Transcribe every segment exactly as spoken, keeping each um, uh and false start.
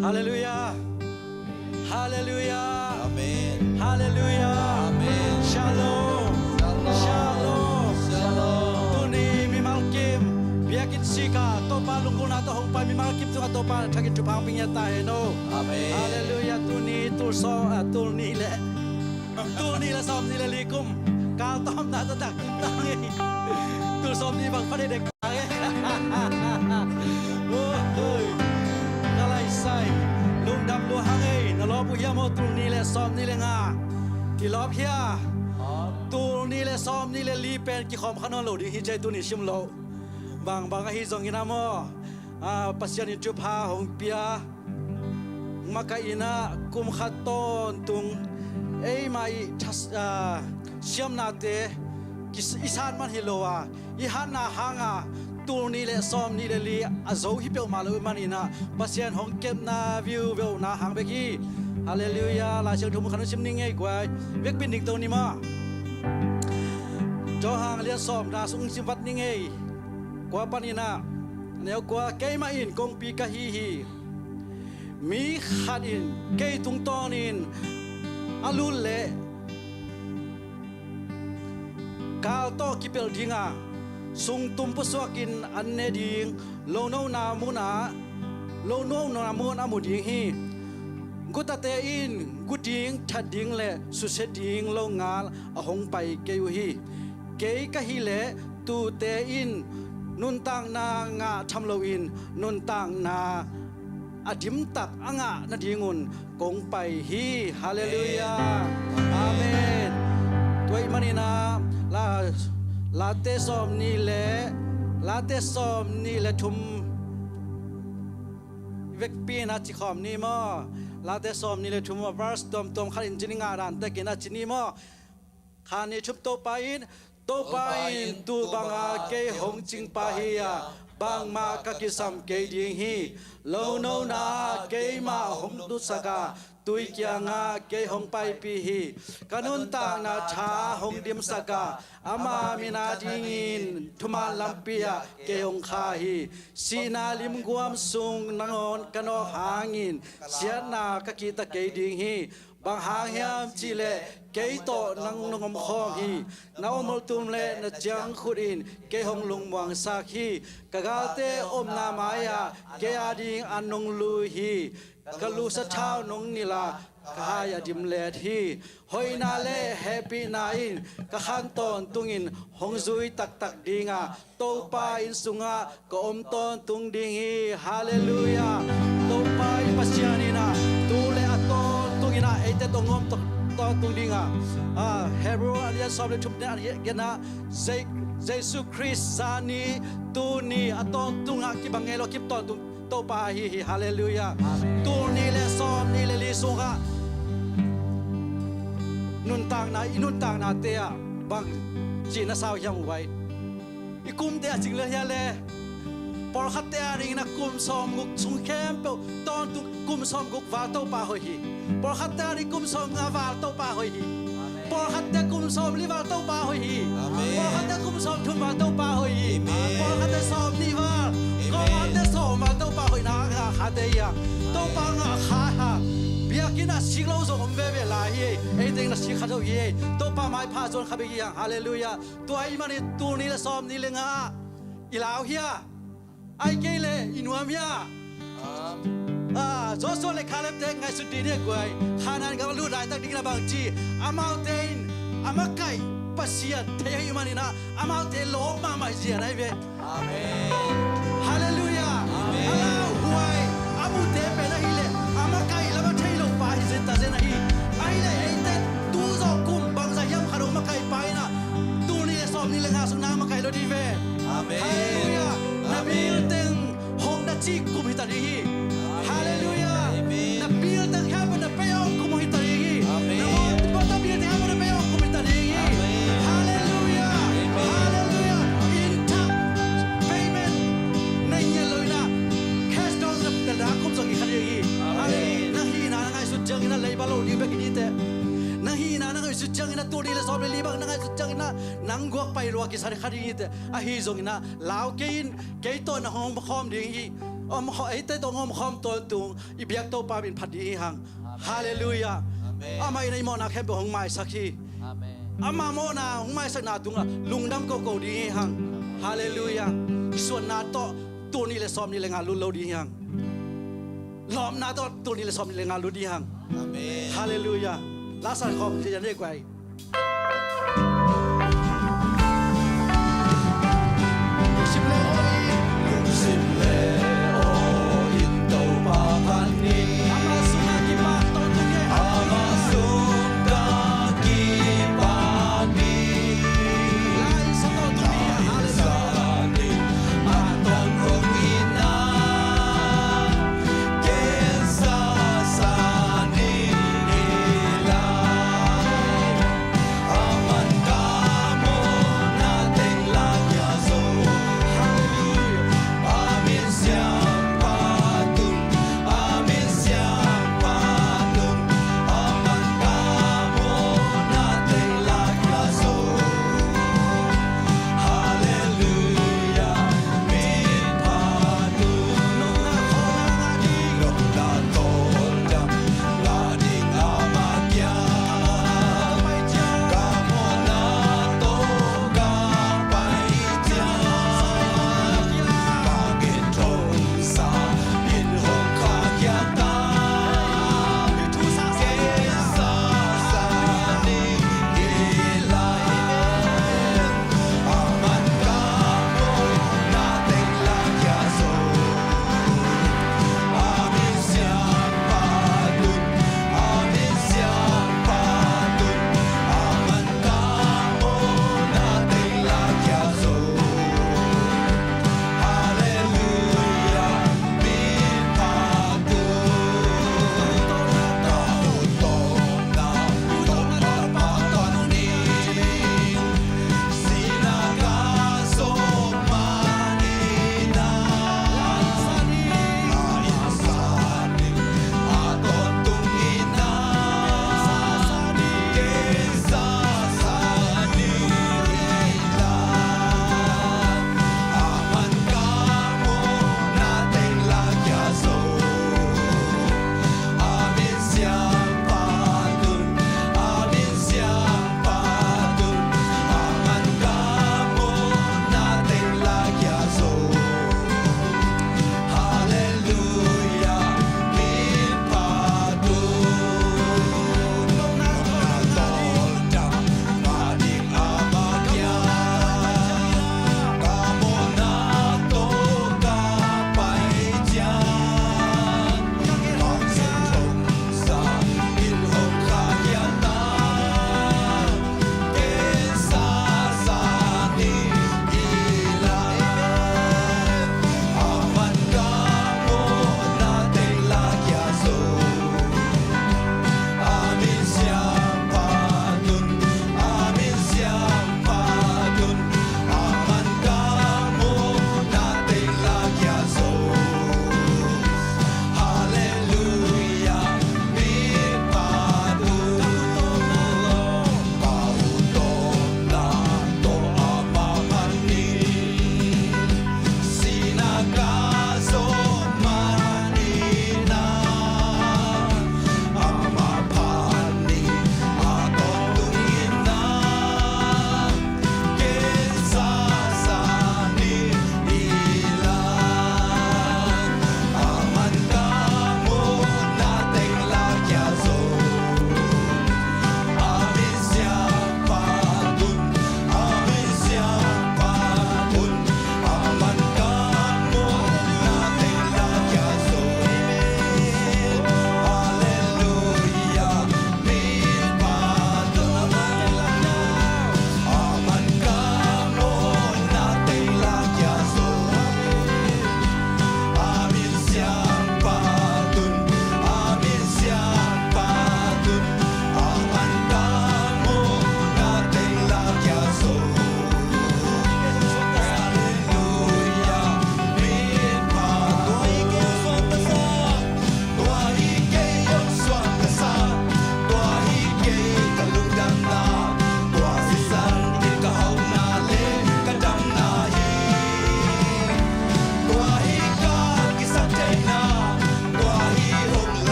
Halleluiah. Halleluiah. Amen. Halleluiah. Amen. Shalom. Shalom. Shalom. Shalom. Tuni mimal kim biakinn sika Topa lunggulhna tawh hong pai mimal kim tungah Topa thakin thupha hong pia ta hen aw. Amen. Halleluiah. Tuni tul sawm, ah, tul nih le tul nih le sawm nih le li kum kal tawmna taktak ta ngei. Tul sawm nih bang pha dekdek ta ngei. Oi, ka laisai, lungdam lua hang ei. Na lawp uh hiam aw? Tul nih le sawm nih le nga. I lawp hia? Tul nih le sawm nih le li pen kikhawm kha nawn lo ding hi ci ei, tuni sim lo. Bangbang ahi zongin ah maw, ah, Pasian in thupha hong pia, makaihna kum khat tawntung eimah i thas-, ah, siamnate kis-, i san man hi lo a, i hatna hanga tul nih le sawm nih le li a zo hi peuhmah lo i manin ah, Pasian hong kepna viuveuhna hang bek hi. Halleluiah. Lai Siangtho mun khat hong sim ning ei guai. Vekpi in dingto ni maw. Johan lian sawmna sung sim vat ning ei. Kua panin ah, neu kua, keimah in kongpi ka hi hi. Mi khat in kei tungtawnin a lut leh kal tawh kipelh ding a, sungtum pusuakin an ne ding, lonona munah, lonona mun a mu ding hi. Gutate in gu ding, that ding le susia ding longal a hong pai kei uh hi. Kei ka hileh tuute in nuntakna ngah tham loin nuntakna a dimtak a ngah nadingun kong pai hi. Halleluiah. Amen. Tua ahih manin ah, La, Late sawm nih le, Late sawm nih le thum vekpi in ah ci khawm ni maw. Late sawm nih le thum a verse tuamtuam khat in ci ni, ngah dan tekin ah ci ni maw. Khat nih thum, Topa in, Topa in, tu banga kei hong cingpa hi a, bangmah ka kisam kei ding hi. Lonona ah keimah hong nutsak a, tui kiangah kei hong paipih hi. Ka nuntakna tha hong dimsak a, ama min adingin thuman lampi ah kei hong kha hi. Sihna limguam sung nangawn ka nawk hangin siatna ka kihta kei ding hi. Bang hang hiam cihleh kei tawh nang nong omkhawm hi. Na umultum le na ciangkhut in kei hong lungmuangsak hi. Ka galte omna mai-ah kei ading an nong lui hi. Ka lusa thau nong nilh a, ka hai a dim let hi. Hoihna le hehpihna in ka khan tawntungin hong zui taktak ding a, Topa inn sungah ka om tawntung ding hi. Halleluiah. Topa i Pasian in ah tu le a tawntungin ah eite tawh nuam tawntung ding a, ah, Hebrew a lian sawm le thum te a lian ah, Je-, Jesu Khrist zani, tuni a tawntung ah kibang ngei lo, kim tawntung Topa ahi hi. Halleluiah. Amen. Tul nih le sawm nih le li sungah nuntakna, i nuntaknate ah bang ci na sa uh hiam, guai? I kumte a cing le hia le, pawlkhatte adingin a kum sawmguk sung khempeuh tawntung, kum sawmguk val Topa hoih hi. Pawlkhatte ading kum sawmnga val Topa hoih hi. Amen. Pawlkhatte kum sawmli val Topa hoih hi. Amen. Pawlkhatte kum sawmthum val Topa hoih hi. Amen. Pawlkhatte sawmnih val, amen, pawlkhatte sawm val Topa hoihna a ngah khate hi a. Topa ngah kha a, biakinn ah sik lo zong om veve lai hi. Ei teng na sik kha zo hi. Topa maipha zuan kha bek hi hang. Halleluiah. Tua ahih manin tul nih le sawm nih le nga ah i lau hia? Ahih kei leh i nuam hia? Ah, Joshua le Caleb te ngaihsut dih ni, guai. Kanaan gam a lut laitak dingin a bang ci? Amaute in a makaih Pasian thei ahih manin ah amaute lawp mahmah hi zia na hi ve. Amen. Halleluiah. Amen. A lauhuai a mute pen ahih leh a makaih lam a thei lo pa hi zen ta zen ahi. Ahih leh eite tu zawh kum bangzah hiam khat hong makaih pa in ah tul nih le sawm nih le nga sung nang a makaih lo ding ve. Amen. Halleluiah. Na bil teng hong na cih kum hi ta ding hi. Halleluiah. Amen. Na bil teng hiam na pay off kum hi ta ding hi. Amen. Na mawtaw bil teng hiam na pay off kum hi ta ding hi. Amen. Halleluiah. Amen. Halleluiah. Inn thak, payment na ngiat lo in ah cash dong na, na dah kum zong hi kha ding hi. Amen. Na hihna na ngaihsut ciangin ah leiba lo ding bek hi ding teh. Na hihna na ngaihsut ciangin ah tul nih le sawm le li bang na ngaihsut ciangin ah nang guak pai lua kisa kha ding hi teh. Ahi zongin ah lau kei in, kei tawh na hong khawm ding hi. om kho, eite tawh om khawm tawntung i biak Topa min phat ding hi hang. Halleluiah. Amah in i mawhna khempeuh hong maisak hi. Amah mawhna hong maisakna tungah lungdam koko ding hi hang. Halleluiah. Kisuanna tawh tul nih le sawmnih le nga lut lo ding hi hang. Lawpna tawh tul nih le sawmnih le nga lut ding hi hang. Halleluiah. Lasan khawm lian le guai. Lungsim le aw in, lungsim le aw in Topa phat ni. Amah sungah kipak tawntung ni. Amah sungah kipak ni. Laisa tawntung ni. Halleluiah. Sa ni, a tawntung in a, gensa sa ni hi lai.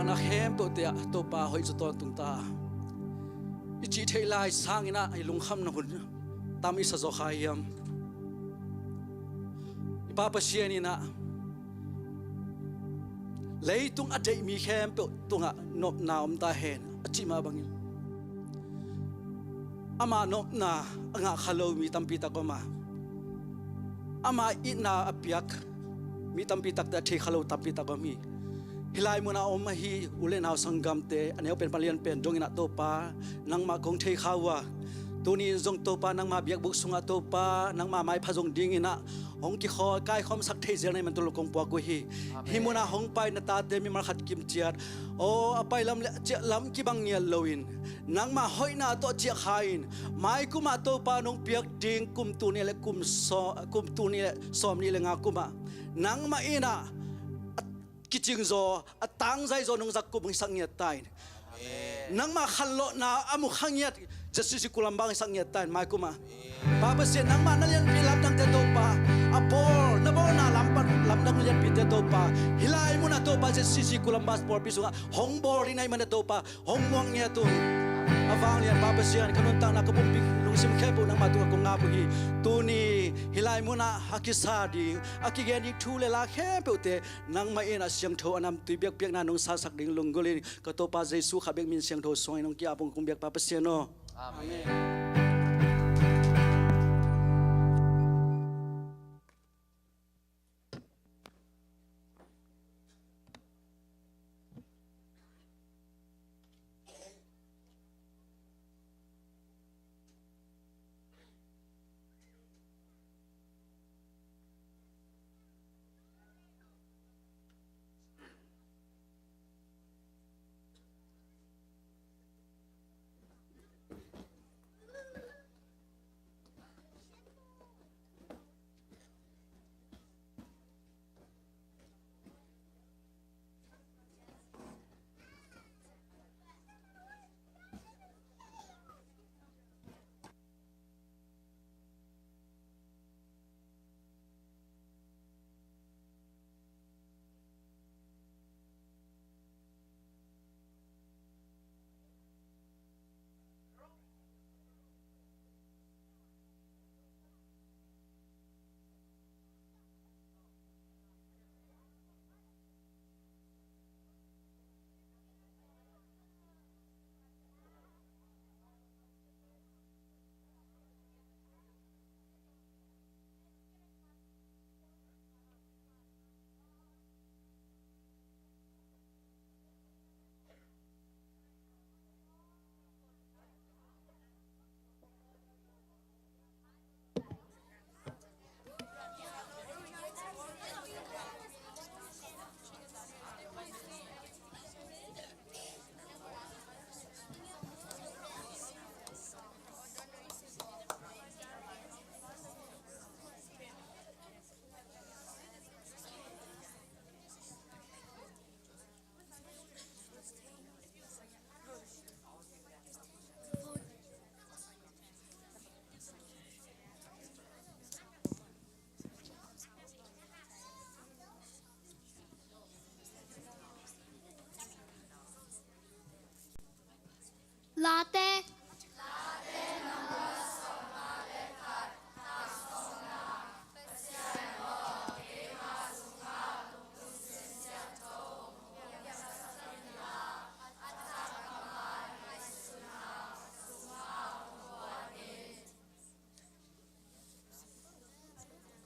Na khempeuhte ah Topa hoih zaw tawntung ta. I cih theih lai sangin ah i lungkhamna hun tam i sa zaw kha hiam? I Pa Pasian in ah leitung a deih mi khempeuh tungah nopna om ta hen a cih mah bangin ama nopna a ngah kha lo mi tampi tak om a, ama itna a piak mi tampi takte a thei kha lo tampi tak om hi. Hih lai munah om ahi u le nau sanggamte a neu pen pan lian pen dongin ah Topa nangmah kong thei kha uh a, tuni in zong Topa nangma biakbuk sungah Topa nangma maipha zong dingin ah hong kikhawl kaikhawmsak thei zel na hih man tungah kong puak uh hi. Amen. Hih munah hong pai na tate mimal khat kim ciat aw a pai lam le a ciah lam kibang ngiat loin nangmah hoihna tawh ciah kha in mai kumah Topa nong piak ding kum tul nih le kum saw-, kum tul nih le sawmnih le nga kumah nangmah in ah a kicing zaw a tangzai zaw nong zat kum hong hisak ngiat ta in. Amen. Nangmah khanlawhna a mu kha ngiat ZCC Columbus hong hisak ngiat ta in mai kumah. Amen. Pa Pasian nangmah na lianpi lamdangte Topa a bawl na bawlna lampan lamdang lianpite Topa hih lai munah Topa ZCC Columbus pawlpi sungah hong bawl ding na hih manah Topa hong muang ngiat un. A vanglian Pa Pasian ka nuntakna ka pumpi lungsim khempeuh nangmah tungah kong ngap uh hi. Tuni hih lai munah a kisa ding a kigen ding thu le la khempeuhte nangmah in a siangtho a namtui biakpiakna nong sansak ding lunggulh in ka Topa Jesu kha bek min siangtho suangin nong ki-ap ung kong biak Pa Pasian aw. Amen. Late.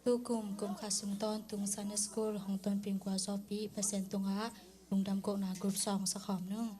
Tukum kum khat sung tawntung Sunday School hong tonpih gualzawhpih Pasian tungah lungdam kohna group song sakhawm nung.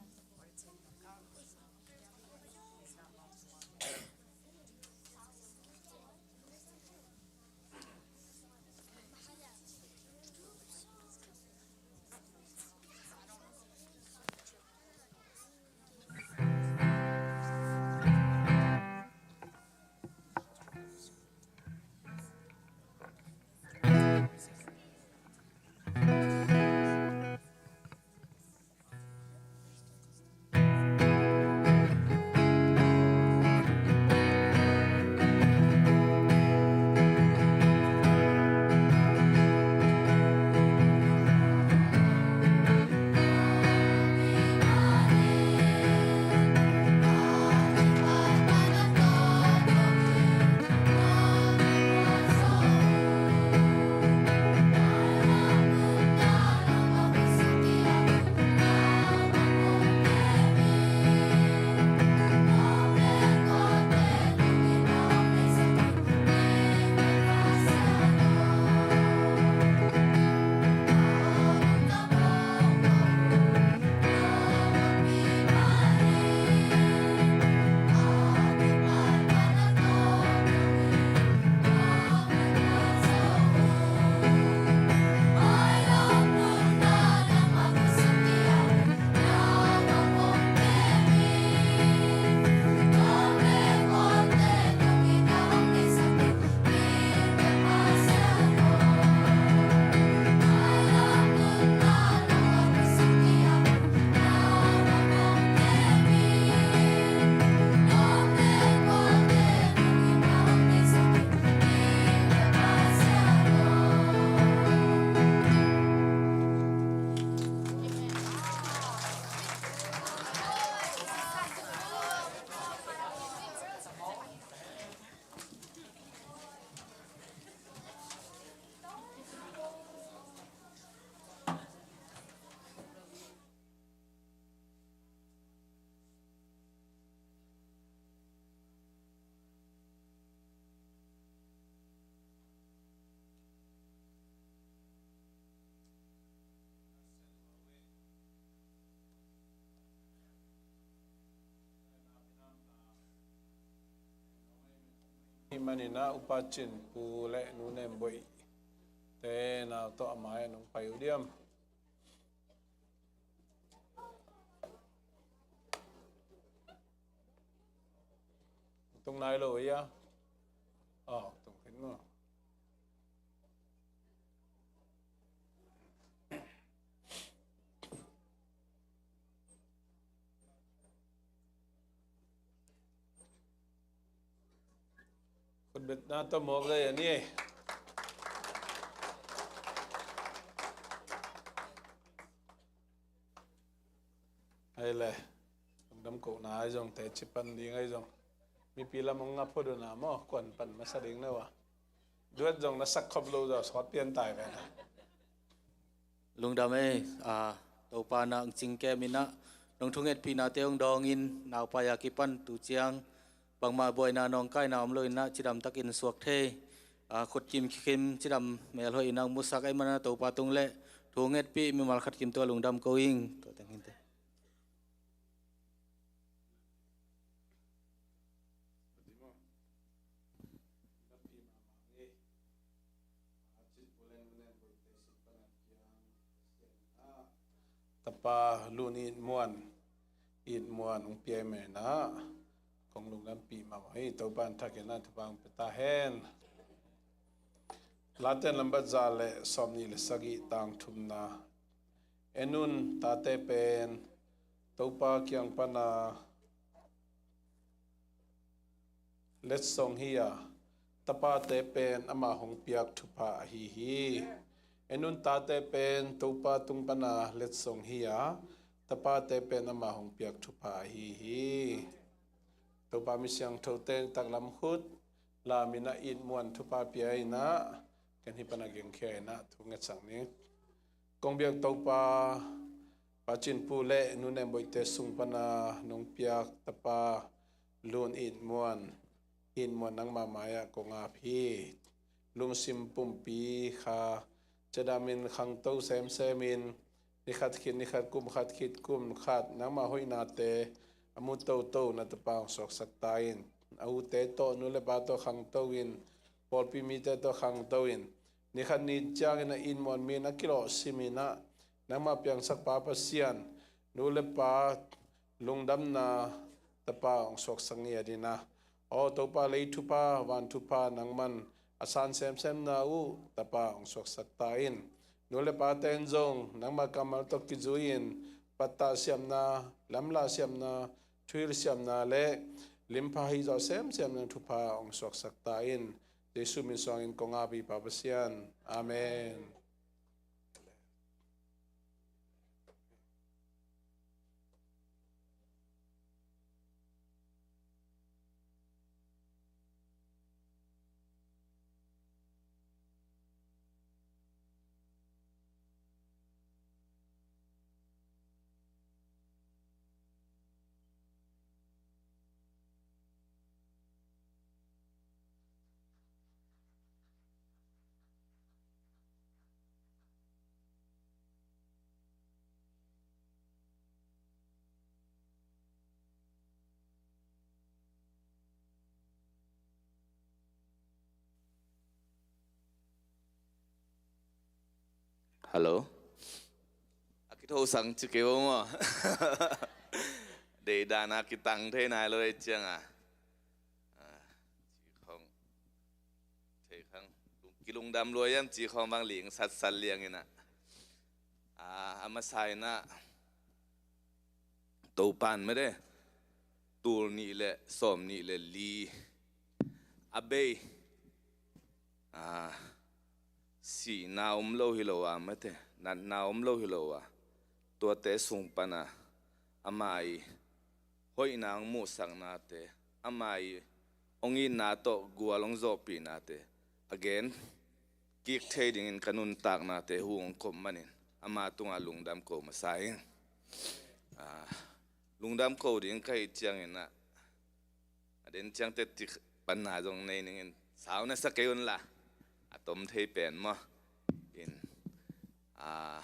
Manin ah Upa Cin Pu le Nu Nem Boih te nau tawh a mai-ah nong pai uh diam? Tung nai lo ia. Aw, tung khin maw. Khutbetna tawh mawk lei a ni. Hei le, lungdam kohna ahi zong, teci pan ding ahi zong, mipi lam hong nga phot uh na maw, kuan pan masa ding na uh a. Duet zong na sak khop lo zaw, sawt pian tai ve na. Lungdam ei, a, Topa na hong cingkem in ah, nong thungetpihnate hong dawng in, naupai a kipan tu ciang bangmah buaina nawngkaina om lo in ah, cidamtakin suak thei, a, khutkim kikim cidam melhoih in ah hong musak ahih manin ah, Topa tung le thungetpih mimal khat kim tungah lungdam ko ing. Tua teng hinte. Tapa Lun It Muan, It Muan hong pia hi manin ah, kong lungdampih mahmah hi. Topa in thak in ah thupha hong pia ta hen. Late Lambat za le sawmnih le sagih, tang thumna. En un, tate pen Topa kiang pana letsong hi a, tapate pen ama hong piak thupha ahi hi. En un, tate pen Topa tung pana letsong hi a, tapate pen ama hong piak thupha ahi hi. Topa mi siangthote in taklam khut lam in ah It Muan thupha pia in ah, ken hih pana gengkhia in ah thu ngetsak ning. Kong biak Topa, Pa Cin Pu le Nu Nem Boih te sung pana nong piak Tapa Lun It Muan, It Muan nangma mai-ah kong ap hi. Lungsim pumpi kha cidamin khangto semsem in, ni khat khit ni khat, kum khat khit kum khat, nangma hoihnate a mu toto na Tapa hong suaksak ta in. A ute tawh, nu le pa tawh khangto in, pawlpi mite tawh khangto in, ni khat ni ciangin a It Muan min a kilawhsim in ah, nangma piangsak Pa Pasian, nu le pa lungdamna Tapa hong suaksak ngiat in ah. Aw Topa, lei thupha, van thupha nangman a san semsemna uh Tapa hong suaksak ta in. Nu le pate in zong nangma kammal tawh kizui in, pattah siamna, lamlah siamna, thuhilh siamna le limpha hih zawh semsem nang thupha hong suaksak ta in. Jesu min suangin kong ap hi, Pa Pasian. Amen. Hello. A kithosang ci kei vo maw. Deihdan a kitang thei nai lo ei ciang a. Ah, ci khong thei khang, kilungdam lua hiam ci khong bang ling satsat liang in ah. Ah, a masa in ah Topa in mete, tul nih le sawm nih le li a bei, ah, sihna om lo hi lo a, mete, natna om lo hi lo a, tuate sung pana ama i hoihna hong muhsaknate, ama i hong itna tawh gual hong zawhpihnate a gen kik thei dingin ka nuntaknate hu hong kop manin ama tungah lungdam ko masa ing. Ah, lungdam ko ding ka hih ciangin ah, a den ciang teci panna zong nei ningin sau na sa kei un la, a tom thei pen maw. In, ah,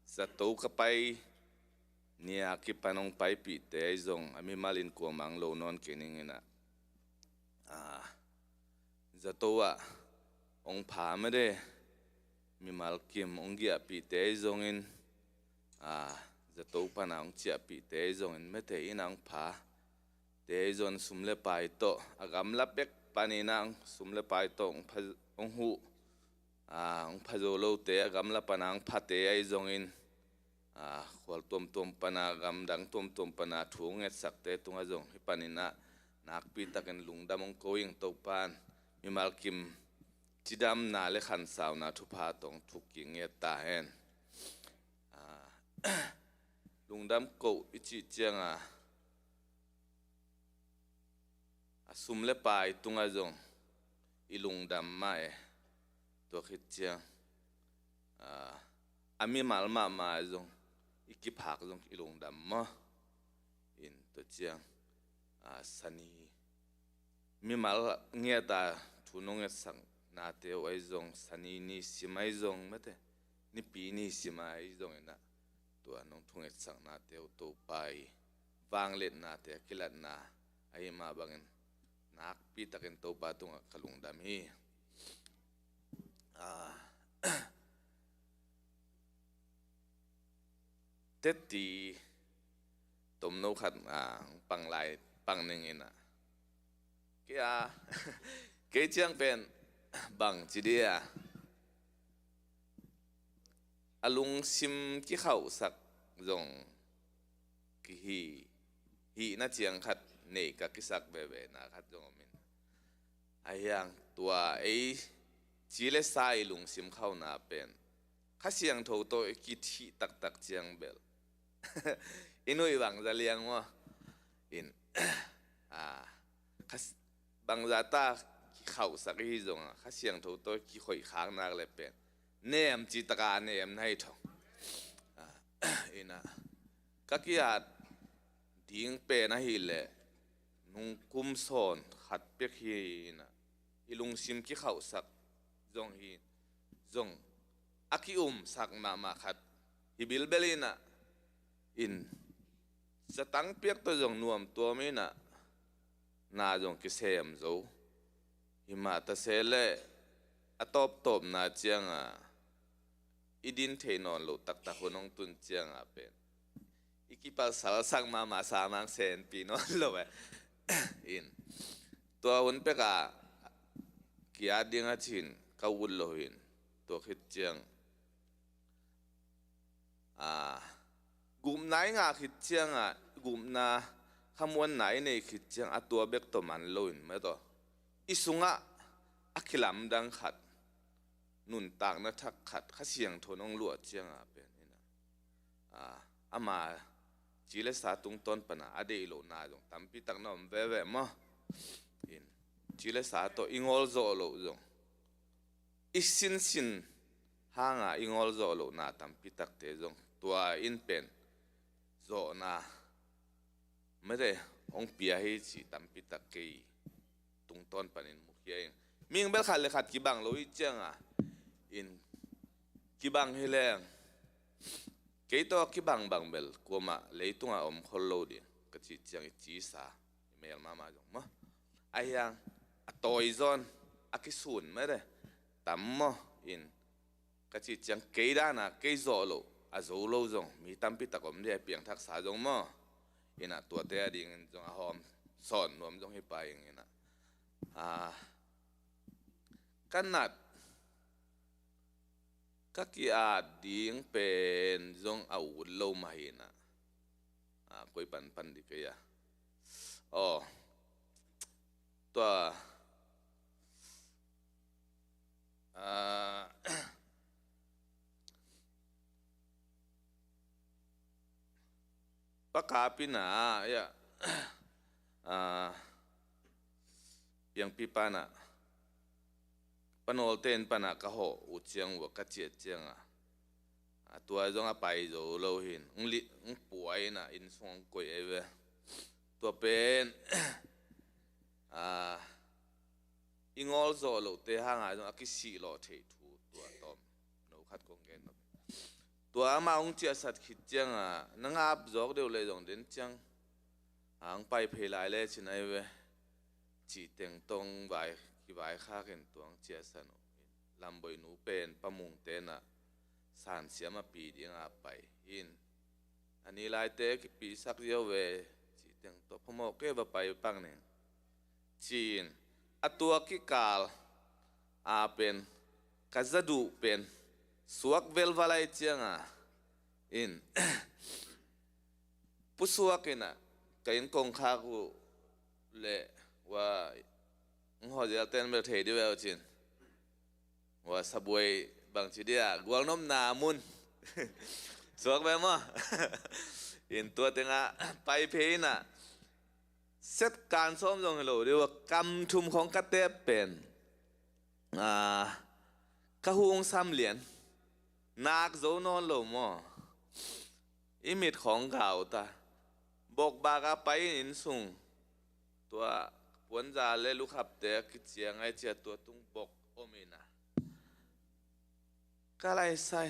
zato ka pai ni a kipan hong paipihte zong a mimal in kuamah hong lo nawn kei ningin ah, ah, zato ah hong pha mede, mimal kim hong giahpihte ahi zongin, a, zato pana hong ciahpihte ahi zongin mete ina hong phate ahi zongin sum le pai tawh a gamla bek panin ah sum le pai tawh hong pha, hong huh, a, hong pha zo lote a gamla pana hong phate ahi zongin, a, khual tuamtuam pana, gamdang tuamtuam pana thu hong ngetsakte tungah zong hih panin ah nakpi takin lungdam hong ko ing. Topan mimal kim cidamna le khansauna thupha tawh hong thuk kik ngiat ta hen. A, lungdam koh i cih cianga a sum le pai tungah zong i lungdam mah e. Tua khit ciang, a, a mimal mahmah zong i kiphak zong i lungdam maw? In tua ciang, a, sani mimal ngiata thu nong ngetsaknate uh ahi zong, sani nisim ahi zong mete, nipi nisim ahi zong ina tua nong thungetsaknate uh Topa i vangliatnate a kilatna ahi mah bangin nakpi takin Topa tungah ka lungdam hi. A, teti tomno khat, a, pang lai pang ning ina. Kei a, kei ciang pen bang ci dia, a lungsim kikhauhsak zong kihi, hihna ciang khat nei ka kisak vevena khat zong om in. Ahi hang tua ei ci le sa i lungsim khauna pen Kha Siangtho tawh i kithih taktak ciang bel i nuih bangza liang maw? In, a, Kha, bangza ta kikhauhsak i hi zonga Kha Siangtho tawh i kikhoih khak nak le pen nem citaka nem na hi thong. A, ina, ka ki-at ding pen ahileh nung kum sawn khat pek hi ina, i lungsim kikhauhsak zong hi zong a ki-umsak mahmah khat hi bilbel ina, in zatang piak tawh zong nuamtuam ina, na zong kisem zo. Himah ta se le a tawptawpna cianga i din thei nawn loh taktak hun hong tun cianga pen i kipalsal sak mahmah sa mang senpi nawn lo eh. In, tua hun peka ki-at ding a cin ka ut lo hin, tua khit ciang, a, gupna i ngah khit cianga, gupna khamuanna i nei khit ciang a tua bek tawh man loin mah tawh i sungah a kilamdang khat, nuntakna thak khat Kha Siangtho nong luah cianga pen ina, a, ama ci le sa tungtawn pana a deih lohna zong tampi tak na om veve maw? In, ci le sa tawh i ngawl zawh loh zong, i sinsin hanga i ngawl zawh lohna tampi takte zong tua in pen zawhna mete hong pia hi ci tampi tak kei tungtawn panin mukhia ing. Mihing bel khat le khat kibang lo i cianga, in, kibang hi leng kei tawh kibang bang bel kuamah leitunga om khol lo ding ka cih ciang i ci sa i mel mahmah zong maw? Ahi hang a tawi zawn a kisun mete tam maw? In, ka cih ciang kei dana kei zawh loh a zo lo zong mi tampi tak om dih a, piangthaksa zong maw? Ina, tuate a dingin zong a hawm sawn nuam zong hi pa ing ina, a, ka nat, ka ki-at ding pen zong a ut lo mah hi ina. A, koi panpan dih kei a. Aw, tua, a, Pa Kap ina, ya, a, piangpi pana, Pa Nawlte inn pana ka hawh uh ciang uh a ka ciah cianga, a, tua zong a pai zo lo hin, ng li, ng pua ina, inn sung hong koih ei ve. Tua pen, a, i ngawl zawh lohte hanga zong a kisih lawh theih thu tua tawm no khat kong gen lo. Tua ama hong ciahsat khit cianga na ngap zawk deuh le zong den ciang, a, hong pai phei lai le cin ai ve. Cih teng tawh vai kivaikhak in tuang ciahsan uh. Lamboinu pen Pa Mung te in ah sansiam a pi ding a pai hi in, a ni laite kipisak ziau ve, cih teng tawh phamawh kei va pai pak ning, ci-in a tua kikal a pen ka zaduh pen suak velval lai ciang a in, pusuak in ah ka inn kongkhak uh leh, wa, hawzial ten bel thei dih ve uh cin, wa, sabuai bangci dia gualnopna mun suak ve maw? In tua teng ah pai phei in ah, set kan sawm zong hi lo dih, wa, kam thum khong ka tep pen, ah, ka hung sam lian, nak zo nawn lo maw? I mit khong gau ta. Bokbak a pai in inn sung, tua puanza le lukhapte a kiciang ai cia, tua tung bok om in ah, ka lai sai,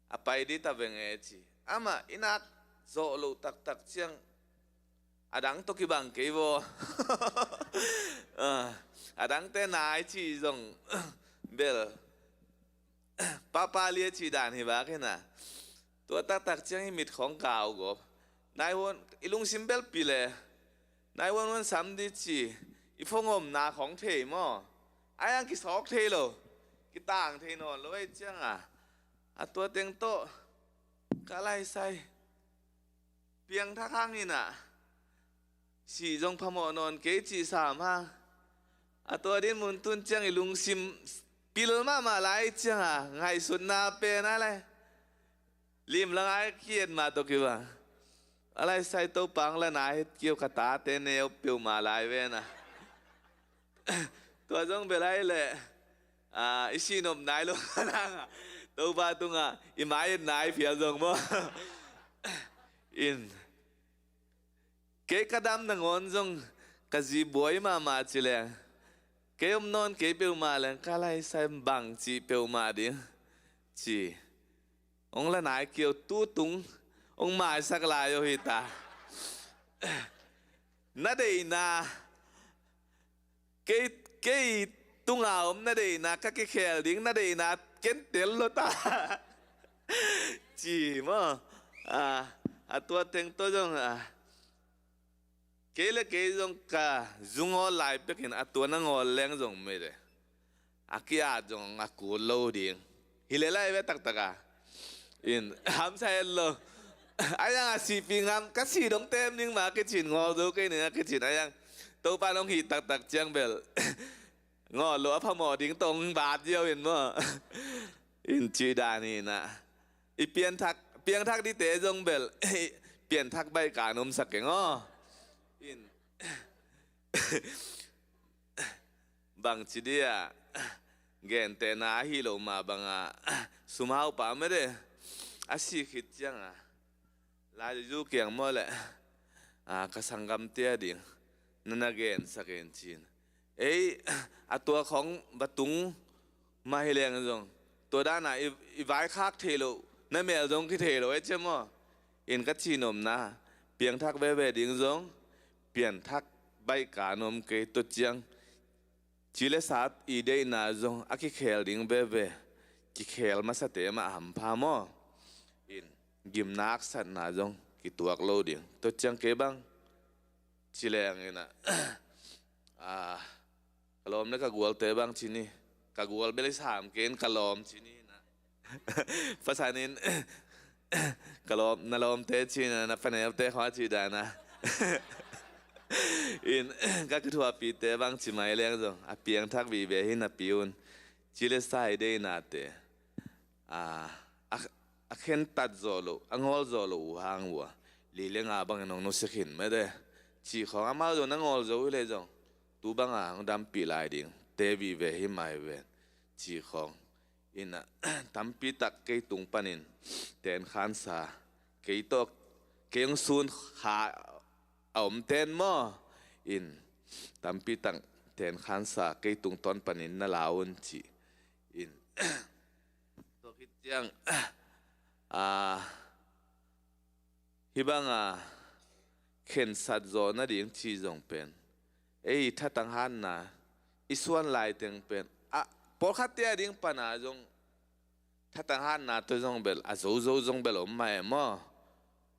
a pai dih ta veng e ci. Amah i nak zawh loh taktak ciang a dang tawh kibang kei vaw. Ah, a dangte nai ci zong bel papa lia cih dan hi bak hi na. Tua taktak ciang i mit khong gau gawp. Nai huan i lungsim bel pi le, nai huan huan sam dih ci, i phongomna khong thei maw? Ai ang kisawk thei lo, kitang thei nawn lo ei ciang a, a tua teng tawh ka lai sai. Piangthak hang in ah, sih zong phamawh nawn kei cih sam hang. A tua din mun tun ciang i lungsim pil mahmah lai ciang a, ngaihsutna pen a lai, limlang ai ki-et mah tawh kibang. A lai sai, Topa hong la nai het kei uh, ka tate neu peuhmah lai ven a. Tua zong bel ai leh, ah, i sihnop nai lo nang a, Topa tungah i mai-et nai phial zong maw? In, kei ka dam nangawn zong ka zi buai mahmah ci leng, kei om nawn kei peuhmah leng ka lai sai, bang cih peuhmah ding ci. Hong la nai kei uh, tu tung hong maisak lai uh hi ta. Na deihna, kei, kei tunga om na deihna, ka kikhel ding na deihna ken tel lo ta. Ci maw? A, a tua teng tawh zong a, kei le kei zong ka zu ngawl lai pekin a tua na ngawl leng zong mede, a ki-at zong a kul lo ding. Hi le lai ve taktak a. In, hamsa het lo. A yang a sihpi ngam, ka sih dong tem ding mah a kicin, ngawl zo kei ning a kicin. A yang Topa nong hih taktak ciang bel ngawl lo a phamawh ding tong bat ziau in maw? In, cih dan hi na. I pianthak, piangthak dite zong bel pianthak baih ka nomsak keng aw. In, bangci dia, gentehna ahi lo mah banga, sumhaupa mede a sih khit cianga, laizu kiang maw le, a, ka sanggamte a ding na na gensak in cin. Ei, a tua khong va tung mah hi leng zong, tua dana i, i vaikhak thei lo, na mel zong kithei lo e cia maw? In, ka cihnopna, piangthak veve ding zong pianthak baih ka nom kei, tua ciang ci le sa i deihna zong a kikhel ding veve, kikhel masate mah a hampha maw? In, gimna haksatna zong kituak lo ding. Tua ciang kei bang ci leng in a, a, ka lawm le ka gualte bang ci ni. Ka gual bel i sam kei in, ka lawm ci ni na. Pasanin, ka lawm, na lawmte ci na, na paneute khua ci dana. In, ka kithuahpihte bang ci mai leng zong, a piangthak vive hi napi un, ci le sa i deihnate, a, a, a khentat zawh loh, a ngawl zawh loh uh hang uh a, li le nga bangin hong nusia khin mede, cih khawng amau zong na ngawl zo hi le zong, tu banga hong dampih lai ding te vive hi mai ven, cih khawng. In a, tampi tak kei tung panin tenkhansa, kei tawh, kei hong sun kha a om ten maw? In, tampi tak tenkhansa kei tungtawn panin na la un ci. In, tua khit ciang, a, hih banga khensat zawh nading ci zong pen, ei thatang hatna i suan laiteng pen, a, pawlkhatte a ding pana zong thatang hatna tawh zong bel a zozo zong bel om mah e maw.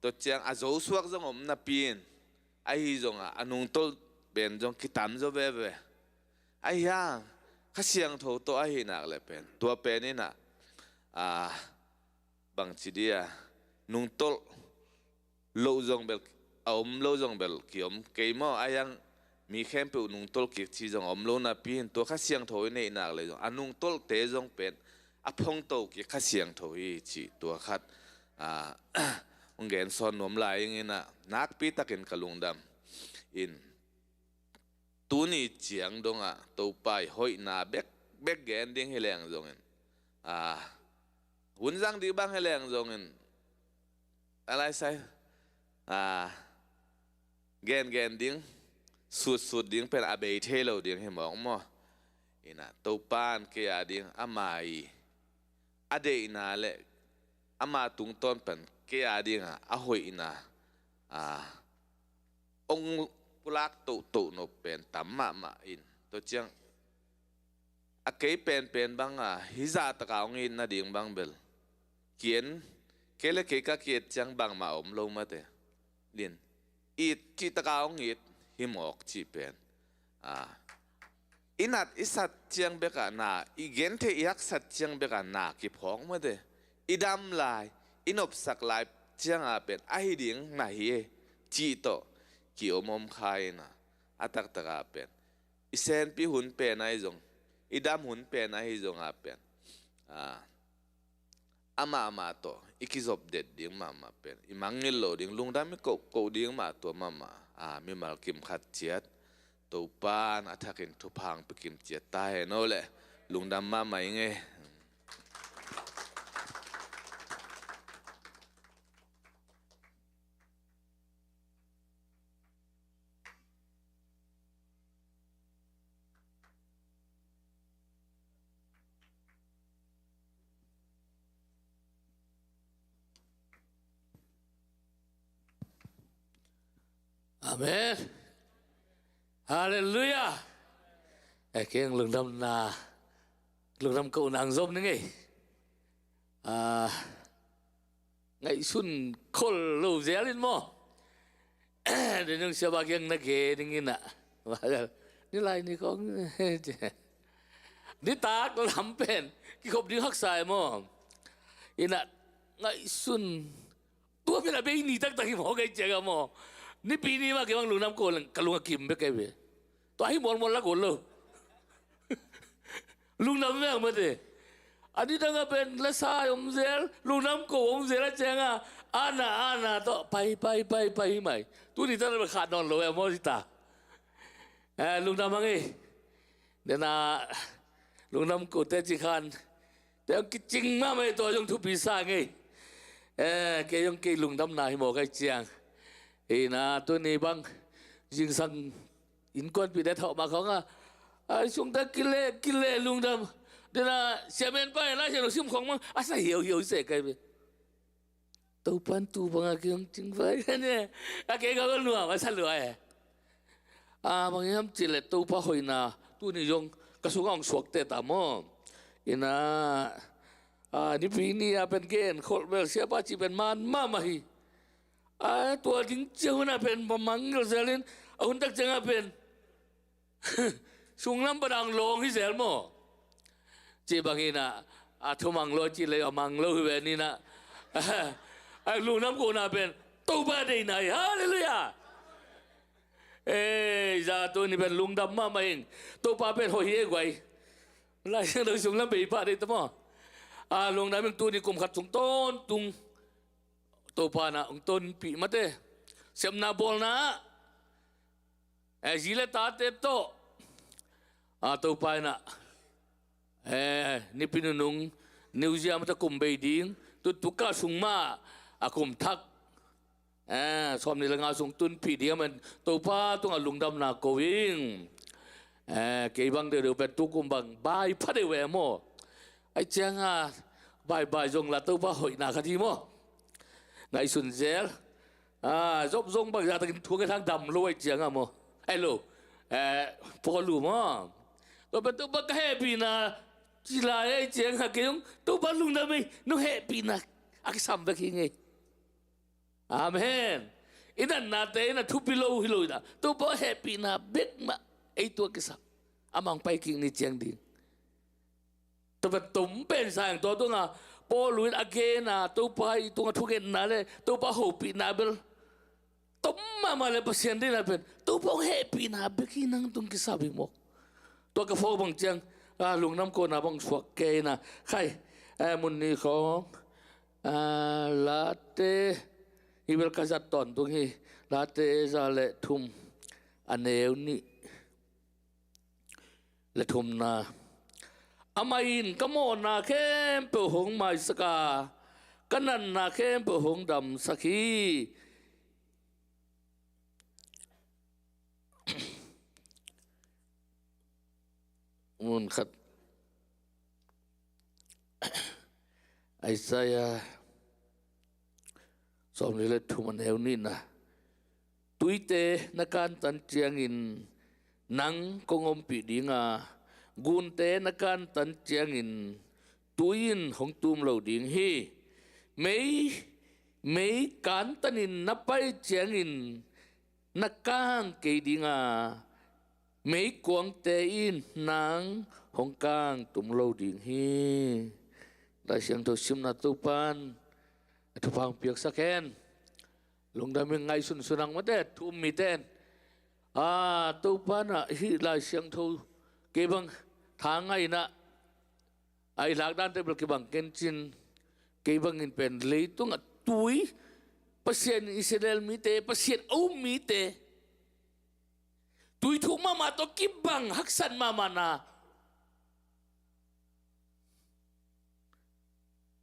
Tua ciang a zosuak zong om napi in, ahi zongah a nungtolh pen zong kitam zaw veve. Ahi hang Kha Siangtho tawh ahi nak le pen, tua pen in ah, a, bangci dia, nungtolh loh zong bel, a om lo zong bel kiom kei maw. Ahi hang mi khempeuh nungtolh kik ci zong a om lo napi in, tua Kha Siangtho i neih nak le zong a nungtolhte zong pen a phongto kik Kha Siangtho hi ci, tua khat, a, hong gen sawn nuam lai ing in ah, nakpi takin ka lungdam in, tuni ciang dongah Topa i hoihna bekbek gen ding hi leng zongin, a, hun zang ding bang hi leng zongin, a lai sai, a, gengen ding, sutsut ding pen a bei thei lo ding hi mawk maw. In ah Topa in kei a ding ama i a deihna le ama tungtawn pen kei a dingah a hoihna, a, hong pulak tohtoh nop pen tam mahmah in, tua ciang a kei penpen banga hih zahtaka hong it nading bang bel, ki-en, kei le kei ka ki-et ciang bangmah om lo mate. Lin, it cihtaka hong it hi mawk cih pen, a, i nat i sat ciang bekah na, i gentheih i haksat ciang bekah na kiphawk mate. I dam lai, i nopsak lai cianga pen ahi ding na hi e cih tawh kiomom kha in ah, a taktaka pen i senpi hun pen ahi zong, i dam hun pen ahi zonga pen, a, amah mah tawh i kizop det ding mahmah pen, i mangngilh loh ding, lungdam i kohkoh ding mah tua mahmah, a, mimal kim khat ciat Topa in a thakin thupha hong pia kim ciat ta hen aw le. Lungdam mahmah ing e. Amen. Halleluiah. Eh, kei lungdamna, lungdam kohna hong zom ning ei. Ah, ngaihsun khol lo zel in maw. Daniel siapa kiang na gen ding in ah, ni lai ni kong, nitak lam pen kikhop ding haksa e maw. In ah ngaihsun, tua pen a bei ni taktak hi maw, kei ciang a maw. Nipi ni mah kei bang lungdam ko leng ka lung a kim bek kei ve. Tua hi mualmual la ko lo. Lungdam veng mate. A nidang a pen la sa om zel, lungdam ko om zel a ciang a, ana, ana tawh pai, pai, pai, pai hi mai. Tuni tan a khat nawn lo e maw, hi ta. Eh, lungdam hang ei. Dena lungdam ko te ci khan, te hong kicing mahmah ei, tua zong thupi sa ngei. Eh, kei zong kei lungdamna hi maw, kei ciang. Hi na, tuni bang zingsang innkuanpih te thawh mah khawng a, a sungte kileh kileh lungdam. Dena siamen pa hi lai, sian lo sim khawng mang a sa hiauhiau se kai ve. Topan tu banga kei hong cingvai ka ne. A kei ka nuam a sa lua e. A bang hiam cih leh Topa hoihna tuni zong ka sungah hong suakte ta maw. Hi na, a, nipi ni a pen gen kholh bel siapa cih pen man mahmah hi. A, tua ding ciang hun a pen bang mangngilh zel in, a hun tak ciang a pen sunglam padang lawng hi zel maw. Ci bang hi na, a thumang lo ci le a mang lo hi ve ni na. A lungdam ko na pen Topa deihna hi. Halleluiah. Ei, za tuni pen lungdam mahmah ing. Topa pen hoih hi e guai. Lai Siangtho sunglam bei pah dei ta maw. A lungdam ing, tuni kum khat sung tawntung Topa na hong tonpih mate. Sepna bawlna ah, eh, zi le tate tawh, a, Topa in ah, eh, nipi nunung New Year mate kum bei ding, tutuka sung mah a kum thak, eh, sawmnih le nga sung tunpih ding a men Topa tungah lungdamna ko ing. Eh, kei bang deuhdeuh pen tukum bang bai pha deuh e maw. Ai cianga baibai zong la Topa hoihna khat hi maw. Ngaihsun zel. A, zop zong bang zahtakin thu a ngen hang dam lo ai cianga maw. Ai lo, eh, pawl uh maw. Tua pen Topa ka hehpihna ci lai ei ciang a kei zong Topa lungdam ei, nong hehpihna a kisam bek hi ngei. Amen. I natnate in a thupi lo hi lo in ah Topa hehpihna bek mah ei tua kisam. A mang pai kik ni ciang ding. Tua pen tom pen sa ing tua tung a Paul in a gen a Topa i tung a thungetna le Topa hopihna bel tom mahmah le Pasian deihna pen Topa hong hehpihna bek hi nang tung kisam hi maw. Tua ka phawk bang ciang a lungdam kona bang suak kei in ah khai, eh, mun nih khawng, ah, Late hi bel ka zat tawntung hi. Late za le thum a neu nih le thumna. Amah in ka mawhna khempeuh hong maisak a, ka natna khempeuh hong damsak hi. Mun khat Isaiah sawmli le thum a neu nihna. Tuite na kantan ciangin nang kong ompih ding a, gunte na kantan ciangin tui in hong tum lo ding hi. Mei, mei kantanin na pai ciangin na kang kei ding a, meikuangte in nang hong kang tum lo ding hi. Lai Siangtho simna Topan a thupha hong piaksak hen. Lungdam in ngaihsun sunang mate thu um mite in. A, Topan ah hih Lai Siangtho kei bang tha ngaihna a i lak dante bel kibang kencin, kei bangin pen leitungah tui, Pasian in Israel mite, Pasian a um mite tui thuk mahmah tawh kibang haksat mahmahna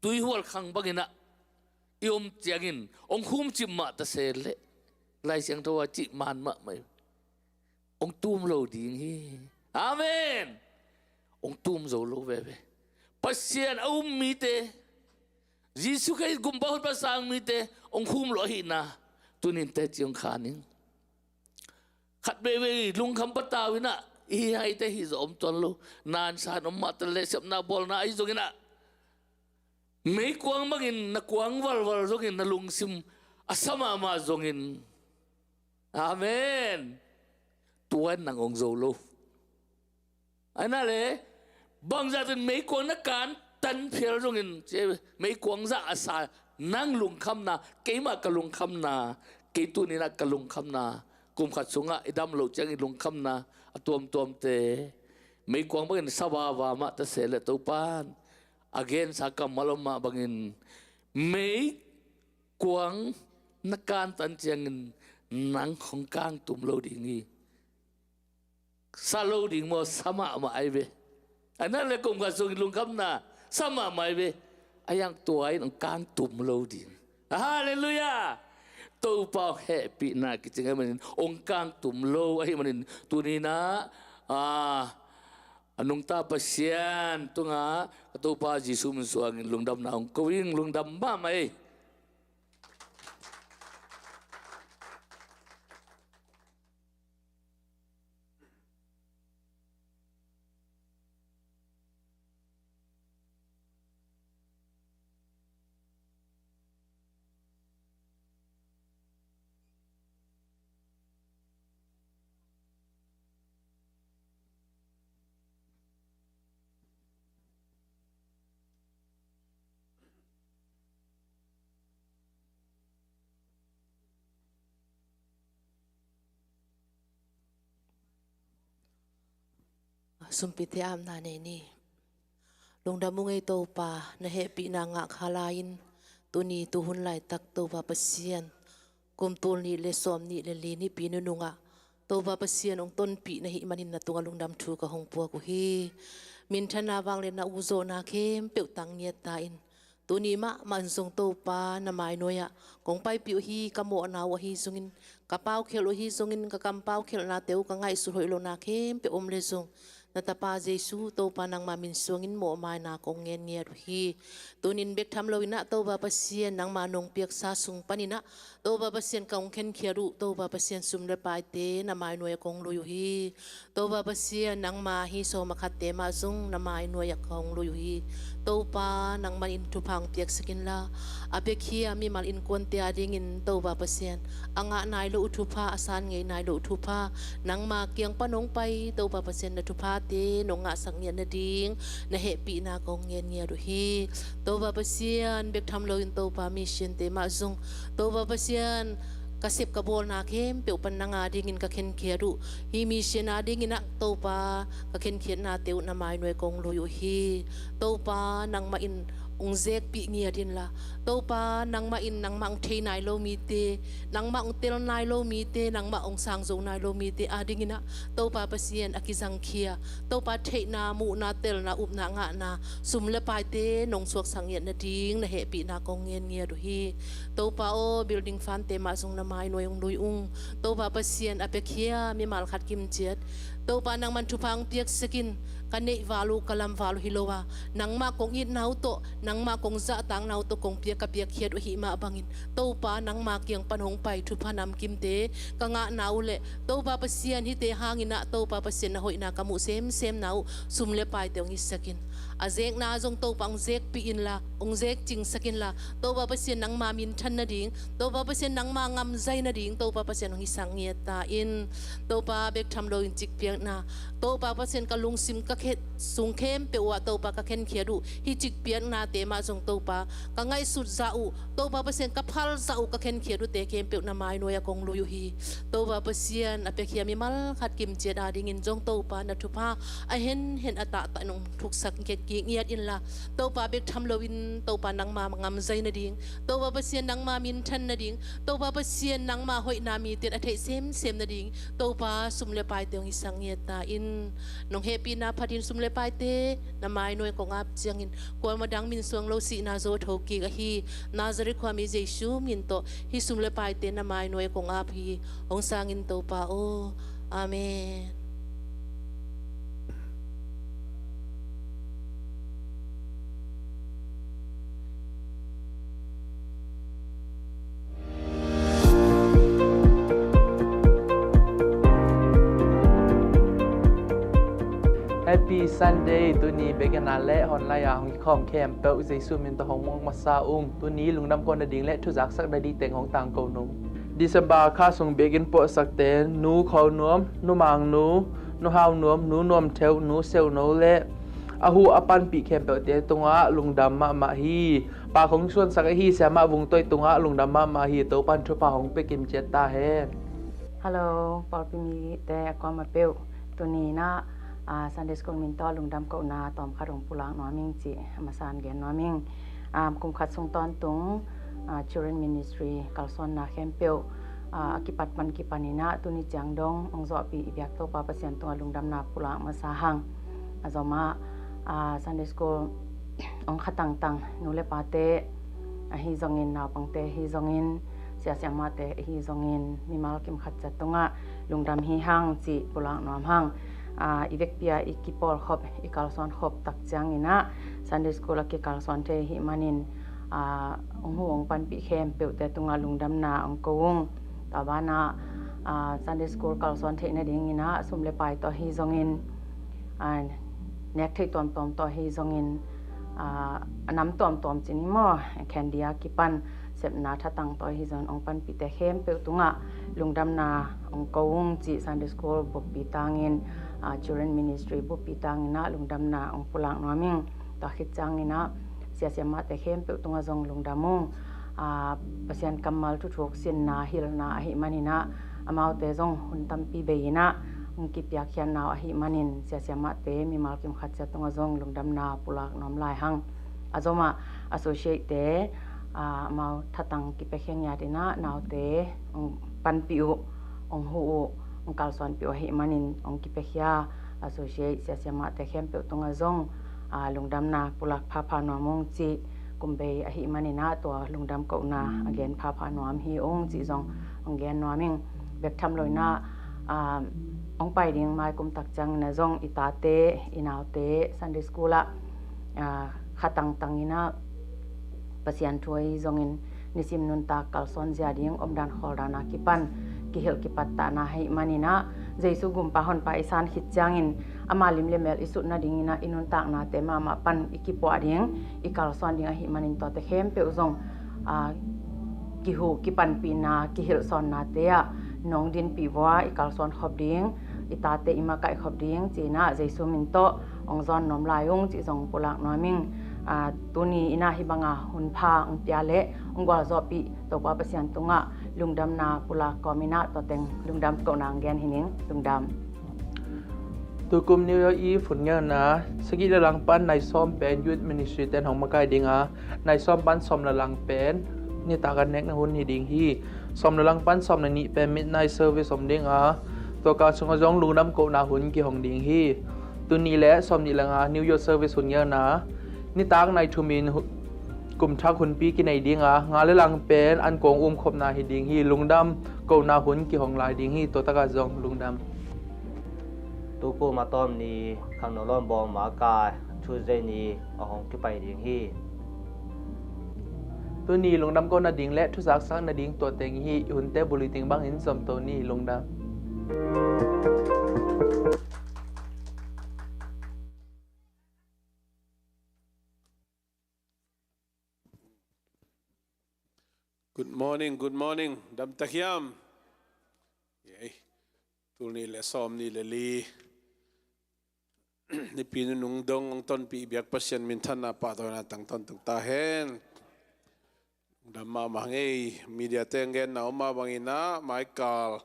tui hualkhang bangin ah i om ciangin hong khumcip mah ta se leh Lai Siangtho a cih man mahmah hi. Hong tum lo ding hi. Amen. Hong tum zo lo veve. Pasian a um mite, Jesu Khrist gumpa hutpa sang mite hong khum lo ahihna tunin teci hong khan ing. Khat veivei lungkham patau in ah i hi haite hi zo om tuan lo. Nansan om mah ta le sepna bawlna ahi zongin ah meikuang bangin na kuang valval zongin na lungsim a sa mahmah zongin. Amen. Tua in nang hong zo lo. Ahi na le bangzah tun meikuang na kantan phial zongin, meikuang zah a sa nang lungkhamna, keimah ka lungkhamna, kei tuninah ka lungkhamna, kum khat sungah i dam loh ciangin lungkhamna a tuamtuamte meikuang bangin sa vava mah ta se le Topan a gensa kammal om mah bangin meikuang na kantan ciangin nang hong kang tum lo ding hi. Sa lo ding maw, sa mahmah ai ve. A na le kum khat sung lungkhamna sa mahmah ai ve. A yang tua in hong kang tum lo ding. Halleluiah. Topa hong hehpihna kicing ahih manin hong kang tum lo ahih manin tuninah a, a nungta Pasian tungah ka Topa Jesu min suangin lungdamna hong ko ing. Lungdam mahmah ei. Sumpite apna nei ni. Lungdam ung ei Topa, na hehpihna ngah kha lai-in tuni tuhun laitak Topa Pasian, kum tul nih le sawm nih le li Nipi nunungah Topa Pasian hong tonpih na hih manin na tungah lungdam thu ka hong puak uh hi. Minthanna vangliatna, uh zawhna khempeuh tang ngiat ta in, tuni mahmah in zong Topa na mainuai-ah kong paipih uh hi. Ka mawhna uh ahi zongin, ka paukhialh uh ahi zongin, ka kam paukhialhnate uh, ka ngaihsut hoih lohna khempeuh om le zong Na Tapa Jesu, Topa nangma min suangin mawhmaina kong ngen ngiat uh hi. Tunin bek tham loinah Topa Pasian nangma nong piaksa sung paninah Topa Pasian ka hong khenkhiat uh, Topa Pasian sum le paite na mainuai ah kong lui uh hi. Topa Pasian nangma hi sawm a khatte mah zong na mainuai ah ka hong lui uh hi. Topa nangman in thupha hong piaksak inla, a piakhia mimal innkuante adingin Topa Pasian a ngah nai lo uh thupha, a san ngei nai lo uh thupha, nangma kiang pan hong pai Topa Pasian na thuphate nong ngahsak ngiat nading na hehpihna kong ngen ngiat uh hi. Topa Pasian bek tham loin Topa misiante mah zong Topa Pasian ka sep ka bawlna khempeuh pan nang adingin ka khenkhiat uh. Hi misian adinginah Topa ka khenkhiatnate uh na mainuai kong lui uh hi. Topa nangmah in hong zekpih ngiat inla, Topa nangmah in nangmah hong thei nai lo mite, nangmah hong tel nai lo mite, nangmah hong sangzo nai lo mite adinginah Topa Pasian a kizangkhia, Topa theihna, muhna, telna, upna, ngahna, sum le paite nong suaksak ngiat nading na hehpihna kong ngen ngiat uh hi. Topa aw, building fund-te mah zong na mainuai hong lui ung. Topa Pasian a piakhia mimal khat kimciat Topa nangman thupha hong piaksak in. Ka neih val uh, ka lam val uh hi lo a, nangmah kong itna uh tawh, nangmah kong zahtakna uh tawh kong piak, ka piakkhiat uh ahih mah bangin Topa nangma kiang pan hong pai thupha namkimte ka ngahna uh leh Topa Pasian hihte hanginah Topa Pasian na hoihna ka muh semsemna uh sum le paite hong hisak in. A zekna zong Topa hong zekpih inla, hong zekcingsak inla, Topa Pasian nangma minthan nading, Topa Pasian nangma ngamzai nading Topa Pasian hong hisak ngiat ta in. Topa bek tham loin cikpiakna, Topa Pasian ka lungsim ka khe, sung khempeuh uh ah Topa ka khenkhiat uh hih cikpiaknate mah zong Topa ka ngaihsut zah uh, Topa Pasian ka phal zah uh ka khenkhiat uhte khempeuh na mainuai ah kong lui uh hi. Topa Pasian a piakhia mimal khat kimciat adingin zong Topa na thupha a henhen a tahtah nong thuksak ngiat kik ngiat inla, Topa bek tham loin Topa nangma ngamzai nading, Topa Pasian nangma minthan nading, Topa Pasian nangma hoihna mite in a theih semsem nading Topa sum le paite hong hisak ngiat ta in. Nong hehpihna phatin sum le paite na mainuai kong ap ciangin kuamah dang min suang lo sihna zaw thokik ahi Nazareth khuami Jesu min tawh hih sum le paite na mainuai kong ap hi. Hong sangin Topa aw. Amen. Happy Sunday. Tuni biakinn ah le hong lai a hong kikhawm khempeuh Jesu min tawh hong muang masa ung. Tuni lungdam ko nading le thuzaksak nading teng hong tangko nung. December kha sung biakinn puahsakte, Nu Khau Nuam, Nu Mang Nu, Nu Hau Nuam, Nu Nuam Theu, Nu Seu No le a huh a panpih khempeuhte tungah lungdam mahmah hi. Pa khong suansak ahi Siamah Vung Toi tungah lungdam mahmah hi. Topan thupha hong pia kimciat ta hen. Hello, pawlpi mite a kuamah peuh. Tuni inah, ah, Sunday School min tawh lungdam kohna tawmkhat hong pulak nuam ing cih a masa in gen nuam ing. Ah, kum khat sung tawntung, ah, Children Ministry kalsuanna khempeuh, ah, a kipat pan kipan inah tuni ciang dong hong zawhpih i biak Topa Pasian tungah lungdamna pulak masa hang. A zomah, ah, Sunday School hong kha tangtang nu le pate ahi zongin, naupangte ahi zongin, siasiamahte ahi zongin, mimal kim khat ciat tungah lungdam hi hang cih pulak nuam hang. Ah, i vekpi-a i kipawlkhop, i kalsuankhop tak cianginah Sunday School a kikalsuan thei ahih manin, ah, hong huh hong panpih khempeuhte tungah lungdamna hong ko ung. Tua banah, ah, Sunday School kalsuan theih nadinginah sum le pai tawh ahi zongin, ah, nek theih tuamtuam tawh ahi zongin, ah, a nam tuamtuam cih ni maw, khendia kipan sepna thatang tawh ahi zongin hong panpihte khempeuh tungah lungdamna hong ko ung cih Sunday School buppi tangin, ah, Children Ministry buppi tanginah lungdamna hong pulak nuam ing. Tua khit cianginah siasiamahte khempeuh tungah zong lungdam ung. Ah, Pasian kammal thuthuk sinna hilhna ahih maninah amaute zong hun tampi bei inah hong kipiakkhiatna uh ahih manin siasiamahte mimal kim khat ciat tungah zong lungdamna pulak nuam lai hang. A zomah associate-te, ah, amau thatang kipiakhia ngiat inah naute hong panpih uh, hong huh uh, hong kalsuanpih uh ahih manin hong kipiakhia associate siasiamahte khempeuh tungah zong, ah, lungdamna pulak phapha nuam ung cih kum bei ahih maninah tua lungdam kohna a gen phapha nuam hi ung cih zong hong gen nuam ing. Bek tham loinah, ah, Hong pai ding mai kum tak ciangin ah zong i tate, i naute Sunday school ah, ah, kha tangtang in ah Pasian thu ahi zongin nisim nuntak kalsuan zia ding omdan khawldan a kipan kihilh kipattahna ahih manin ah Jesu gumpa honpa i san khit ciangin ama lim le mel i sut nadingin ah i nuntaknate mahmah pan i kipuah ding, i kalsuan ding ahih manin tuate khempeuh zong, ah, kihu kipanpihna kihilhsawnnate ah nong dinpih vua i kalsuan khop ding, i tate i makaih khop ding ci-in ah Jesu min tawh hong zawn nuam lai ung cih zong pulak nuam ing. Ah, tuni in ah hih banga hun pha hong pia le hong gualzawhpih Topa Pasian tungah lungdamna pulak kawmin ah tua teng lungdam kohna hong gen hi ning. Lungdam. Tukum New Year Eve hun ngeina sagih le langpan nai sawm pen Youth Ministry ten hong makai ding a, nai sawm pan sawm le lang pen nitak a nekna hun hi ding hi. Sawm le langpan sawm le nih pen midnight service om ding a, tua kal sungah zong lungdam kohna hun kihong ding hi. Tuni le sawm nih le nga New Year service hun ngeina nitak nai thumin hu-, kum thak hunpi kinei ding a, nga le lang pen an kong umkhopna hi ding hi. Lungdam kohna hun kihong lai ding hi. Tua takah zong lungdam. Tukum a tawm ni khangno lawm bawm a ka Tuesday ni a hong kipai ding hi. Tuni lungdam kohna ding le thuzak sakna ding tua teng hi. I hunte bulletin bangin zom to ni. Lungdam. Good morning, good morning. Dam tak hiam? Yei. Tul nih le sawm nih le li. Nipi nunung dong hong tonpih biak Pasian minthanna pahtawina tang tawntung ta hen. Dam mahmah ngei, media te hong genna om mah bangin ah maikal,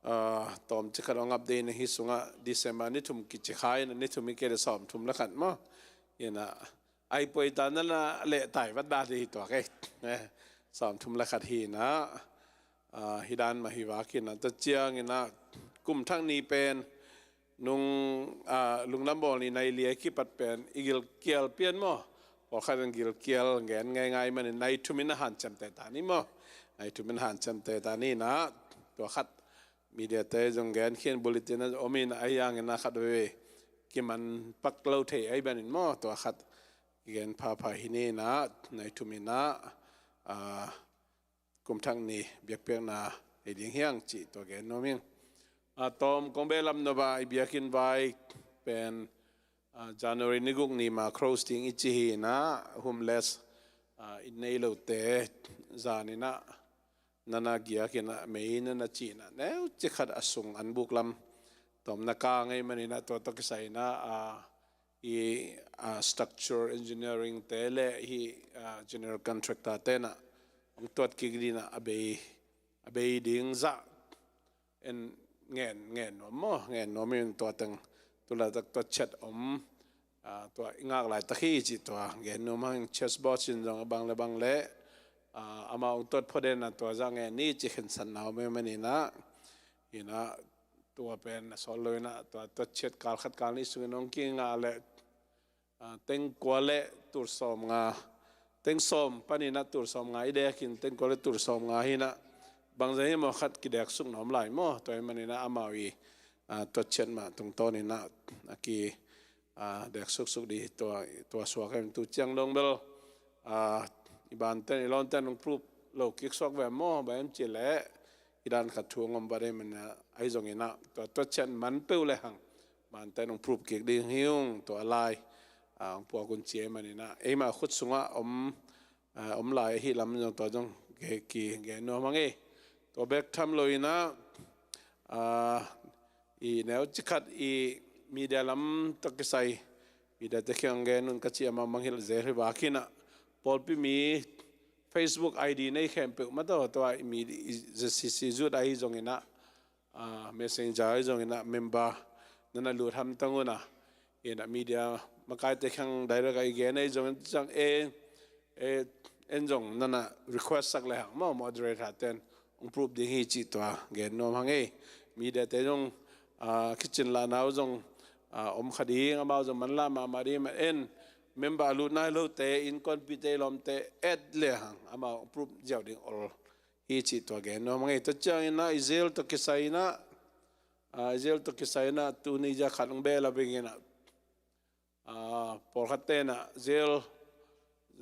ah, tawmcik khat hong update na hi sungah December ni thum kici kha in, ni thum hi kei le sawm thum le khat maw. Ina ai poi ta na na leh tai vat da di hi tuak ei. Eh, sawm thum le khat hi na, ah, hi dan mah hi vak hi na, tua ciangin ah kum thak ni pen nung, ah, lungdam bawl ni nai li a kipat pen i gilkial pian maw. Pawlkhat in gilkial gen ngaingai manin nai thumin a hanciamte ta ni maw. Nai thumin a hanciamte ta ni na, tua khat media te zong gen khin bulletin a om in a hiangin a khat veve kiman pak lo thei ahi banin maw. Tua khat gen phapha hi ni na, nai thumin ah, ah, kum thak ni biakpiakna ei ding hiang cih tua gen nuam ing. A tawm kong belam nop a i biakinn vai pen, ah, January ni guk ni ma close ding i ci hi na, homeless, ah, inn nei lote zanin ah nana giakin ah mei nana cihna neucik khat a sung an buk lam tawm na ka ngei manin ah tua tawh kisai na, ah, i, ah, structure engineering te le hi, ah, general contractor te na hong tuat kik dina a bei, a bei ding zah en ngen, ngen nuam maw, ngen nuam in tua teng tu laitak tua chet om, ah, tua i ngak laitak hi cih tua gen nuam hang. Chess board in zong a bang le bang le, ah, amah hong tuat phoden a tua zah ngen ni cih khensanna om e manin ah, ina tua pen a sawt lo ina tua, tua chet kal khat kal ni sungin hong kingah le, ah, teng kua le tul sawm nga, teng sawm panin ah tul sawm nga i dekin teng kua le tul sawm nga hi na, bangzah hi maw khat kidek suk nuam lai maw. Tua hi manin ah amau i, ah, tua chet mah tungtawnin ah a ki, ah, dek suksuk di tua, tua suak em tu ciang dong bel, ah, i banten i lawnten hong proof lo kik suak ve maw, ba em ci le i dan khat thu hong om ba dei manin ah ahi zongin ah tua, tua chet man peuh le hang banten hong proof kik ding hi ung tua lai, ah, hong puak un ci e manin ah eimah khut sungah om, ah, om lai ahi lam zong tua zong ki, ki gen nuam hang e. Tua bek tham lo ina, ah, i neucik khat i media lam tawh kisai media te kiang gen un ka ci a mah mangngilh zel hi vak ina, pawlpi mi Facebook I D nei khempeuh mah tawh tua i mi i Z C C zut ahi zongin ah, ah, Messenger ahi zongin ah member nana lut hamtang un ah, ina media makaite khang direct a i gen ahi zongin ciang e, e, en zong nana request sak le hang maw, moderator ten hong proof ding hi cih tua gen nuam hang e. Media te zong, ah, kicin lahna uh zong, ah, om kha ding, amau zong manlah mahmah ding, ma en member a lut nai lote, innkuanpihte, i lawmte et le hang amau hong proof ziau ding ol hi cih tua gen nuam hang e. Tua ciangin ah i zel tawh kisai in ah, ah, zel tawh kisai inah tuni zia khat hong beh la beng inah, ah, pawlkhat te inah zel,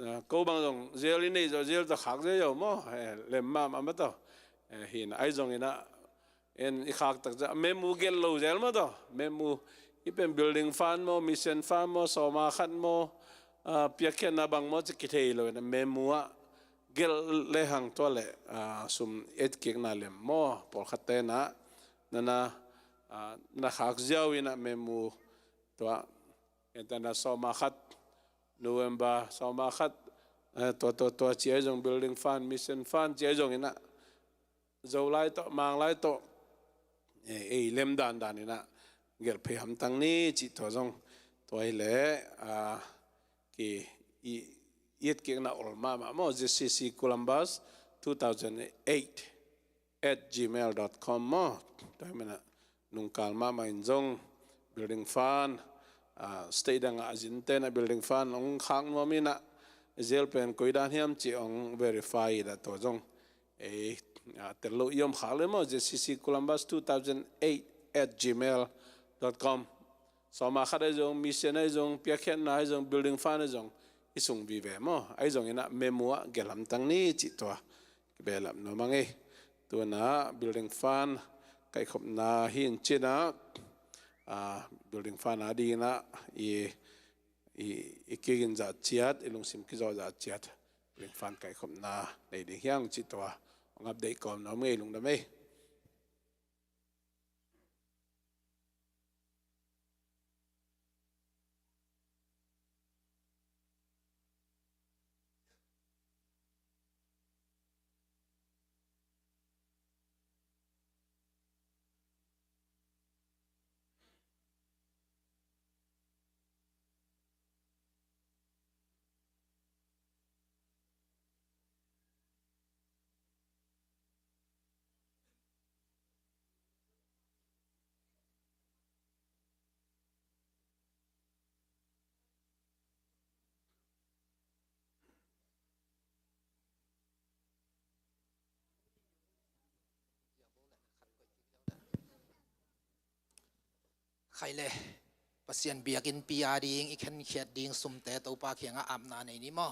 ah, ko bang zong zel i neih zawh zel tawh khak zel zo maw, eh, lem mahmah mah tawh, eh, hi inah ahi zong inah en i khak tak ciang memu gelh lo zel maw tawh, memu i pen building fund maw, mission fund maw, sawma khat maw, ah, piakkhiatna bang maw ci kithei lo inah memu ah gelh lehang tua leh, ah, sum etkikna lem maw, pawlkhat te inah na na, ah, na khak ziau inah memu tua, en ta na sawma khat, November sawma khat, eh, tua tua tua ci ahi zong, building fund, mission fund ci ahi zong inah Zolai tawh, Manglai tawh, eh, ei lem dandan inah gelh phei hamtang ni cih tua zong, tua hi leh, ah, ki i, i etkikna ol mahmah maw, Z C C Columbus two thousand eight at gmail dot com maw. Tua hi manah nungkal mahmah in zong building fund, ah, state dangah a zin te inah building fund hong khak nuam inah zel pen koi dan hiam cih hong verify dah tua zong ei, ah, tel lo i om khak le maw, Z C C Columbus two thousand eight at gmail dot com. Sawma khat ahi zong, mission ahi zong, piakkhiatna ahi zong, building fund ahi zong, i sung vive maw, ahi zong inah memu ah gelh hamtang ni cih tua kibehlap nuam ing ei. Tu inah building fund kaikhopna hi in ci inah, ah, building fund a ding inah i, i, i kigin zah ciat, i lungsim kizawh zah ciat building fund kaikhopna nei ding hi hang cih tua hong update kawm nuam ing ei, lungdam ei. Khai le, Pasian biakinnpi a ding i khenkhiat ding sumte Topa kiangah apna nei ni maw.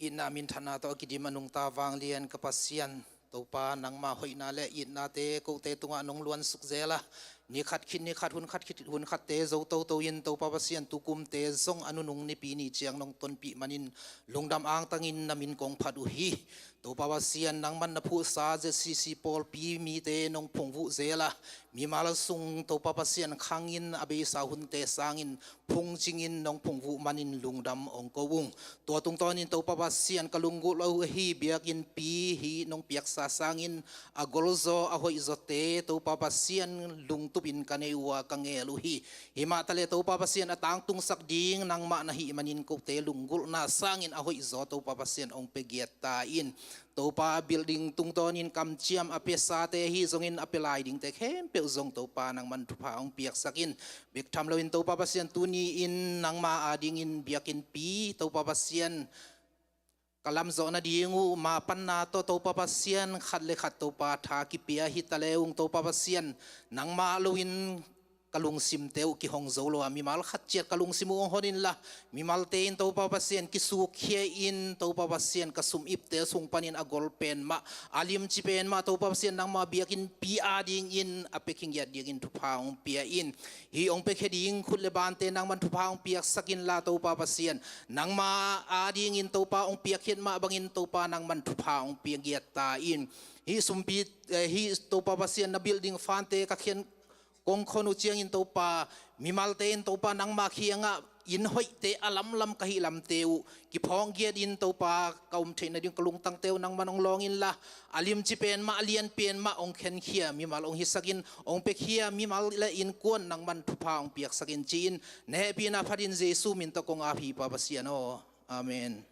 Itna minthanna tawh a kidim a nungta vanglian ka Pasian, Topa nangma hoihna le itnate kote tungah nong luansuk zel a, ni khat khit ni khat, hun khat khit hun khatte zo toto in Topa Pasian, tukumte zong a nunung Nipi ni ciang nong tonpih manin lungdam angtangin na min kong phat uh hi. Topa Pasian, nangman na phuhsa Z C C pawlpi mite nong phungvuh zel a, mimal sung Topa Pasian khangin a beisa hunte sangin phungcingin nong phungvuh manin lungdam ong ko ung. Tua tungtawnin Topa Pasian, ka lunggulh uh ahi biakinnpi hih nong piaksa sangin a golzaw a hoihzawte Topa Pasian, lungtupin ka nei uh a ka ngel uh hi. Himah taleh Topa Pasian, a tangtungsak ding nangmah na hih manin kote lunggulhna sangin a hoihzaw Topa Pasian ong pia giat ta in. Topa, building tungtawnin kamciam a piasate ahi zongin a pia lai dingte khempeuh zong Topa nangman thupha hong piaksak in. Bek tham loin Topa Pasian, tuni-in nangma adingin biakinnpi Topa Pasian ka lamzawh nading uh mapanna tawh Topa Pasian, khat le khat Topa tha kipia hi ta le ung Topa Pasian, nangmah loin ka lungsimte uh kihong zo lo a, mimal khat ciat ka lungsim uh hong hon inla, mimalte in Topa Pasian kisukkhia in Topa Pasian, ka sum ipte sung panin a gol pen mah, a limci pen mah Topa Pasian, nangma biakinnpi adingin a pia khingiat dingin thupha hong pia in. Hih hong piakhia ding khut le bante nangman thupha hong piaksak inla Topa Pasian, nangma adingin Topa hong piakkhiat mah bangin Topa nangman thupha hong pia giat ta in. Hih sumpi, eh, hih Topa Pasian, na building fund-te ka khian kong khon uh ciangin Topa, mimalte in Topa nangma kiangah inn hoihte a lamlam ka hih lamte uh kiphawk giat in Topa, ka um theih nading ka lungtangte uh nangman hong lawng inla, a limci pen mah, a lian pen mah hong khenkhia mimal hong hisak in, hong piakhia mimal le innkuan nangman thupha hong piaksak in ci-in, na hehpihna phatin Jesu min tawh kong ap hi Pa Pasian aw. Amen.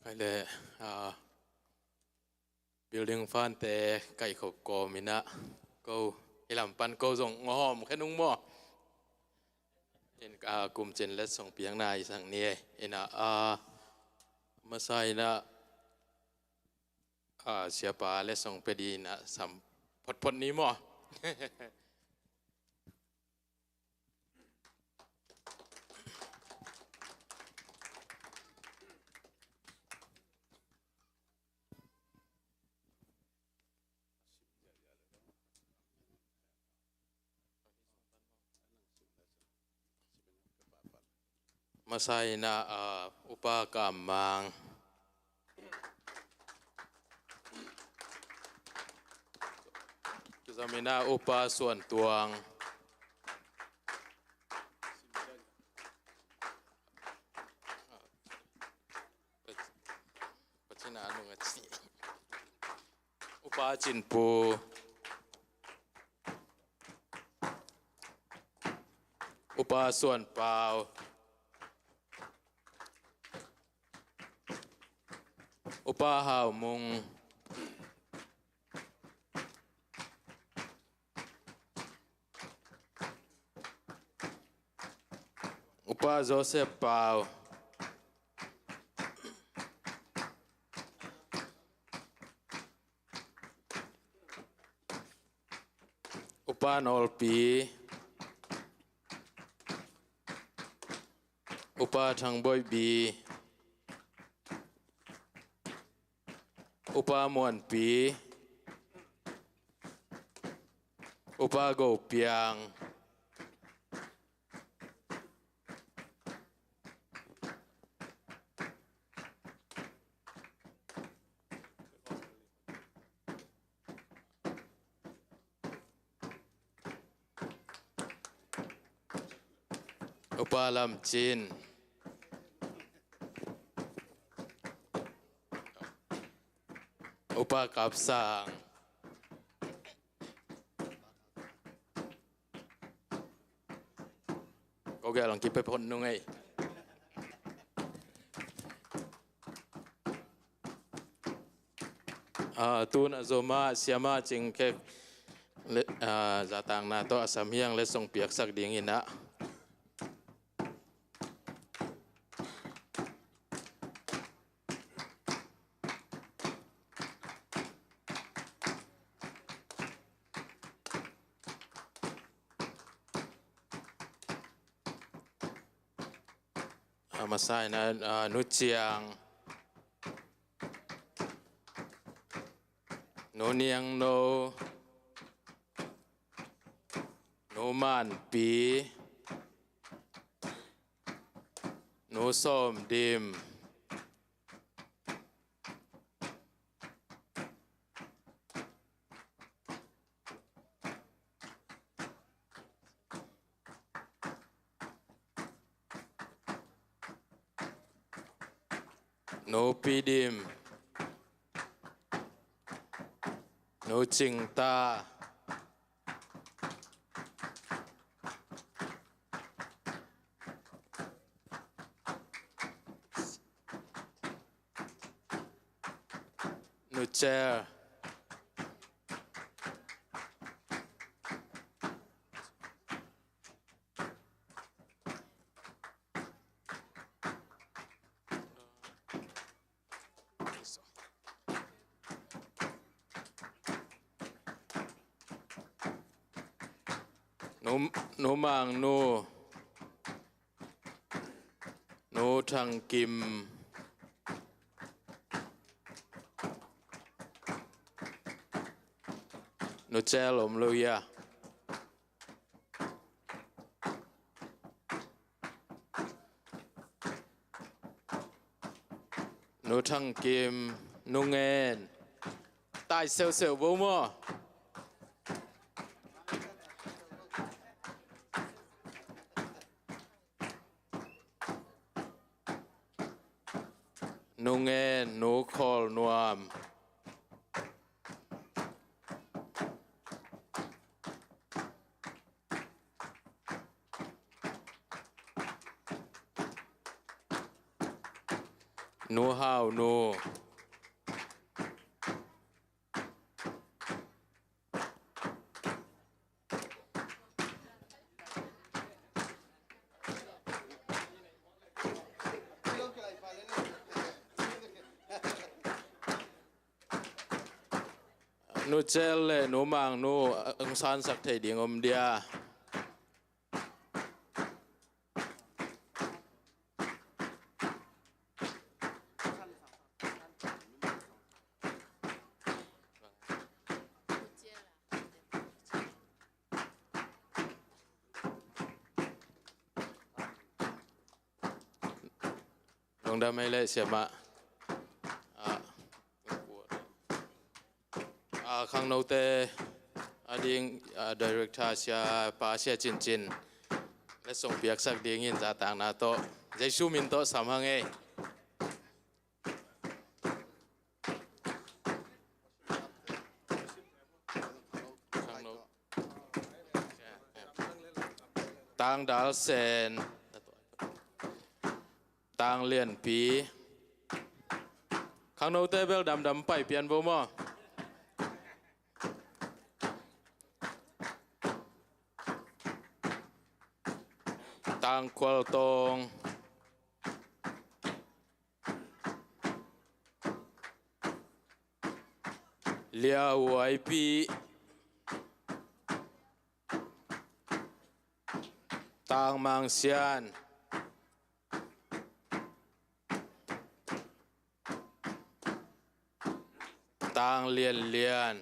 Ai le, ah, building fund te kaihkhop kawm in ah, ko, i lam pan ko zong ngawhawm khe nung maw. In, ah, kumcin letsong piakna i sang ni e. In ah, ah, masa in ah, ah, siapa letsong pia ding in ah sam photphot ni maw. Masa in ah, ah, Upa Kam Mang. Kizom in ah Upa Suan Tuang. Upa Cin Pu. Upa Suan Pau. Upa Hau Mung. Upa Joseph Pau. Upa Nolpi. Upa Thang Boih Bi. Upa Muan Pi. Upa Go Piang. Upa Lam Cin. Upa Kap Sang. Ko gel ang kipe phot nung ei. Ah, tun a zom ah Siama Cing Kek le, ah, zatakna tawh a sam hiang letsong piaksak ding in ah. A masa in ah, ah, Nu Ciang, Nu Niang No, Nu Man Pi, Nu Sawm Dim, Nu Pi Dim, Nu Cing Ta, Nu Cel. Nu, Nu Mang Nu, Nu Thang Kim, Nu Cel om lo hia? Nu Thang Kim, Nu Ngen. Tai seuhseuh bo maw. Nu Ngen, Nu Khawl Nuam. Nu Hau Nu. Nu Cel le Nu Mang Nu, a, hong sansak thei ding om dia. Lungdam ei le siamah. Ah, ah, khangnote a ding, ah, director sia pa Sia Cin Cin le song piaksak dingin zatakna tawh Jesu min tawh sam hang ei. Tang Dal Sen, Tang Lian Pi. Khangnote bel damdam pai pian vo maw. Tang Kual Tong. Lia Huai Pi. Tang Mang Sian. Tang Lian Lian.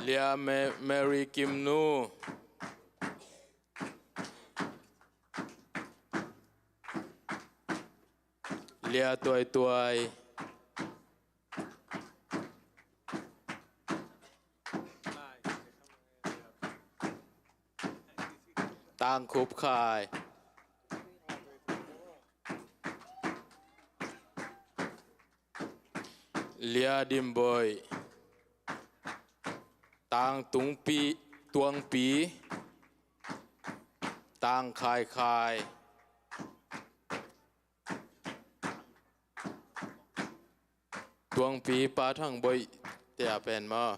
Lia Me-, Mary Kim Nu. Lia Tuai Tuai. Tang Khup Khai. Lia Dim Boi. Tang Tung Pi, Tuang Pi. Tang Khai Khai. Tuang Pi Pa Thang Boi te a pen maw.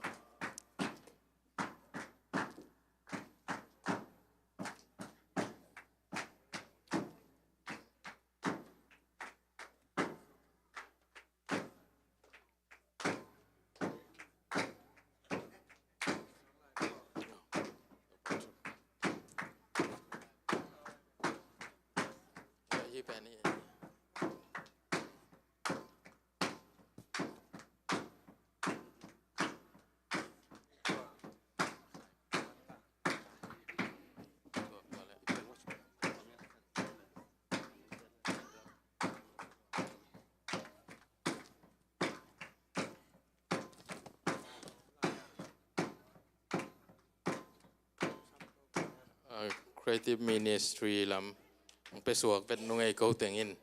Ah, Creative Ministry lam hong pia suak vet nung ei ko teng in.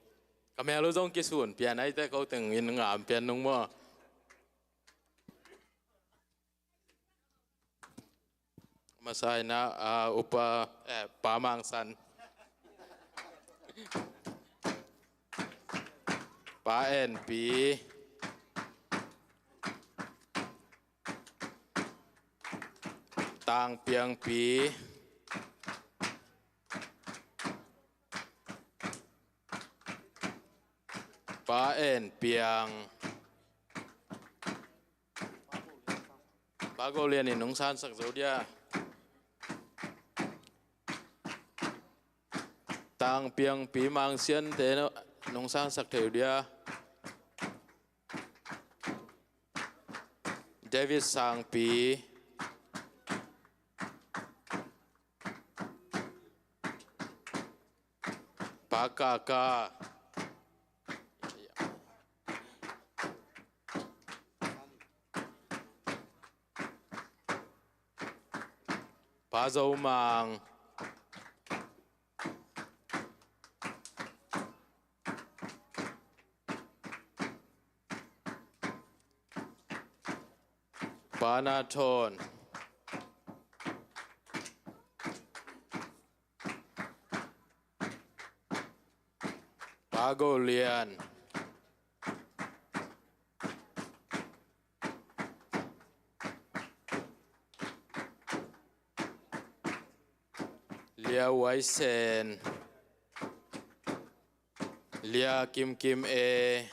Ka mel uh zong kisun pian aite ko teng in ngam pian nung maw. Masa in ah, Upa, eh, Pa Mang San. Pa En Pi. Tang Piang Pi. Pa En Piang. Pa Go Lian in hong sansak zo dia. Tang Piang Pi Mang Sian te nong sansak thei uh dia. David Sang Pi. Pa Kaka. Pa Zo Mang. Pa Na Thawn. Pa Go Lian. Lia Wai Sen. Lia Kim Kim E.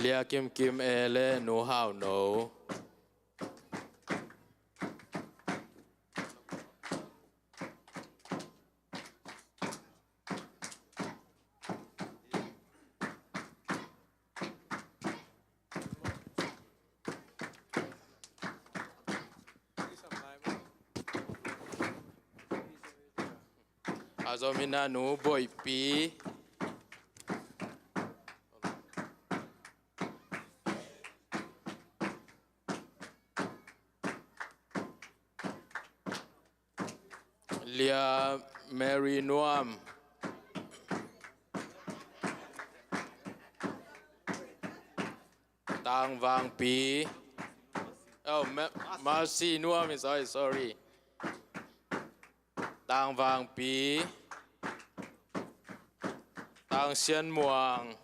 Lia Kim Kim E le Nu Hau No. A zom in a Nu Boih Pi. Lia Mary Nuam. Tang Vang Pi. Oh, Ma-, Mercy Nuam, sorry, sorry. Tang Vang Pi. Tang Sian Muang.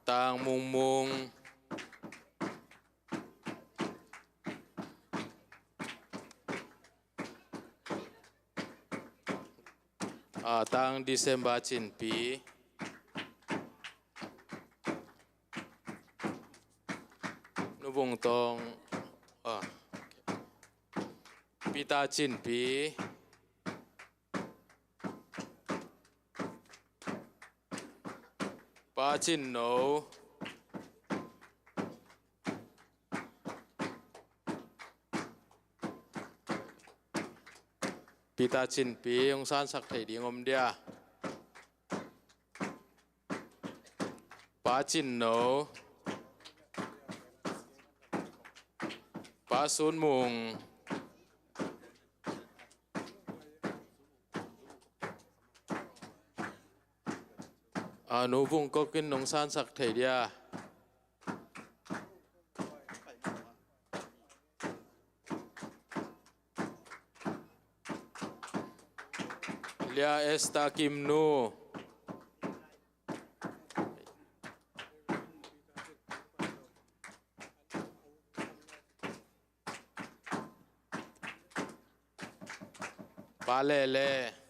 Tang Mung Mung. Ah, Tang December Cin Pi. Nu Vung Tawng. Ah, Peter Cin Pi. Pa Cin No. Peter Cin Pi, hong sansak thei ding om dia. Pa Cin No. Pa Sun Mung. A, Nu Vung Kok in hong sansak thei dia. Lia Esther Kim Nu. Pa Lele.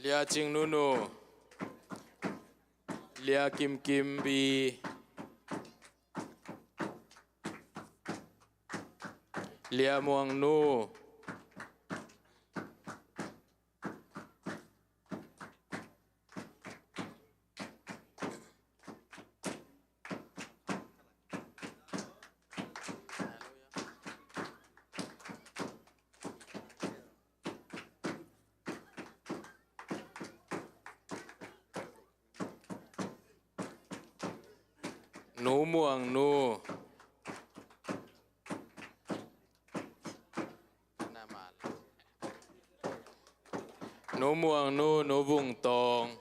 Lia Cing Nu Nu. Lia Kim Kim Pi. Lia Muang Nu. Nu Muang Nu. Nu Muang Nu, Nu Vung Tawng.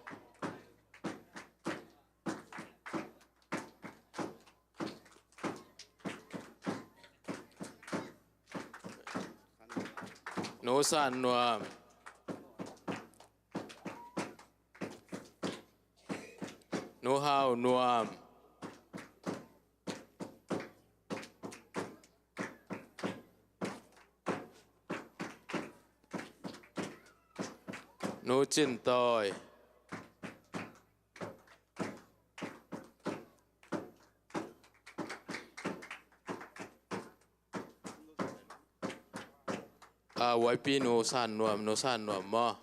Nu San Nuam. Nu Hau Nuam. Nu Cin Tawi. A, Y P Nu San Nuam, Nu San Nuam maw?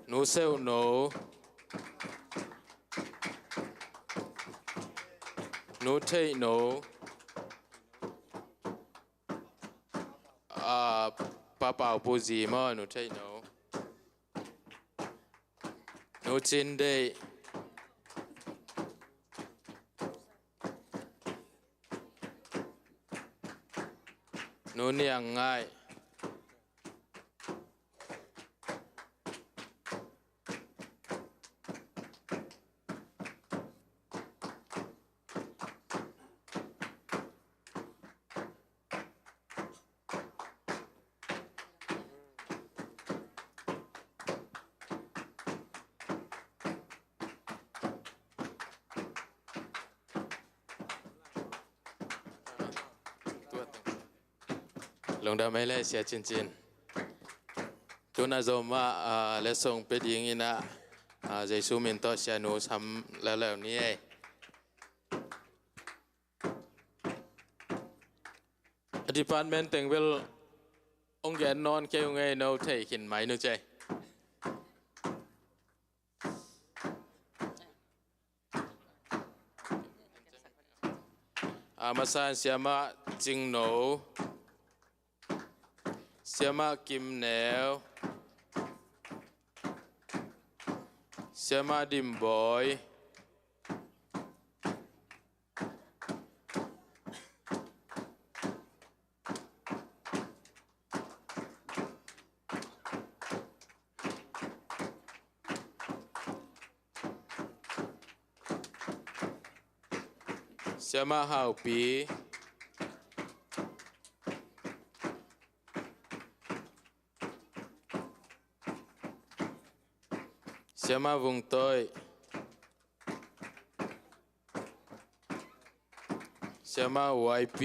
Nu Seuh No. Nu Theih No. A, Pa Pau Pu Zi maw, Nu Theih No. Nu Cin Deih. Nu Niang Ngaih. Lungdam ei le Sia Cin Cin. Tun a zom ah, a, letsong pia dingin ah, a, Jesu min tawh Sia Nu sam leuleu ni ei. A department teng bel hong gen nawn kei ung ei, no thei khin mai nu cei. A masa in Siamah Cing No, Siamah Kim Neu, Siamah Dim Bawi, Siamah Hau Pi, Siamah Vung Toi, Siamah Y P,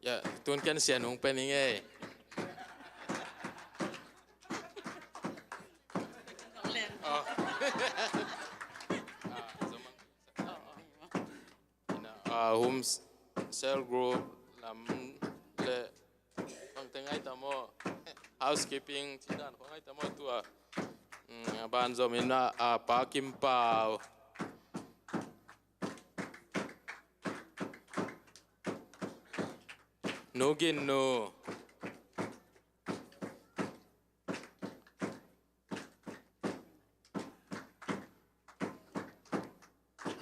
Ya, tun ken Sia Nu pen ing ei. Oh. Ah, home cell group lam le bangte ngai ta maw? Housekeeping ci dan khong ngai ta maw tua? Mm, a ban zom in ah, a, Pa Kim Pau. Nu Gin Nu.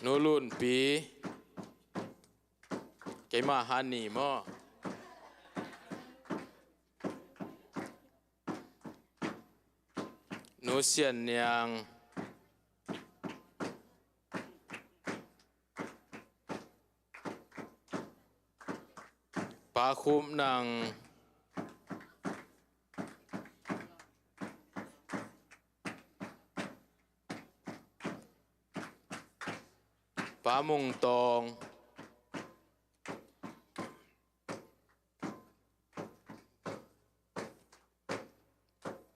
Nu Lun Pi. Keimah Hani maw? Nu Sian Niang. Pa Khup Nang. Pa Mung Tawng.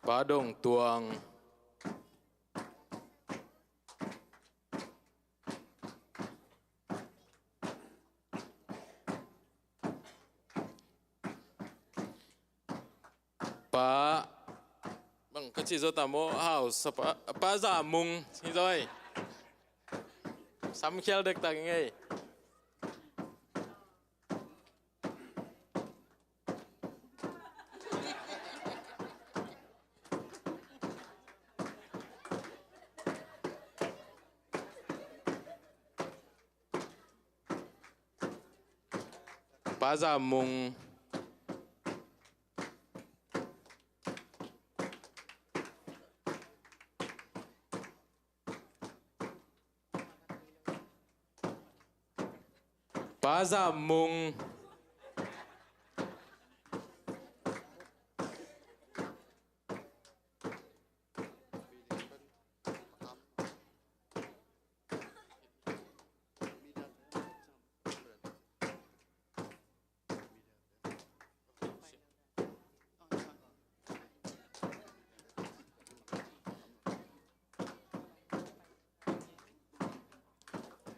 Pa Dong Tuang. Pa, bang ka ci zo ta maw, hau sa pa, Pa Za Mung hi zo ei. Sam khial dek tak ing ei. Pa Za Mung. Pa Za Mung.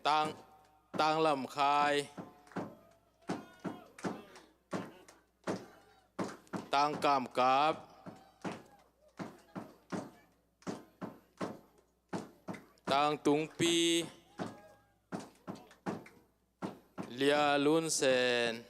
Tang, Tang Lam Khai, Tang Kam Kap, Tang Tung Pi, Lia Lun Sen.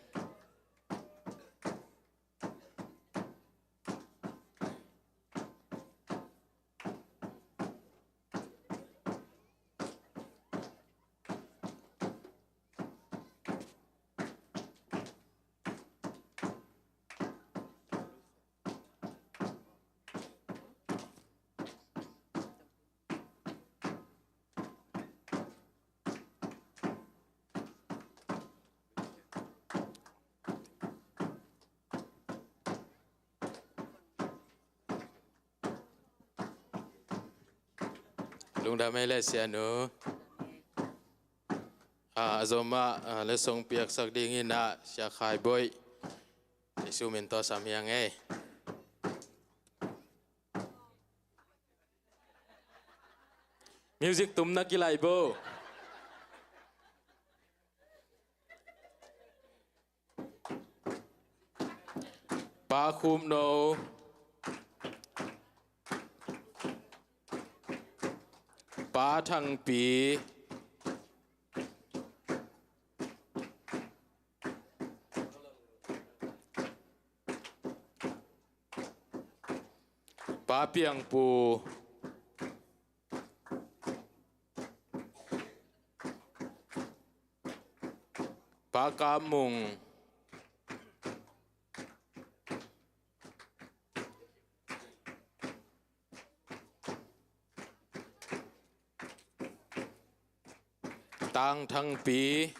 Lungdam ei le, Sianu. A, a zom ah, a, letsong piaksak dingin ah Sia Khai Boih, Jesu min tawh sam hi ing ei. Music tum na kilai bo. Pa Khupno, Pa Thangpi, Pa Piangpu, Pa Kap Mung, Tang Thangpi,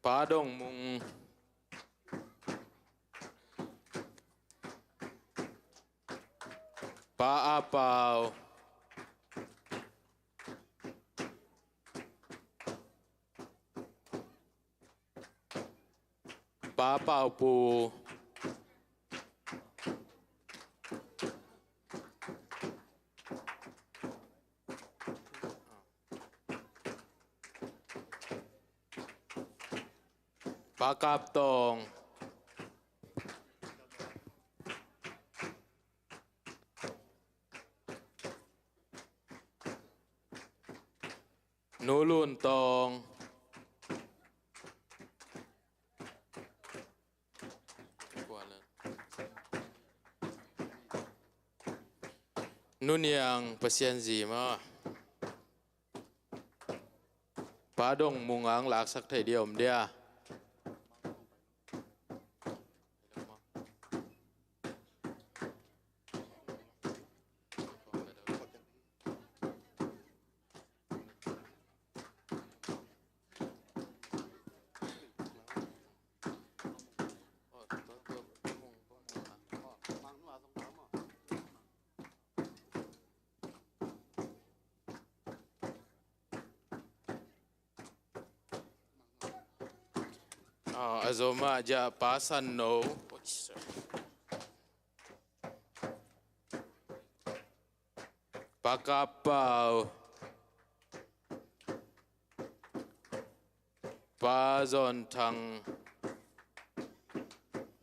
Pa Dong Mung, Pa A Pau, Pa Pau Pu, Pa Kap Tawng, Nu Lun Tawng, Nu Niang Pasian zi maw. Pa Dong Mung ang laksak thei dia om dia. A, a zom ah ja Pa San No. Pa Kap Pau, Pa Zon Thang,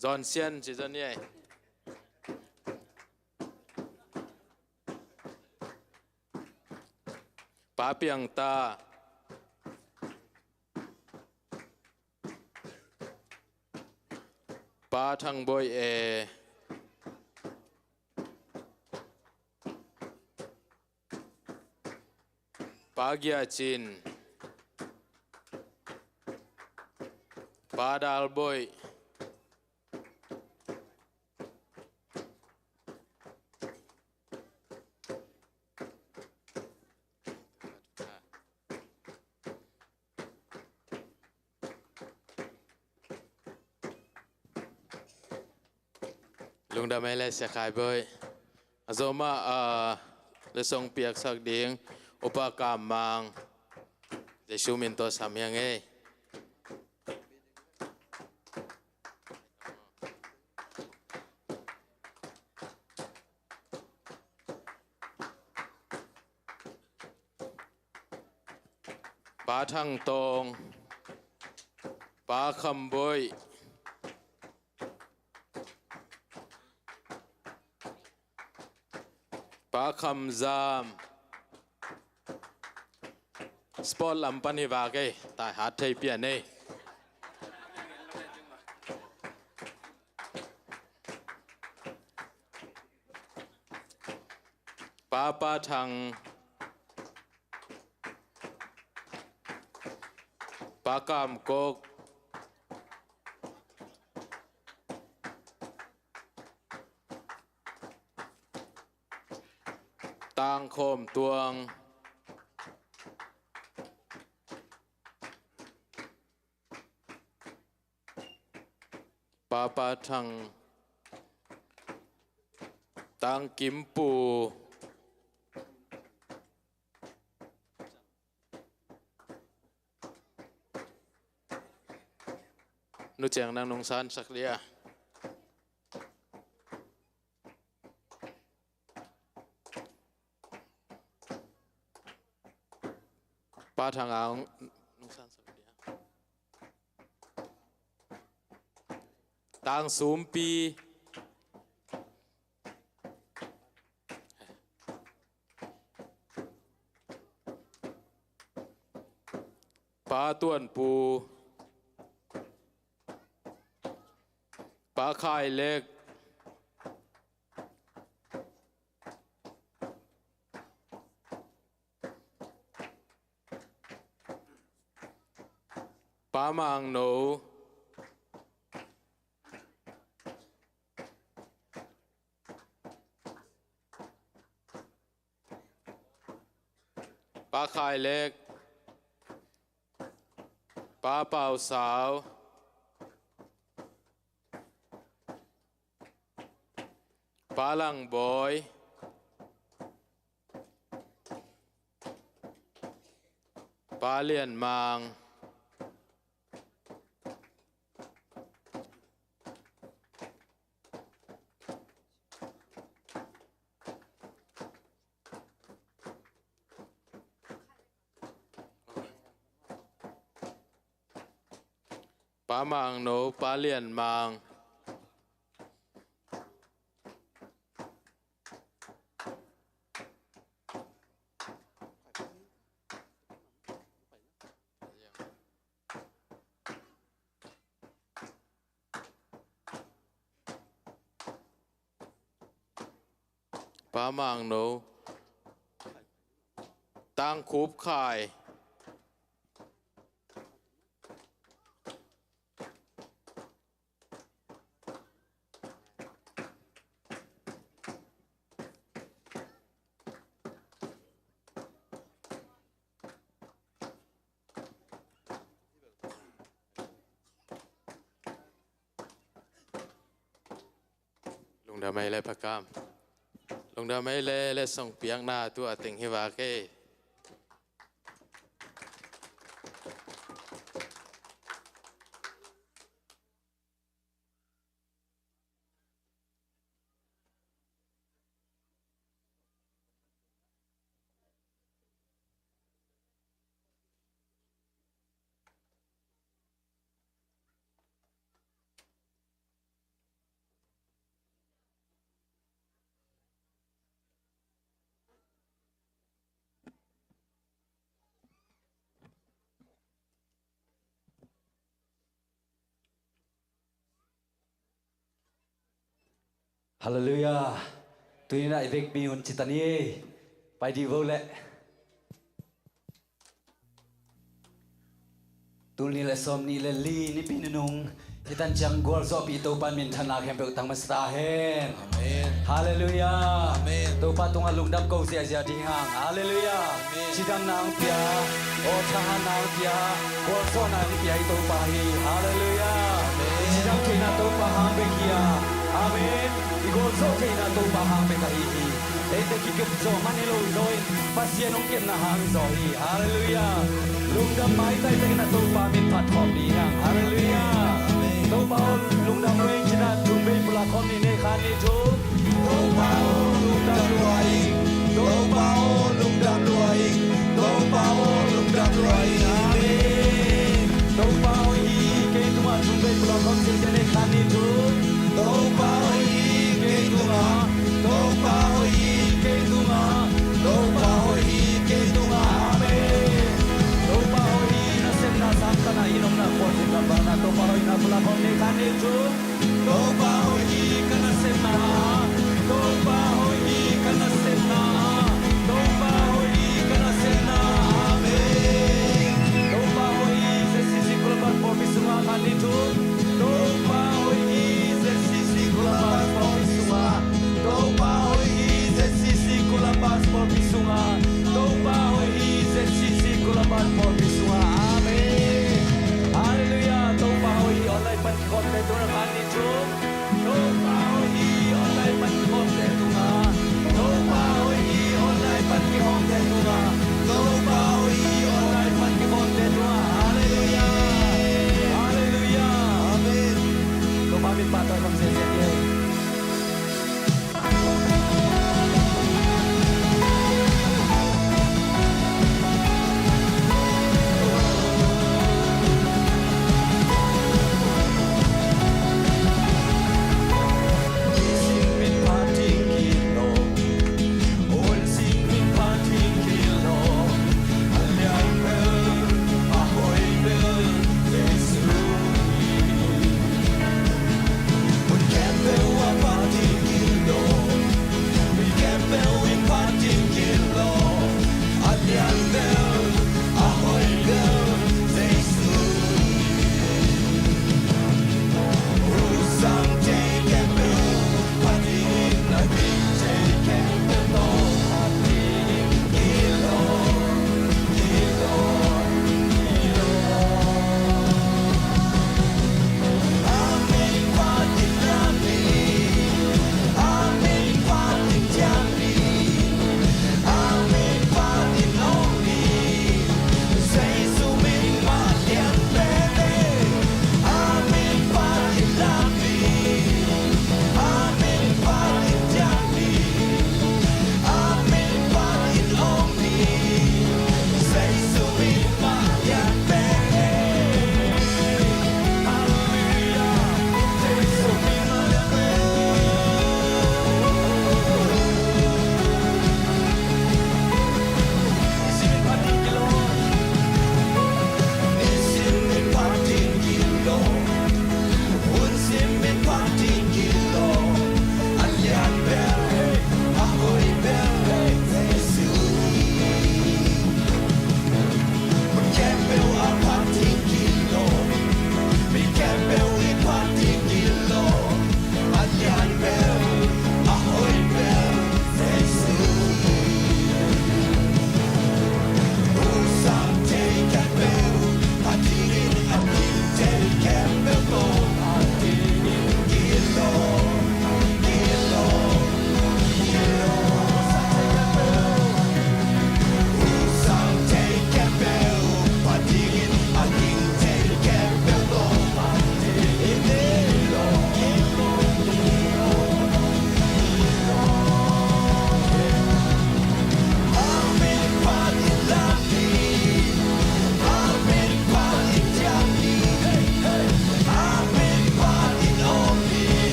Zon Sian ci zon ni ei. Pa Piang Ta, Pa Thang Boih e, Pa Gia Cin, Pa Dal Boih, Lungdam ei le Sia Khai Boih. A zom ah, a, letsong piaksak ding Upa Kam Mang, Jesu min tawh sam hi ing ei. Pa Thang Tawng, Pa Kham Boih, Pa Kham Zam. Sport lam pan hi vak ei, tai hat thei pian ei. Pa Pa Thang, Pa Kam Kok, Tang Khawm Tuang, Pa Pa Thang, Tang Kim Pu, Nu Ciang, nang nungsan sak lia. Pa Thang Ang, nungsan sak lia. Tang Sumpi, Pa Tuan Pu, Pa Khai Lek, Pa Mang No, Pa Khai Lek, Pa Pau Sau, Pa Lang Bawi, Pa Lian Mang, Pa Mang No, Pa Lian Mang, Pa Mang No, Tang Khup Khai, Lungdam ei le Pa Kam. Lungdam ei le, letsong piakna tua teng hi vak ei. Halleluiah. Tuni-in ah i vekpi hun citan hi. Pai dih vo leh. Tul nih le sawmnih le li Nipi nunung i tan ciang gualzawhpih Topa minthanna khempeuh tang masa ta hen. Amen. Halleluiah. Amen. Topa tungah lungdam ko ziahziah ding hang. Halleluiah. Amen. Cidamna hong pia, aw thahatna hong pia, gualzawhna hong pia i Topa hi. Halleluiah. Amen. I cidam theihna Topa hang bek hi a. Amen. I gualzawh theihna Topa hang bek ahi hi. Eite kikep zawh man hi lo zaw in Pasian hong kepna hang zaw hi. Halleluiah. Lungdam maitai takin a Topa min phat khawm ding hi hang. Halleluiah. Amen. Topa aw lungdam lua ing. Cina thum vei pulak khawm ni, nei khat nih thum. Topa aw lungdam lua ing. Topa aw lungdam lua ing. Topa aw lungdam lua ing. Amen. Topa hoih hi ka nasepna ah. Topa hoih hi ka nasepna ah. Topa hoih hi ka nasepna ah. Amen. Topa hoih hi ZCC Kulapan pawlpi sungah khan ni thu. Topa hoih hi ZCC Kulapan pawlpi sungah. Topa hoih hi ZCC Kulapan pawlpi sungah. Topa hoih hi ZCC Kulapan pawlpi sungah. Amen. Halleluiah. Topa hoih hi. Online pan kikhawmte tungah khan ni thu.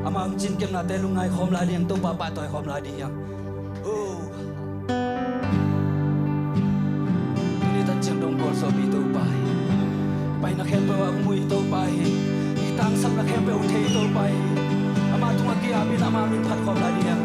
Ama hong cinkemnate lungngai khawm lai ding, Topa pahtawi khawm lai ding hi hang. Oh. Tuni tan ciang dong gualzawhpih Topa hi. Paina khempeuh ah hong mu Topa hi. I tangsapna khempeuh hong thei Topa hi. Ama tungah ki-ap in ama min phat khawm lai ding hi hang.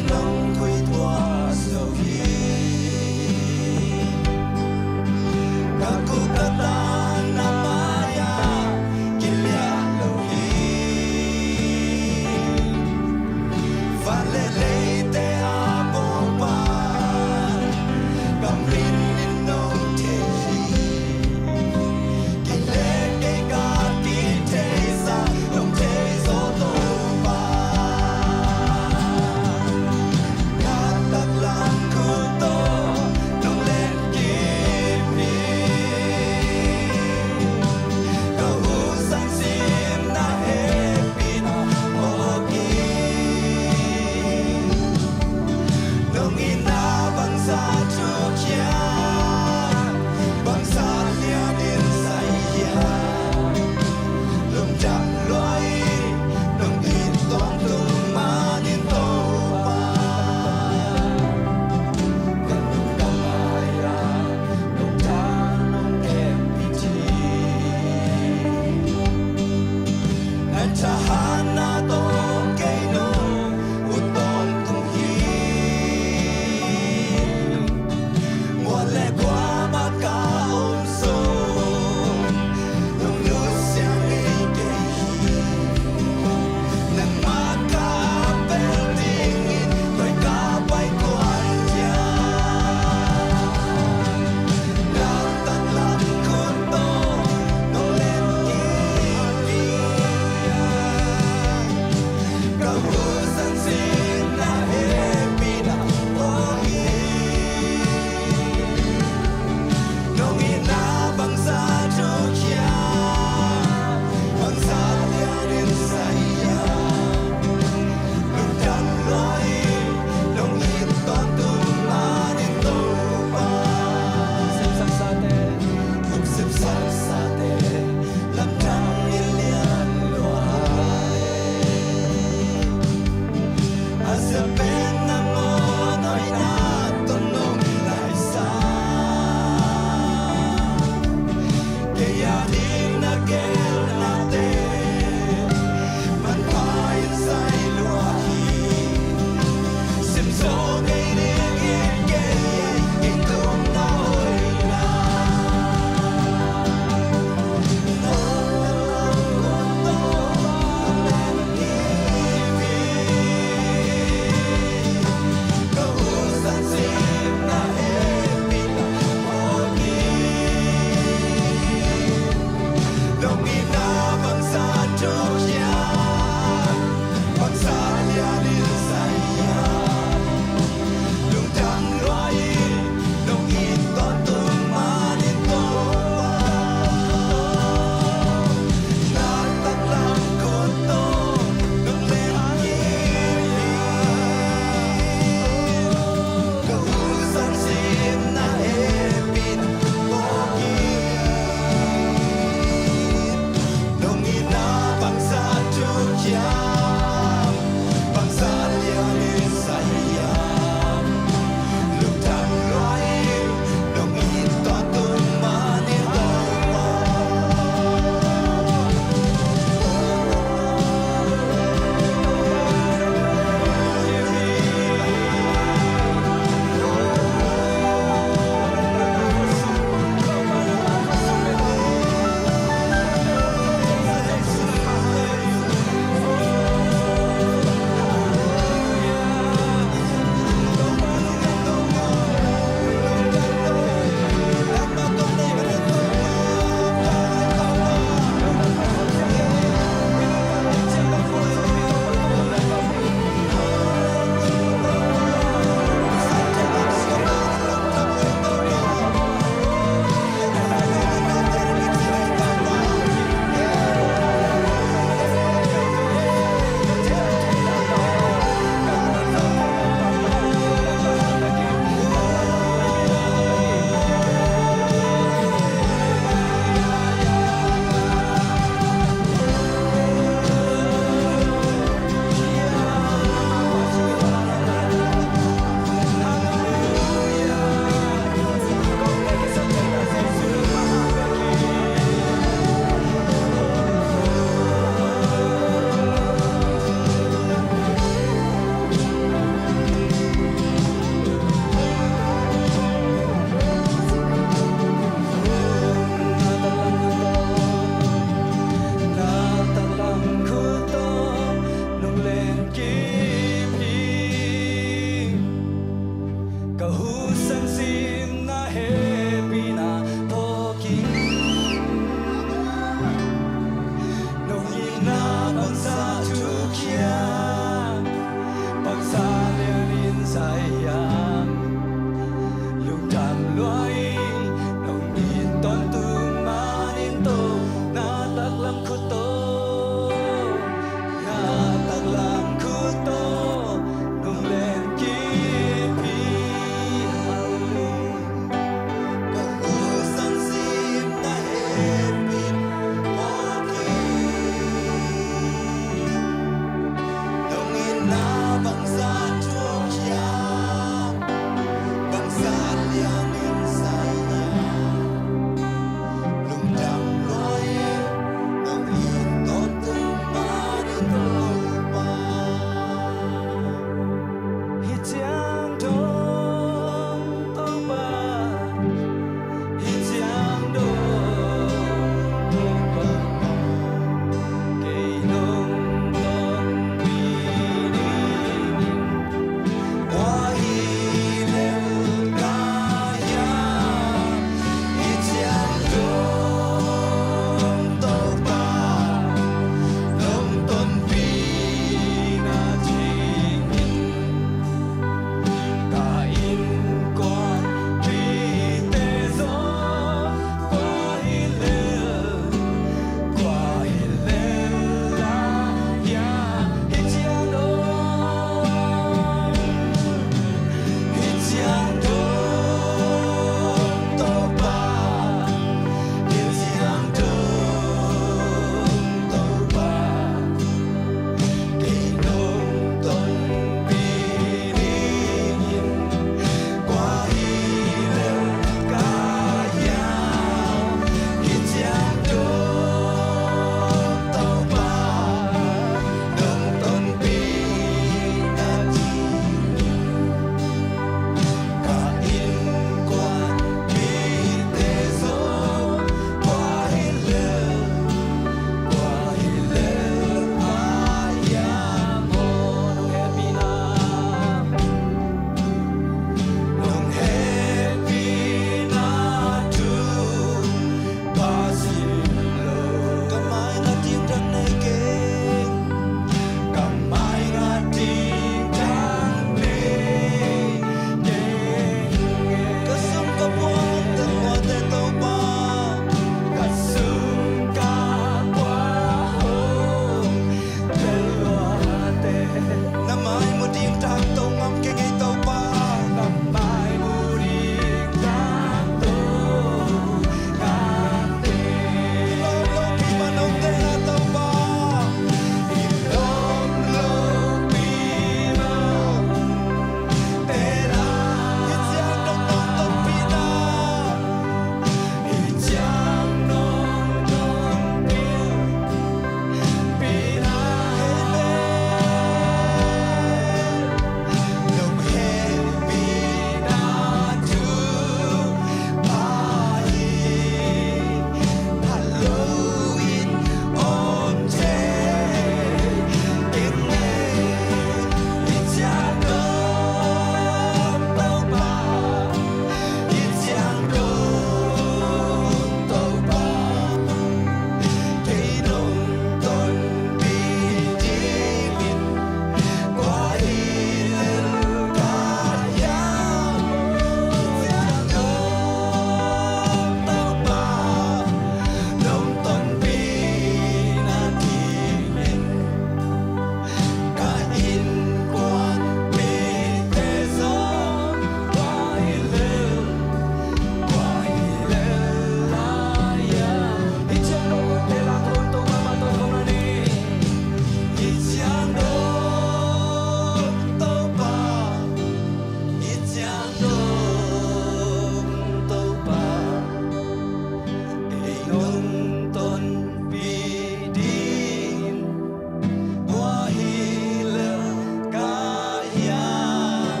Hiam,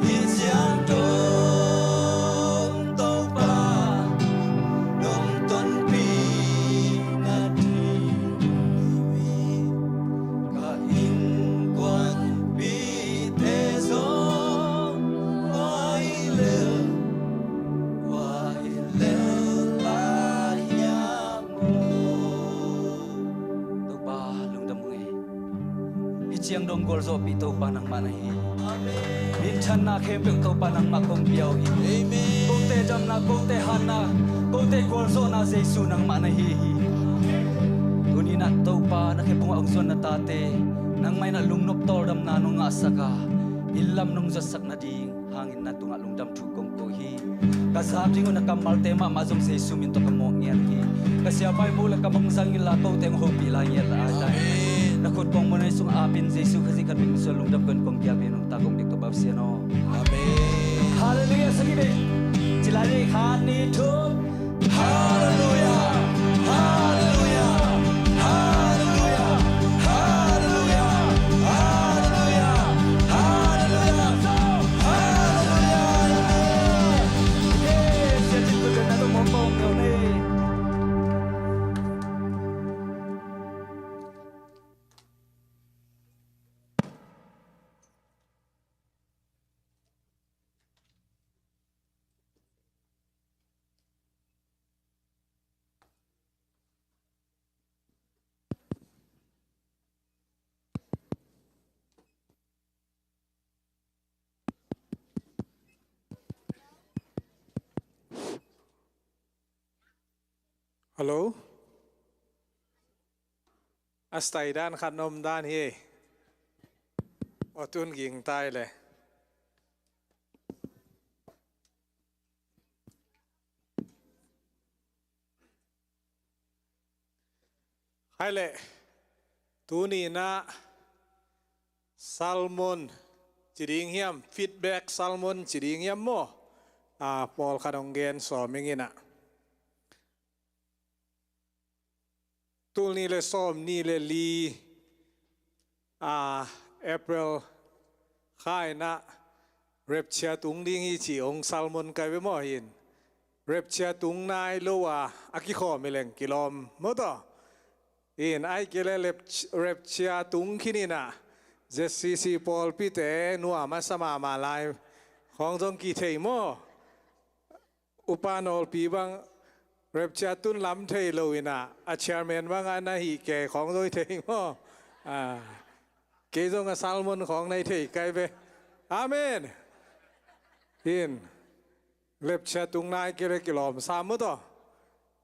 hi ciang dong Topa, nong tonpih na ding hi. Ka innkuanpihte zong huai lel, huai lel lai hiam aw. Topa lungdam ung ei. Hi ciang dong gualzawhpih Topa nangmah na hi. Minthanna khempeuh Topa nangmah kong pia uh hi. Kote damna, kote hatna, kote gualzawhna Jesu nangmah na hi hi. Tuni-in ah Topa na khephung ah hong zuan na tate nangmah in ah lungnop tawldamna nong ngahsak a, inn lam nong zuatsak nading hangin na tungah lungdam thu kong ko hi. Ka zak ding uh na kammalte mahmah zong Jesu min tawh ka mawh ngiat hi. Ka siapa in mu le kam hong zang inla kote hong hopih lai ngiat lai. Amen. Na khut kong muan ei sung apin Jesu Khazih khat min sual lungdam kong kong kial bin hong ta kong dik ka bap sian aw. Amen. Halleluiah, sagih dei. Ci lai dei, khat, nih, thum. Halleluiah. Halleluiah. Halleluiah. Halleluiah. Halleluiah. Halleluiah. Halleluiah. Yes, yes, yes. Hello? A style dan khat na om dan hi. Aw, tun ging tai le. Hai le, tuni-in ah sermon ci ding hiam, feedback sermon ci ding hiam maw? A, pawlkhat hong gen sawm ing in ah. Tul nih le sawm nih le li, a, April kha in ah rapture tung ding hi ci hong sermon kai ve maw hin. Rapture tung nai lo a, a kikhawm hi leng kilawm maw taw. Hin, ai kei le rap-, rapture tung khin in ah Z C C pawlpite nuam a sa mahmah lai khawng zong kithei maw. Upa Nawlpi bang rapture tun lam thei lo in ah, a chairman bang a na hih kei khawng zong i thei maw? A, kei zong a sermon khawng na i thei kai ve. Amen. Hin, rapture tung nai kei le kilawm sam maw taw.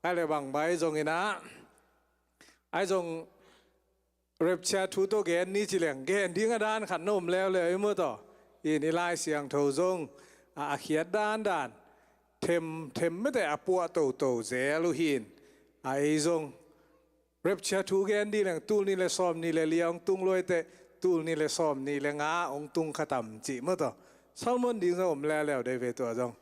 Ai le bang bai zong in ah, ai zong rapture thu tawh gen ni ci leng, gen ding a dan khat na om leuleu i maw taw. Hin, i Lai Siangtho zong a, a khiat dandan them, them mete a puah toto zel uh hin. A, ei zong rapture thu gen ding leng tul nih le sawm nih le li a hong tung luaite, tul nih le sawm nih le nga a hong tung kha tam ci maw taw. Sermon ding zong om leuleu dei ve tua zong.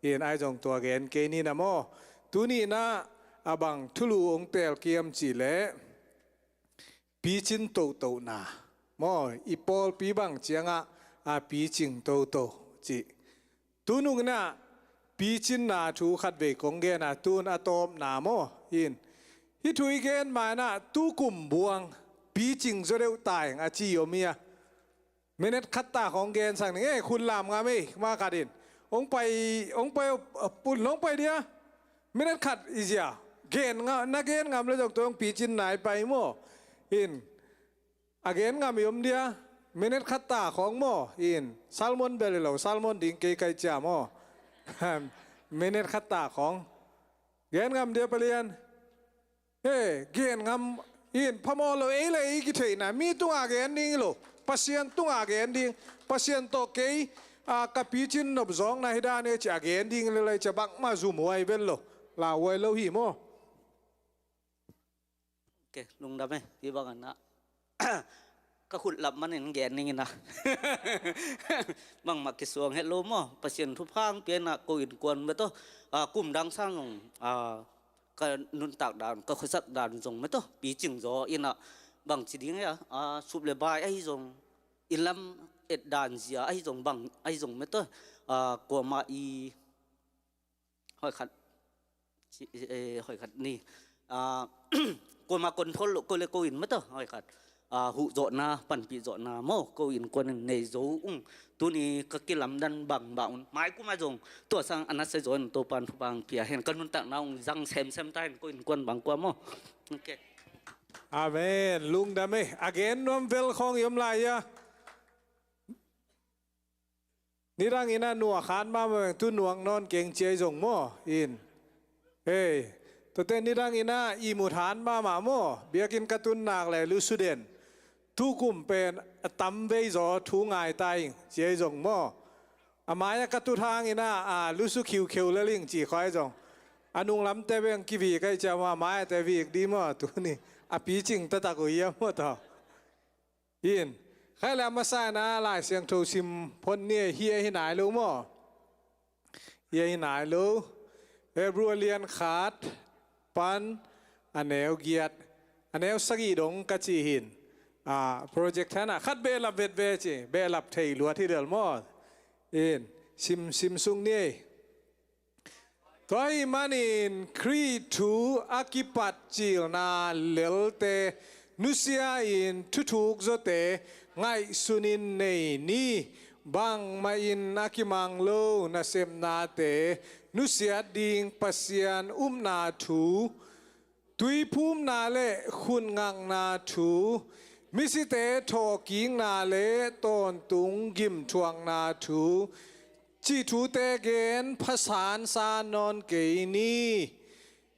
Hin, ai zong tua gen kei ni na maw. Tuni-in ah a bang thulu hong teel kiam ci leh picin tohtohna maw, i pawlpi bang ciangah a picing toto ci. Tunung in ah picinna thu khatvei kong gen a, tun a tawpna maw. Hin, hih thu i gen ma in ah tukum buang picing zaw deuh ta ing a ci om hi a. Minute khat ta khawng gensak ning ei, khut lam ngam ei, ma khat in. Hong pai, hong pai, uh, pun hong pai dia. Minute khat i zia. Gen nga, na gen ngam le zong tua hong picin nai pai maw. Hin. A gen ngam i om dia. Minute khat ta khawng maw. Hin. Sermon bel hi lo, sermon ding kei kai cia maw. Minute khat ta khawng. Gen ngam dia palian. He, gen ngam in phamawh lo ei le ei kitheihna. Mi tungah gen ding hi lo. Pasian tungah gen ding. Pasian tawh kei, a, ka picin nopzawkna hi dan e ci a gen ding le lai ci a bangmah zumhuai vel lo. Lauhuai lo hi maw. Ok, lungdam e. Hi bang a na. Ka khut lap manin gen ning in a. Bangmah kisuang het lo maw. Pasian thupha hong pia in a ko innkuan bek tawh. A, kum dang sang zong. A, ka nuntak dan, ka khuasak dan zong mah tawh picing zaw in a bangci ding hia, a, sup le bai ahi zong inn lam et dan zia ahi zong bang ahi zong mete, ah, kuama i hoi khat, ci-, eh, hoi khat ni. Ah, kuama control lo ko le ko in mete hoi khat. Ah, huh zawhna, panpih zawhna maw, ko innkuan in nei zo ung. Tuni ka kilamdan bang bang un. Mai kuma zong tua sang a nasai zaw in Topan thupha pia hen. Ka nuntakna ung zang semsem ta hen ko innkuan bang kua maw. Ok. Amen. Lungdam e. A gen nuam vel khawng i om lai a. Nidang in a nuak han mahmah, tu nuak nawn keng ci ahi zong maw. In. Hei. Tuate nidang in a ihmut han mahmah maw. Biakinn ka tun nak le lusu den. Tukum pen a tam vei zaw thu ngai ta ing ci ahi zong maw. A mai-ah ka tut hang in a, a, lusu khiukheu lel ing ci khoi zong. A nung lamte beng kivik ahi ciang maw, a mai-ahte vik di maw, tuni. A picing taktak uh hiam maw tawh. In. Khai le a masa in a Lai Siangtho sim phot ni, hi a hi nai lo maw. Hi a hi nai lo. Hebrew a lian khat pan a neu giat, a neu sagih dong ka ci hin. A, project han a khat behlap vet ve ci, behlap thei luat hi del maw. In, sim, sim sung ni. Tua ahih manin Khrih thu a kipat cilna lelte nusia-in thuthuk zawte ngaihsunin nei ni. Bangmah in a kimang lo nasepnate nusiat ding Pasian upna thu, tuiphumna le khutngakna thu, misite thawhkikna le tawntung gimthuakna thu, cih thute gen phasansan nawn kei ni.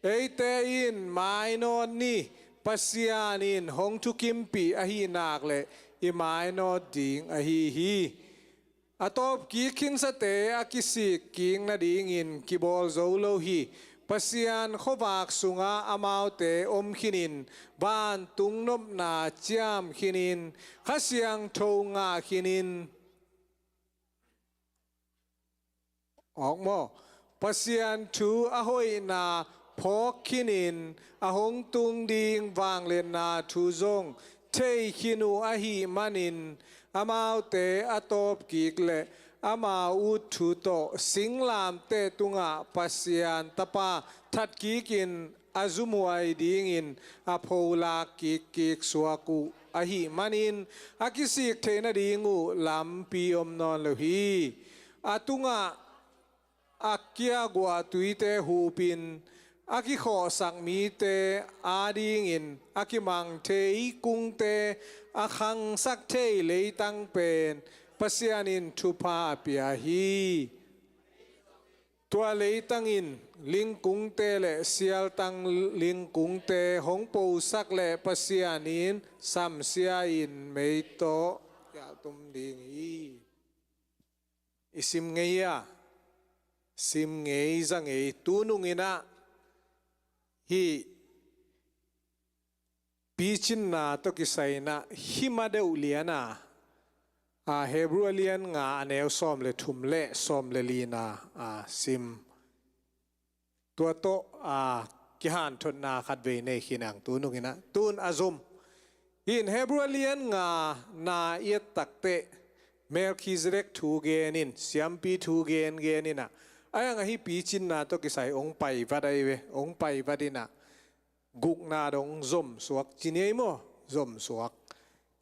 Eite in mainawt ni, Pasian in hong thukimpih ahih nak le i mainawt ding ahi hi. A tawpkik khinsate a kisikkik nadingin kibawl zo lo hi. Pasian khuavak sungah amaute om khinin, vantung nopna ciam khinin, Kha Siangtho ngah khinin, awk maw, Pasian thu a hoihna phawk khinin, a hong tung ding vangliatna thu zong thei khin uh ahih manin, amaute a tawpkik le ama ut thu tawh singlamteh tungah Pasian Tapa thatkikin a zumhuai dingin a pholak kikkik suak uh ahih manin, a kisik theih nading uh lampi om nawn lo hi. A tungah a kiaguah tuite hupin, a kikhawhsak mite adingin a kimang thei kungte a khangsak thei leitang pen Pasian in thupha a pia hi. Tua leitang in lingkungte le sialtang lingkungte hong posak le Pasian in samsia-in mei tawh kiatum ding hi. I sim ngei a, sim ngei za ngei, tu nungin ah hih picinna tawh kisai-in ah hima deuh lian a, a, Hebrew a lian nga a neu sawm le thum le sawm le lina, a, sim. Tua tawh, a, kihanthotna khatvei nei khin ang tu nungin ah. Tun a zum. Hih in Hebrew a lian nga na i et takteh Melkhizedek thu gen in, siampi thu gen gen in ah, a iang ahi picinna tawh kisai hong pai vat ahi ve, hong pai vat in ah, gukna dong zom suak, ci ni ei maw, zom suak.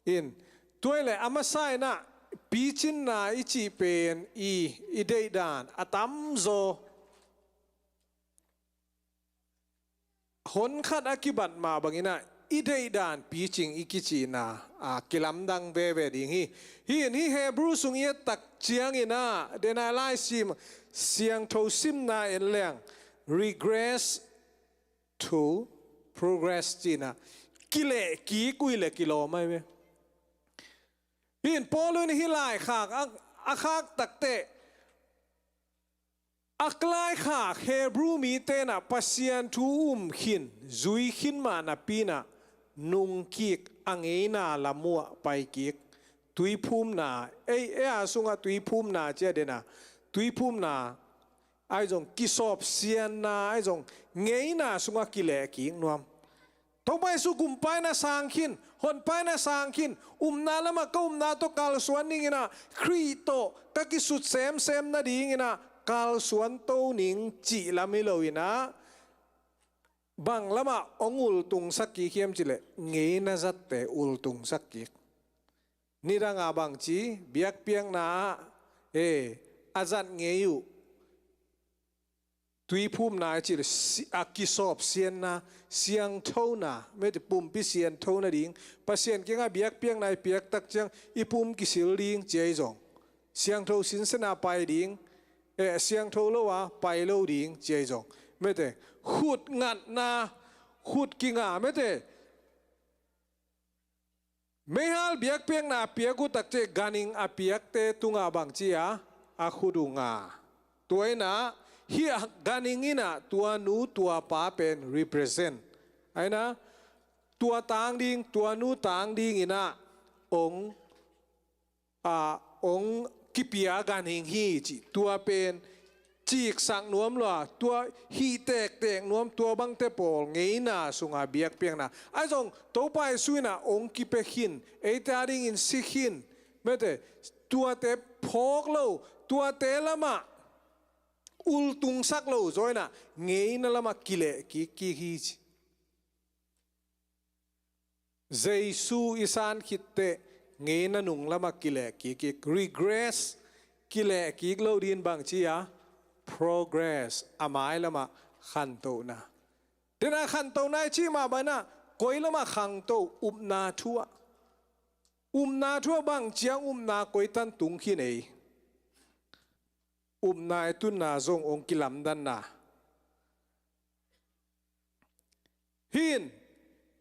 In, tua ahih leh a masa in ah, picinna i cih pen i, i deihdan a tamzaw, hon khat a kibat mah bangin ah, i deihdan picing i kicihna, a, kilamdang veve ding hi. Hih in hih Hebrew sung i et tak ciangin ah, den a laisim, siangtho simna en leng, regress to progress ci-in ah, kilehkik uh hi leh kilawm ahi ve. Hih in Paul in hih laikhak a, a khak takteh, a laikhak Hebrew mite in ah Pasian thu um khin, zui khin mah napi-in ah, nungkik, a ngeina lam uh ah paikik, tuiphumna, ei, ei a sungah tuiphumna ci-a den a, tuiphumna, ahi zong kisawpsianna, ahi zong ngeina sungah kilehkik nuam. Topa Jesu gumpa in a sang khin, honpa in a sang khin, upna lamah ka upna tawh kalsuan dingin ah, Khrih tawh ka kisut semsem nadingin ah kalsuan to ning cih lam hi lo in ah, bang lamah hong ultungsak kik hiam cih leh, ngeina zatte ultungsak kik. Nidang a bangci, biakpiakna ah, eh, a zat ngei uh, tuiphumna i cih leh, si-, a kisawp sianna, siangthona, mete pumpi siangtho nading, Pasian kiangah biakpiakna i piak tak ciang i pum kisil ding ci ahi zong, siangtho sinsen a pai ding, eh, siangtho lo a pai lo ding ci ahi zong, mete khut ngatna, khut kinga, mete meihal biakpiakna a piak uh takciang ganhing a piakte tungah bangci a, a khut uh nga. Tua in ah, hih ganhing in ah tua nu tua pa pen represent. Ahi in ah, tua tang ding, tua nu tang dingin ah hong, a, hong kipia ganhing hi cih. Tua pen ciksak nuam lo a, tua hih tektek nuam, tua bangte pawl ngeina sunga biakpiakna. Ahi zong Topa Jesu in ah hong kipia khin, eite a dingin si khin, mete, tuate phawk lo, tuate lamah ultungsak lo zaw in ah, ngeina lamah kileh kik kik hi ci. Jesu i san khit teh ngeina nung lamah kileh kik kik, regress, kileh kik lo dingin bangci a, progress, a mai lamah khantohna. Dena khantohna i cih mah bangin ah, koi lamah khantoh, upna thu ah. Upna thu ah bang ciang upna koi tan tung khin ei. Upna i tunna zong hong kilamdanna. Hih in,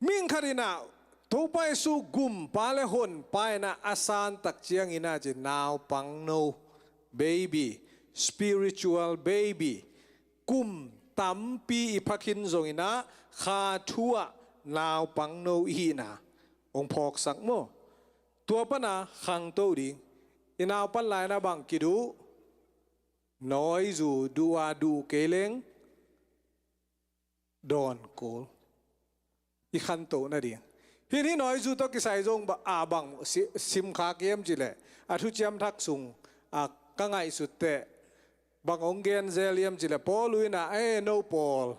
mi khat in ah, Topa Jesu gumpa le honpa in ah a san tak ciangin ah ci, naupangno, baby, spiritual baby, kum tampi i pha khin zongin ah, kha thu ah naupangno i hihna hong phawksak maw. Tua pan a khangto ding. I naupan lai in ah bang kiduh? Nawizu, duh a duh kei leng dawn kul. I khantoh nading. Hih, hih nawizu tawh kisai zong ba, a bang si-, simkhak hiam cih leh, a thuciam thak sung, a, ka ngaihsut teh, bang hong gen zel hiam cih leh, Paul in ah, eh, no Paul,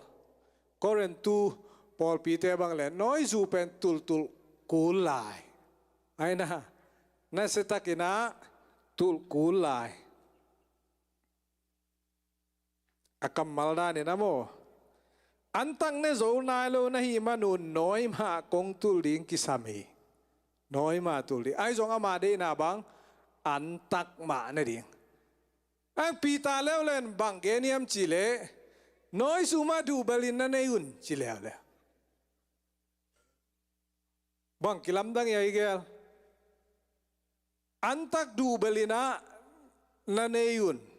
Korintu pawlpite bang leh, nawizu pen tultul kul lai. Ahi in ah, nasia takin ah tulh kul lai. A kammal dan in ah maw, antak ne zo nai lo na hih man un, nawi mah kong tulh ding kisam hi. Nawi mah tulh ding. Ahi zong ama deihna bang, antak mah ne ding. Ang Peter leuleu in bang gen hiam cih leh, nawizu mah duh bel in na nei un ci leuleu. Bang kilamdang hi a, i gel? Antak duh bel in ah na nei un.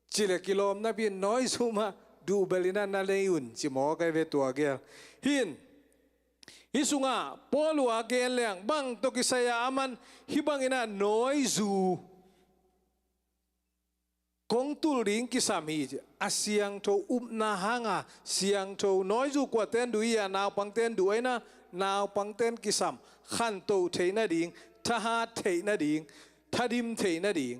Cih leh kilawm napi in nawizu mah duh bel in ah na nei un ci mawk ahi ve tua gel. Hih in, hih sungah Paul uh a gen leng bang tawh kisai a, aman hih bangin ah nawizu kong tulh ding kisam hi ci. A siangtho, upna hanga siangtho, nawizu kuate'n duh hi a, naupangte'n duh ahi in ah, naupangte'n kisam, khantoh theih nading, thahat theih nading, thadim theih nading,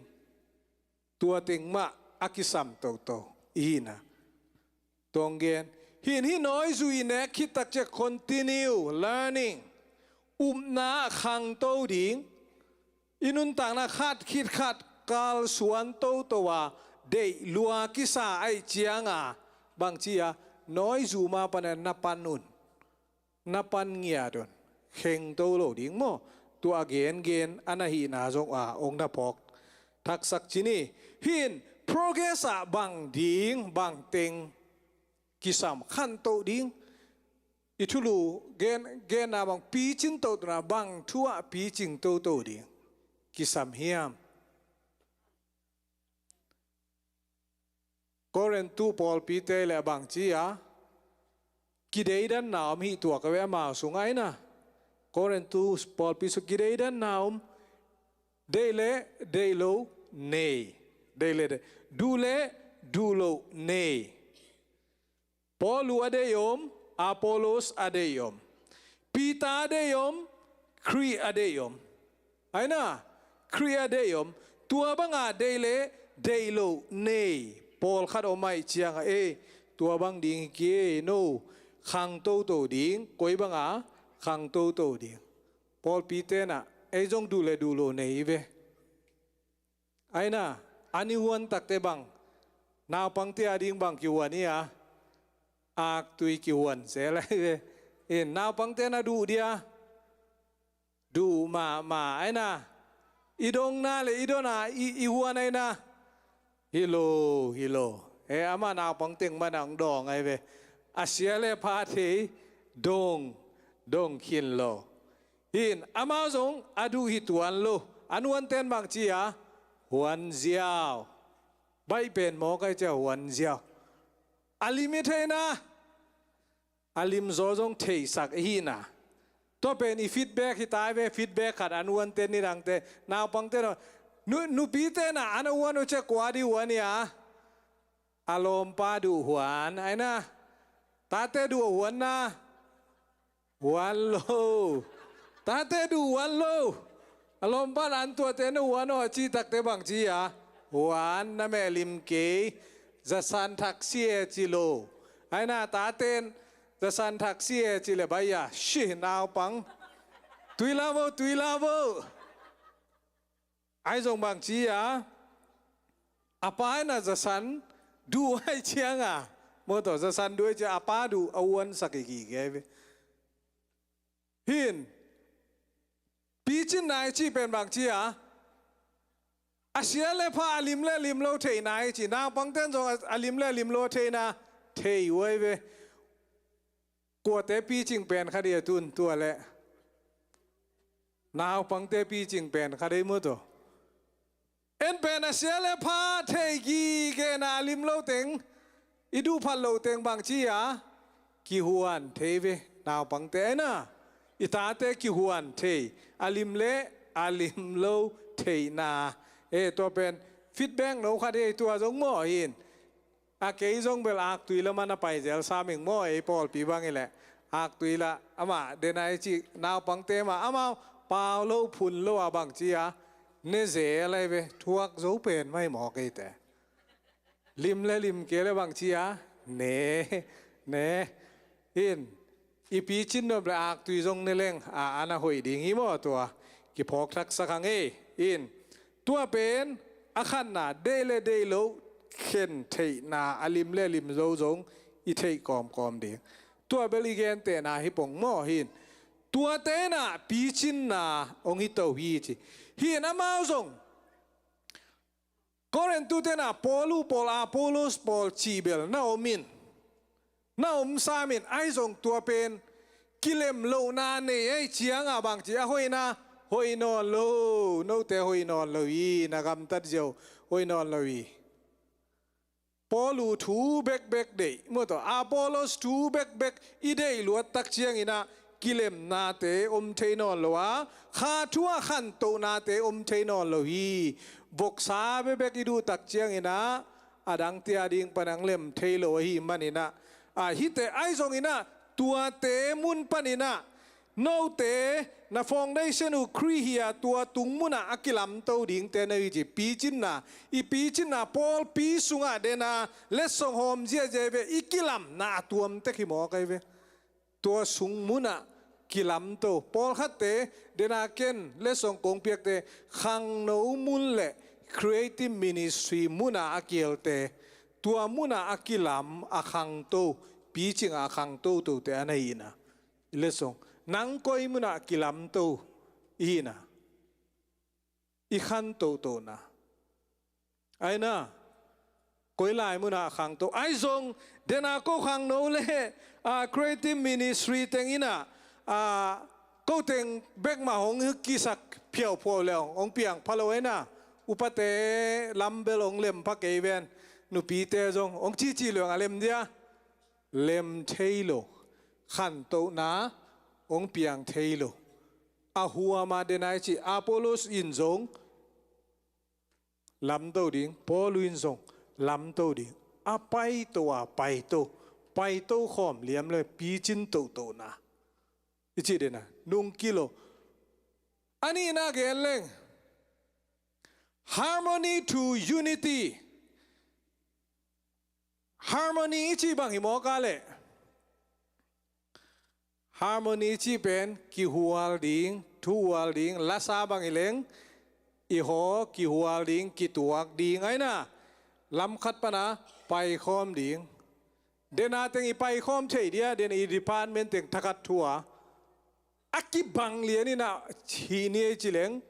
tua teng mah a kisam toto i hi in ah. Tua hong gen. Hih in, hih nawizu i nek khit tak ciang continue learning. Upna ah khangto ding. I nuntakna khat khit khat kalsuan toto a, deih lua kisa ahih ciangin, bangci a, nawizu mah pan a na pan un. Na pan ngiat un. Khengto lo ding maw. Tua a gengen a na hihna zong a hong na phawk thaksak ci ni. Hih in progress ah bang ding, bang teng kisam, khantoh ding. I thulu gen, genna bang picing toto na, bang thu ah picing toto ding kisam hiam? Korintu pawlpite leh bangci a, kideidanna om hi tuak a ve, amau sungah in ah. Korintu pawlpi sung kideidanna om. Deih leh deih loh nei. Deih leh deih. Duh leh duh loh nei. Paul uh a deih om, Apollos a deih om. Peter a deih om, Khrih a deih om. Aina, Khrih a deih om. Tua banga deih le deih loh nei pawlkhat om ahih cianga, ei, tua bang ding hi kei, no khang toto ding, koi banga khang toto ding. Pawlpi tenah ei zong duh le duh lo nei hi ve. Aina, an i huan takte bang, naupangte a ding bang kihuan hi a, aktui kihuan se lai ve. In naupangte na duh dia, duh mahmah aina, i dongna le i dona i, i huan aina. Hi lo, hi lo. E, ama naupang teng mana hong dawng ai ve. A sia le pha thei, dong, dong khin lo. Hin, amau zong a duh hi tuan lo. An huanten bang ci a, huan ziau. Baih pen mawk ai cia huan ziau. A lim i theina, a lim zaw zong theisak i hina. Tua pen i feedback hi tai ve, feedback khat an huanten ni dangte. Naupangte no, nu, nupite na an a huan uh cia kua di huan hi a. A lawmpa duh huan, aina. Tate duh huan na. Huan lo. Tate duh huan lo. A lawmpa an tuate na huan aw ci takte bang ci a. Huan na meh lim kei. Zasan thak si e ci lo. Aina taten zasan thak si e ci le bai a. Shi naupang. Tui la vo, tui la vo. Ai zong bang ci a, a pa ina zasan duh ai cianga. Moto zasan duh ai cia a pa duh a huan sak i kik ai ve. Hin, picin nai ci pen bang ci a, a sia le pha a lim le lim lo thei nai ci, naupangten zong a, a lim le lim lo theina thei uai ve. Kuate picing pen kha dia tun tua le. Naupangte picing pen kha dei mu to. En pen a sia le pha thei gigena a lim lo teng. I duh phat lo teng bang ci a. Kihuan thei ve naupangte aina. I tate kihuan thei. A lim le a lim lo theina. E tua pen feedback no kha dei tua zong maw hin. A kei zong bel aktui la man a pai zel sa ming maw ei pawlpi bang i leh. Aktui la amah dena i cih naupangte mah amau pau lo phun lo a bang ci a. Ne zel ai ve thuak zo pen mai maw keite. Lim le lim kei le bang ci a. Ne, ne. In, i picin nop le aktui zong ne leng a, ana hoih ding hi maw tua. Kiphawk thaksak hang ei. In, tua pen a khanna deih le deih lo khen theihna a lim le lim zo zong i theih kawmkawm ding. Tua bel i gentehna hi pong maw hin. Tua tena picinna hong hi to hi ci. Hin amau zong Korintu tena Paul uh pawl Apollos pawl cih bel na om in. Na om sam in ai zong tua pen kilem lohna nei ai cianga bang ci a hoihna hoih nawn lo. Note hoih nawn lo hi na gamtat ziau hoih nawn lo hi. Paul uh thu bekbek deih mu to Apollos thu bekbek i deih luat tak ciangina kilemnate om thei nawn lo a kha thu a khantohnate om thei nawn lo hi. Voksa bekbek i duh tak ciangina a dangte a ding pan ang lem thei lo ahi manina a hite ai zongina tuate mun panina note na foundation uh Khrih hi a tua tung munah a kilamto dingte na hi ci picinna i picinna pawlpi sungah dena letsong hawm ziazia ve i kilamna a tuamtek hi mawk ai ve. Tua sung munah kilamto pawlkhatte dena ken letsong kong piakte khangno mun le creative ministry munah a kihelte tua munah a kilam a khangto picingah a khangto tote a na hina. I letsong nang koi munah kilamto i hina. I khantohtona aina koi lai munah khangto ai zong dena ko khangno le a creative ministry tengina a ko teng bekmah hong kisak phiauphiau le hong piang pha lo aina upate lambel hong lem pha kei ven nupite zong hong cici luang a lem dia lem thei lo khantohna hong piang thei lo. A huama denai ci Apollos in zong lamto ding Paul in zong lamto ding a paito a paito paito khawm liam le picin tohtona. I cih dena nung kilo. A nihna gen leng, harmony to unity. Harmony i cih bang hi mawk a leh, harmony i cih pen kihual ding, thuhual ding, lasa bang hi leng i haw kihual ding, kituak ding, aina lam khat pana paikhawm ding. Dena teng i paikhawm thei dia, dena i department teng thakhat thu a, a kibang lian ina hih ni ei ci leng,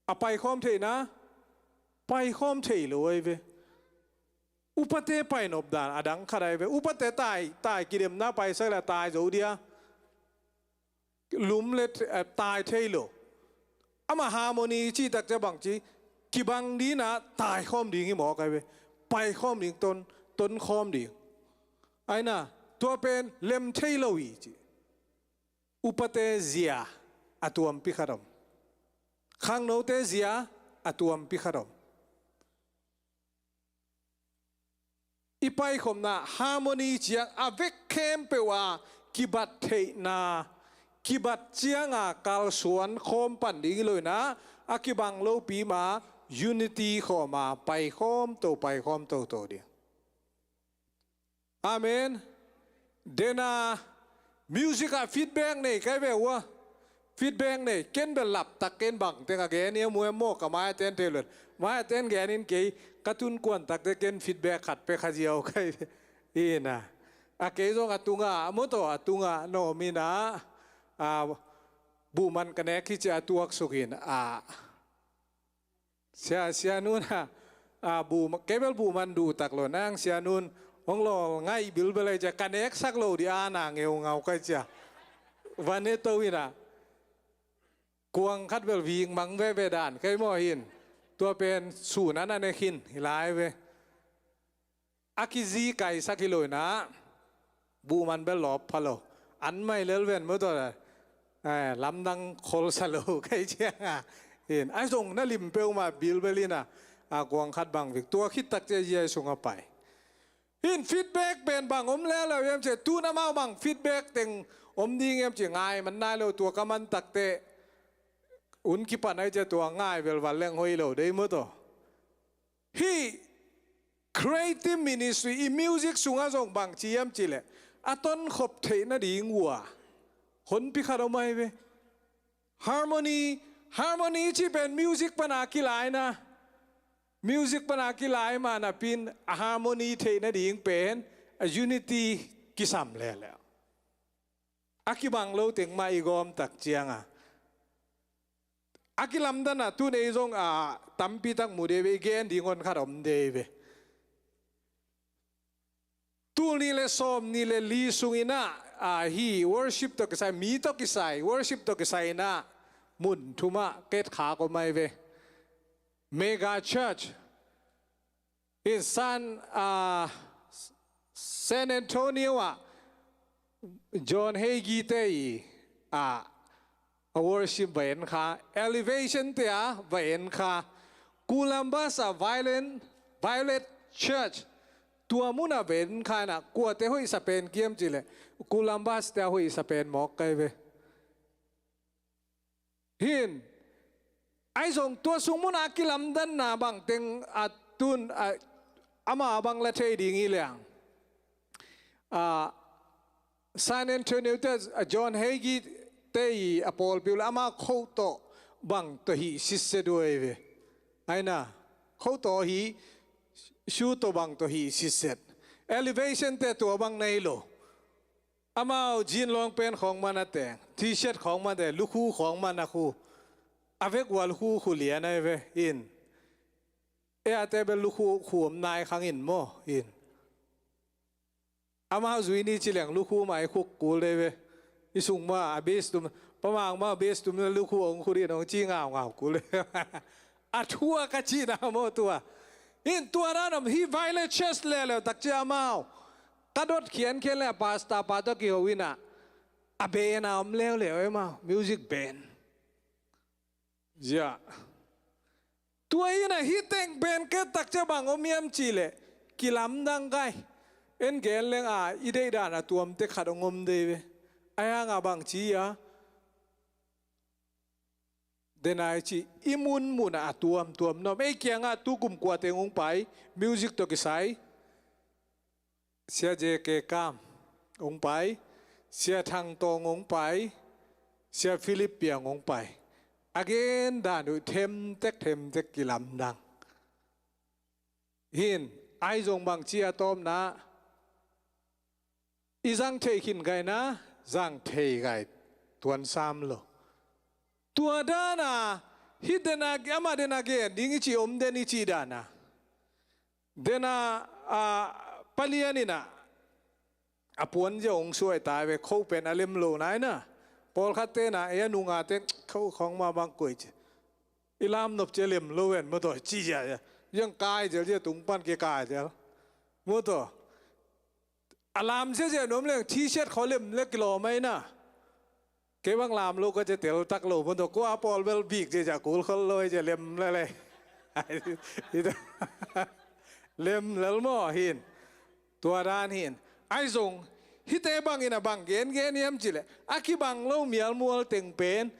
a paikhawm theihna paikhawm thei lo ei ve. Upate painop dan a dang khat ai ve. Upate tai, tai kidemna paisak le tai zo dia. Lum le, eh, tai thei lo. Ama harmony cih takcia bangci kibang dina taikhawm ding hi mawk ai ve. Paikhawm ding ton, tonkhawm ding. Aina tua pen lem thei lo hi ci. Upate zia a tuampi khat om. Khangnote zia a tuampi khat om. I paikhopna harmony ciang a vek khempeuh a kibat theihna, kibat cianga kalsuan khawm pan ding hi lo ina, a kibang lopi ma unity khawma paikhawm to, paikhawm toto ding. Amen. Dena music ah feedback nei kai ve ua. Feedback nei, ken bel lap tak ken bang teng a gen ia muem maw, ka mai a ten thei lo. Mai a ten gen in kei ka tun kuan takte ken feedback khat pe kha ziau kai ve. Ina. A kei zong a tunga, a moto a tunga, no mina. A buhman ka nek hi cia tuak sukin a. Sia, sia nun a, a bu, kei bel buhman duh tak lo nang sia nun hong lawl ngai bilbel ai cia ka neksak lo di a na ngeu ngau kai cia. Van e to ina. Kuang khat bel vik mang veve dan kai maw hin. Tua pen su nan a ne khin hi lai ve. A kizi kaisak hi lo ina, buhman bel lawp pha lo. An mai lel ven maw tua, eh, lamdang kholsa lo kai cianga. In, ai zong na lim peuhmah bilbel ina, a kuang khat bang vik. Tua khit takcia zia i sunga pai. In feedback pen bang om lel lo iam cia, tun amau bang feedback teng om ding iam cia ngai man nai lo tua ka man takte. Un kipan ai cia tua ngai velval leng hoi lo dei maw tua. Hih creative ministry i music sungah zong bang ci hiam cih leh a tonkhop theih nading uh a honpi khat om ahi ve. Harmony, harmony cih pen music pana kilai na. Music pana kilai mah napi in a harmony theih nading pen a unity kisam lehleh. A kibang lo teng mah i gawm tak cianga a kilamdan a tun ei zong a tampi tak mu dei ve, i gen ding hon khat om dei ve. Tul nih le sawm nih le li sungin ah, a, hi worship tawh kisai, mi tawh kisai, worship tawh kisai in ah mun thum ah ket khak om ahi ve. Mega church in San, ah, San Antonio ah John Hagee te i, ah, a worship va en kha, Elevation te a va en kha, Columbus ah Violet, Violet Church tua mun ah va en kha in ah, kuate hoihsa pen kiam cih leh Columbus te a hoihsa pen mawk kai ve. Hin, ahi zong tua sung mun a kilamdanna bang teng a tun, a, ama bang la thei ding hi leng. A, San Antonio te, a, John Hagee te i a pawlpi uh le ama khoh tawh bang tawh hih sitset uh ahi ve. Aina, khoh tawh hih, shoe tawh bang tawh hih sitset. Elevation te tua bang na hi lo. Amau jean long pant khawng man a teng, T-shirt khawng man a teng, lukhu khawng man a khu. A vek ua lukhu khu lian ahi ve, in. E a te bel lukhu khu om nai khang in maw, in. Amau zui ni ci leng lukhu mah i khuk kul dei ve. I sung mah a base tum, pamang mah a base tum lukhu ong khu dei nong ci ngau ngau kul dei. A thu a ka cihna maw tua. In tua dan om hi Violet Church leuleu tak ci amau. Ka dot khiankhian le a pastor pa tawh kiho in ah, a band a om leuleu e mau, music band. Zia. Tua in ah hih teng band ket tak ci a bang om hiam cih leh kilamdang kai. En gen leng a, i deihdan a tuamte khat hong om dei ve. Ahi hangah bangci a, dena i cih i munmunah a tuamtuam na om. Ei kiangah tu kum kua teng hong pai, music tawh kisai, Sia J K Kam hong pai, Sia Thang Tawng hong pai, Sia Philip Piang hong pai. A gen dan uh themtek themtek kilamdang. Hin, ahi zong bangci a tawpna, i zang thei khin gaina, zang thei gai tuan sam lo. Tua dana, hih dena, amah dena gen ding i cih om den i cih dana. Dena, a, palian inah, a puanzia hong suaita ve, kho pen a lem lo naina. Pawlkhatte na, e a nungate, kho khong mah bang koi ci. I lam nop cia lem lo ven, maw taw, ci zia, zia. Yang kai zel zia tung pan kikai zel. Maw taw. A lam ziazia nuam leng, T-shirt khaw lem le kilawm aina. Kei bang lam lo ka cia tel tak lo, maw taw, kua pawl bel bik ziazia kul khol lo, zia lem le le. Lem lel maw hin. Tua dan hin. Ahi zong, hihte bangin a bang gengen hiam cileh, a kibang lo mialmual teng pen,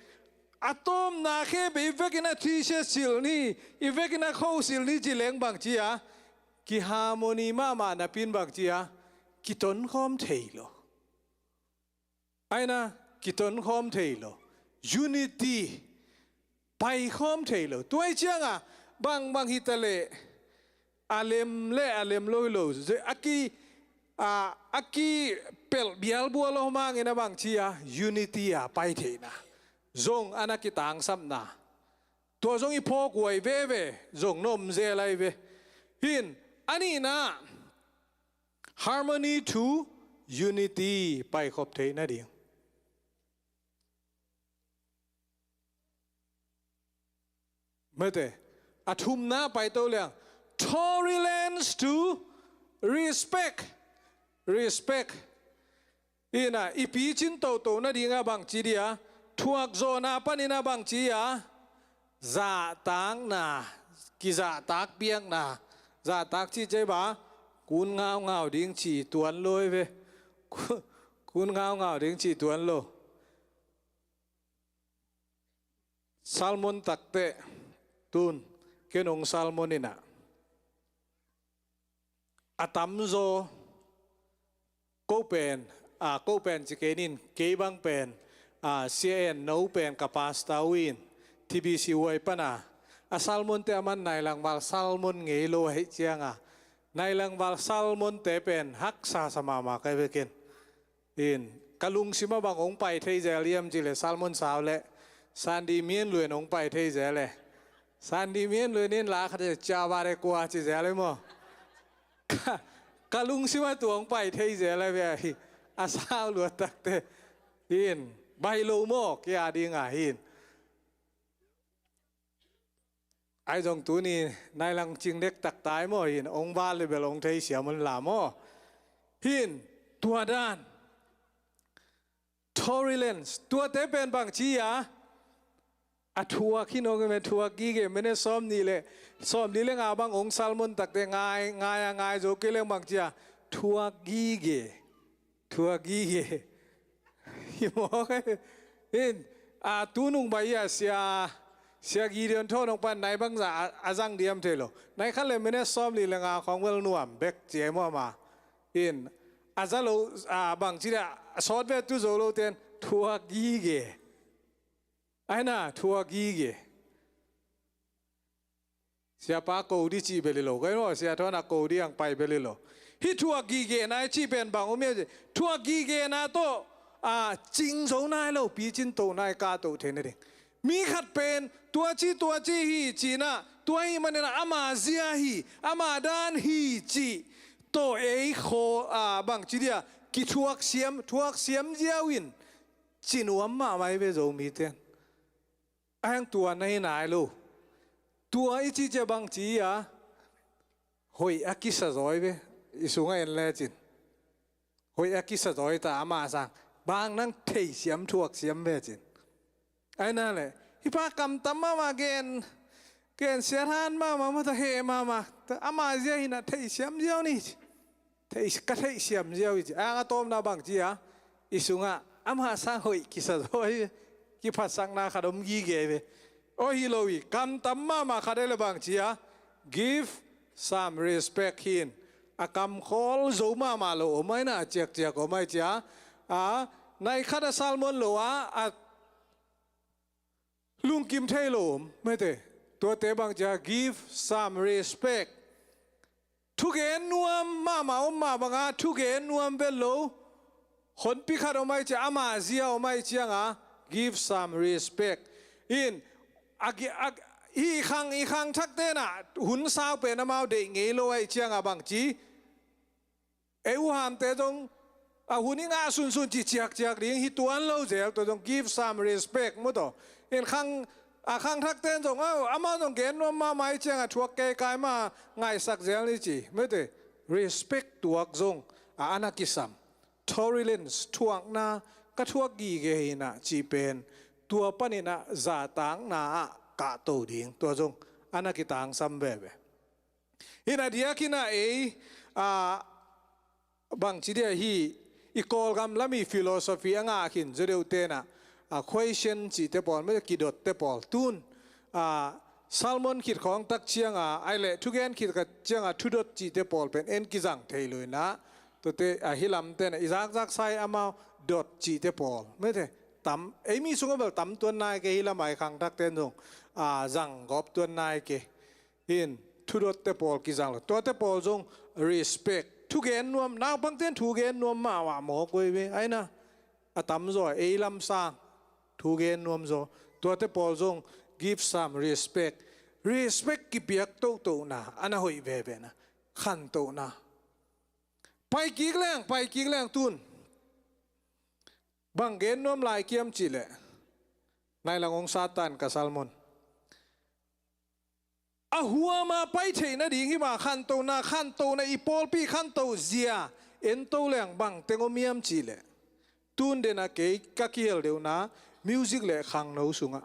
a tawpna khe bei vekin a T-shirt silh ni, i vekin a kho silh ni ci leng bangci a, kiharmony mahmah napin bangci a, kitonkhawm thei lo. Aina kitonkhawm thei lo. Unity paikhawm thei lo. Tua i cianga bangbang hitaleh a lem le a lem lo hi lo. A ki, a, a kipelh bialbual lo mangin a bangci a unity a pai theihna. Zong ana kitangsapna. Tua zong i phawk huai veve, zong na om zel lai ve. Hin, a nihna, harmony to unity paikhop theih nading. Mete, a thumna paito liang, tolerance to respect. Respect. Ina, i picin toto nadinga bangci dia, thuak zawna panina bangci a, zahtakna, kizahtak piakna, zahtak ci cei ba, kun ngaungau ding ci tuan lo hi ve. Kun ngaungau ding ci tuan lo. Sermon takte, tun, ken hong sermon ina. A tamzaw, ko pen, a, ko pen ci kei nin, kei bang pen, a, C N no pen ka pastor uh in, T B C huai pana, a sermonte a man nailangval sermon ngei lo ahih cianga, nailangval sermonte pen haksa sa mahmah kai vekin. In, ka lungsim a bang hong pai thei zel hiam cileh sermon sau leh, Sandi Mien Luen hong pai thei zel e. Sandi Mien Luen in la khat e, ciaba de kua ci zel e maw. Ka, ka lungsim a tua hong pai thei zel a ve ahi. A sau luat takte. Hin, bai lo maw, kia ding a hin. Ai zong tuni nailang cing dek taktai maw hin, hong val le bel hong thei siam hon la maw. Hin, tua dan. Tolerance, tuate pen bangci a, a thuak hi nong me thuak gige, mene sawm nih le, sawm nih le nga bang hong sermon takte ngai, ngai a ngai zo kei leng bangci a, thuak gige, thuak gige. Hi mawk e. Hin, a, tunung bai a sia, sia Gideon Thawn hong pan nai bangza a, a zang diam thei lo. Nai khat le mene sawm nih le nga khong bel nuam bek ci e maw ma. Hin, a za lo, a, bangci le, a sawt ve tu zo lo ten, thuak gige. Aina, thuak gige. Siapa ko di cih bel hi lo, kai maw, sia Thawn a ko di ang pai bel hi lo. Hih thuak gigena i cih pen bang om hia, thuak gigena tawh, a, cing zo nai lo, picin to nai ka to thei nading. Mi khat pen, tua ci, tua ci hi, cina, tua hi manina, ama zia hi, ama dan hi, ci, to ei kho, a, bangci dia, kithuak siam, thuak siam ziau in, ci nuam mahmah hi ve Zomite. Ahang tua na hi nai lo. Tua i ci cia bangci a, hoih a kisa zawi ve, i sungah en lecin. Hoih a kisa zawi ta ama sang. Bang nang thei siam thuak siam ve cin. Aina le, hi pa kam tam mama gen, gen siat han mama, mata he mama. Ta ama zia hina thei siam ziau ni. Thei, ka thei siam ziau i ci. Ahang a tawmna bangci a, i sungah Amah sang hoih kisa zaw hi ve. Kiphatsakna khat om gige hi ve. Aw hi lo hi, kam tam mahmah khat hi le bang ci a, give some respect hi in. A kam khawl zo mahmah lo om ai na, a ciakciak om ai cia. A nai khat a sermon lo a, a lungkim thei lo om, mete. Tuate bang cia, give some respect. Thugen nuam mahmah om mah banga thugen nuam vet lo honpi khat om ai cia, ama zia om ai cianga give some respect. In a, a, i khang, i khangthak tenah hun sau pen amau deih ngei lo ai cianga bang ci, ei u hamte zong a hun i ngah sunsun ci ciakciak ding hi tuan lo zel, tua zong give some respect mu taw. In khang, a khangthak ten zong, a, amau zong gen nuam mahmah ai cianga thuak kei kai ma ngaisak zel ni ci, mete. Respect tuak zong a, a na kisam. Tolerance, thuakna ka thuak gige hi na ci pen, tua paninah zatakna ah kahto ding, tua zong a na kitangsam veve. Hina diakinah ei, a, bang ci dia hi, i Kawlgam lami philosophy a ngah khin zaw deuh tenah, a, question cihte pawl, mete, kidotte pawl. Tun, a, sermon khit khawng tak cianga, ai le thugen khit khat cianga thudot cihte pawl pen en kizang thei lo inah, tuate, a, hi lam tenah i zakzak sai amau dot cihte pawl, mete, tam, ei mi sungah bel tam tuan nai ke, hi lamah i khangthak ten zong, a, zang gawp tuan nai ke. Hin, thudotte pawl kizang lo. Tuate pawl zong respect. Thugen nuam, naupangten thugen nuam mahmah mawk uh hi ve. Aina, a tamzaw, ei lamsang thugen nuam zaw. Tuate pawl zong give some respect. Respect kipiak tohtohna a na hoih veve na. Khantohna. Pai kik leng, pai kik leng tun. Bang gen nuam lai kiam cih leh, nai lang hong satan ka sermon. A huama pai theih nading hi ma, khantohna, khantohna, i pawlpi khantoh zia en to leng bang teng om hiam cih leh, tun denah kei ka kihel deuhna music le khangno sungah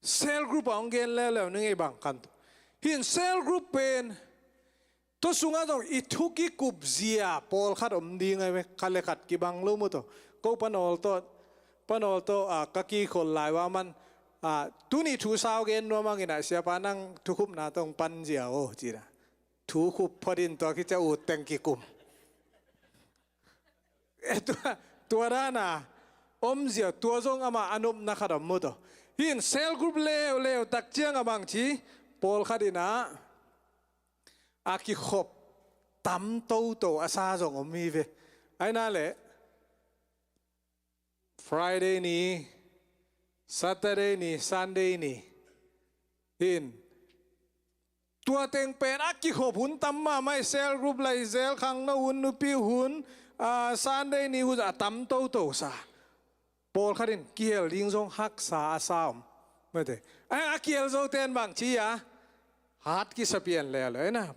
cell group a hong gen leuleu ning ei bang khantoh. Hin cell group pen tua sungah zong i thu kikup zia pawlkhat om ding ai ve, khat le khat kibang lo mu taw. Ko panawl tawh, panawl tawh, a, ka kikhol lai uh a man, a, tuni thu sau gen nuam ang inah, siapa nang thukhupna tawh hong pan zia aw ci na. Thukhup phot in tua kicia ut teng kikum. E, tua, tua dana om zia, tua zong amah a nopna khat om mu taw. Hin cell group leuleu tak ciang a bang ci, pawlkhat inah a kikhop tam toto a sa zong om hi ve. Aina le Friday ni, Saturday ni, Sunday ni. Hin tua teng pen a kikhop hun tam mahmah hi, cell group lai zel, khangno hun, nupi hun, a, Sunday ni hun a tam toto sa. Pawlkhat in kihel ding zong haksa a sa om. Mete. A, a kihel zo ten bang ci a, hat kisa pian leuleu na.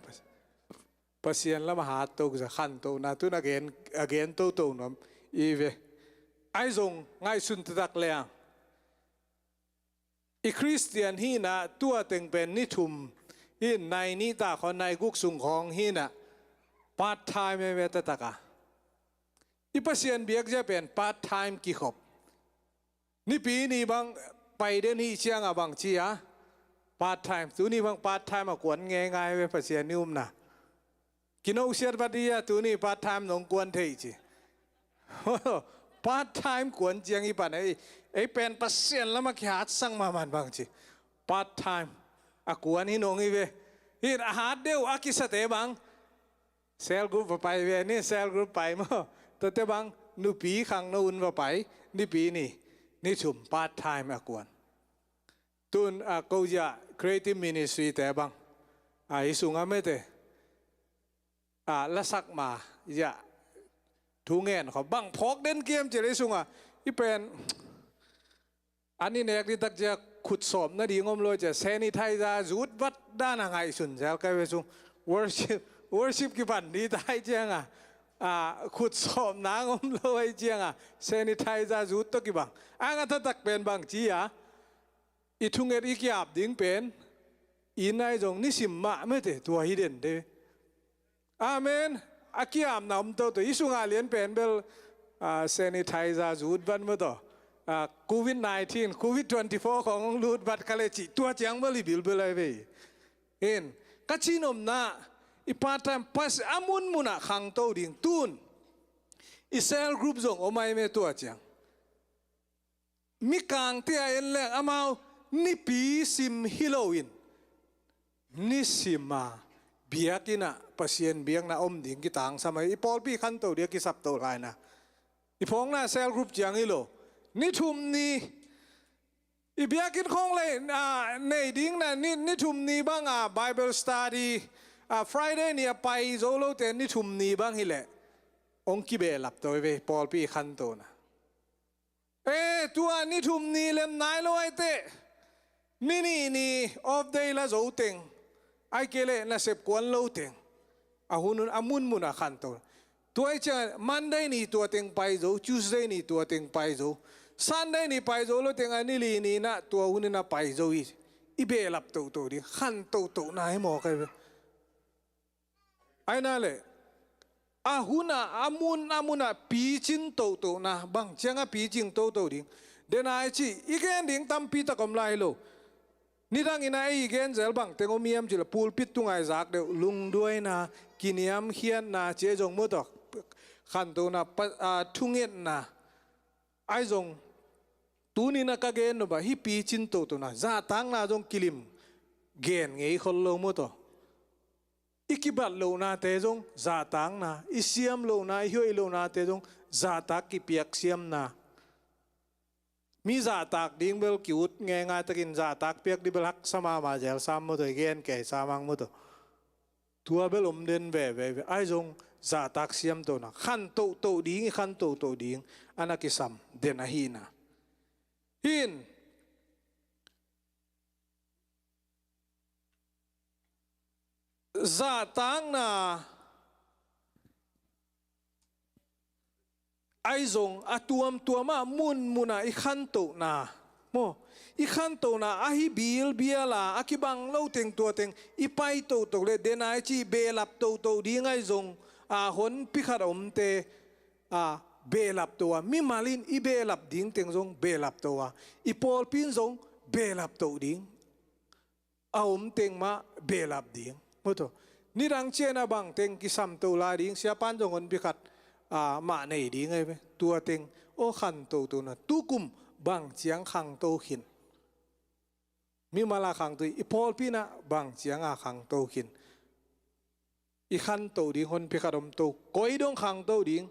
Pasian lamah hat to kisa, khantohna tun a gen, a gen toto nuam i ve. Ai zong ngaihsun taktak leng, i Khristian hihna tua teng pen ni thum, in nai nih tak khawng nai guk sung khawng hihna part time e ve taktak a. I Pasian biakzia pen part time kikhop. Nipi ni bang pai den hi ciang a bang ci a, part time. Tuni bang part time a kuan ngeingai ve Pasian i upna. Kinosiat vat hi a, tuni part time nong kuan thei ci. Part time kuan ciang i pan ei, ei pen Pasian lamah kihatsak mahmah bang ci. Part time a kuan hi nong hi ve. Hin a hat deuh a kisate bang cell group va pai ve ni, cell group pai maw. Tuate bang nupi khangno hun va pai, nipi ni, ni thum part time a kuan. Tun, a, ko zia creative ministry te bang, a, i sungah mete, a, lasak ma zia thu ngen khaw bang phawk den kiam cih leh i sungah i pen an i nek ding tak zia khut sawp nading om lo zia, sanitizer zut vat dan a ngaihsun zel kai ve sung. Worship, worship kipan ding tai ciang a, a, khut sawp nang om lo ai ciang a, sanitizer zut tawh kibang. Ang a taktak pen bang ci a, i thunget i kiap ding pen, i nai zong nisim mah mete tua hi den de. Amen. A kiamna om toto, i sungah lian pen bel ah, sanitizer zut vat maw tawh, ah, covid nineteen, covid twenty-four khawng hong lut vat kha leh cih tua ciang bel i bilbel ahi ve. In, ka cihnopna, i part time, pas, a munmunah khangto ding. Tun i cell group zong om ahi ve tua ciang. Mikangte a en leng amau nipi sim hi loin, nisim a biakinn ah Pasian biakna om ding kitangsam ahi. I pawlpi khanto ding a kisapto laina. I phawkna cell group ciang hi lo. Ni thum ni i biakinn khawng lei, ah, nei ding na ni, ni thum ni bang a Bible study, ah, Friday ni a pai zo lote ni thum ni bang hi leh hong kibehlap to hi ve, pawlpi i khantona. Eh, tua ni thum ni lem nai lo ahi teh, ni nih ni off day la zo teng, ahih kei leh nasep kuan lo teng, a hun, a munmunah khanto. Tua ahih ciang Monday ni tua teng pai zo, Tuesday ni tua teng pai zo, Sunday ni pai zo lo teng a ni li ni na tua hun in a pai zo hi. I behlap toto ding, khantoto na hi mawk ahi ve. Ahi na leh, a hun a, a mun, a mun a picin toto na, bang ciang a picing toto ding. Den a i cih, i gen ding tampi tak om lai lo. Nidang in a i gen zel bang teng om hiam cih leh pulpit tungah i zak deuh, lungduaina, kiniamkhiatna, cih ahi zong maw tawh, khantona pa, ah, thungetna. Ahi zong, tuni in a ka gen nop ah, hih picin toto na, zahtakna zong kilim gen ngei khol lo maw tawh. I kibat lohnate zong zahtakna, i siam lohna, i hoih lohnate zong zahtak kipiak siamna. Mi zahtak ding bel ki-ut ngeingai takin zahtak piak ding bel haksa mahmah zel sam maw tawh, i gen kei sam ang maw tawh. Tua bel om den veve ve. Ahi zong zahtak siamtona, khantoto ding, i khantoto ding a na kisam den ahihna. Hin, zahtakna ahi zong a tuamtuam ah munmun ah i khantohna maw, i khantohna ahi bilbial a, a kibang lo teng tua teng i pai toto leh, den a i cih behlap toto ding ahi zong, a honpi khat omte, a behlap to a, mimal in i behlap ding teng zong behlap to a, i pawlpi in zong behlap to ding. A om teng mah behlap ding. Maw tawh, nidang ciang a bang teng kisamto lai ding, siapa in zong honpi khat, ah, mah nei ding ahi ve. Tua teng, aw, khantotona, tukum bang ciang khangto khin. Mimal a khangto, i pawlpi in a bang ciang a khangto khin. I khanto ding honpi khat om to, koi dong khangto ding,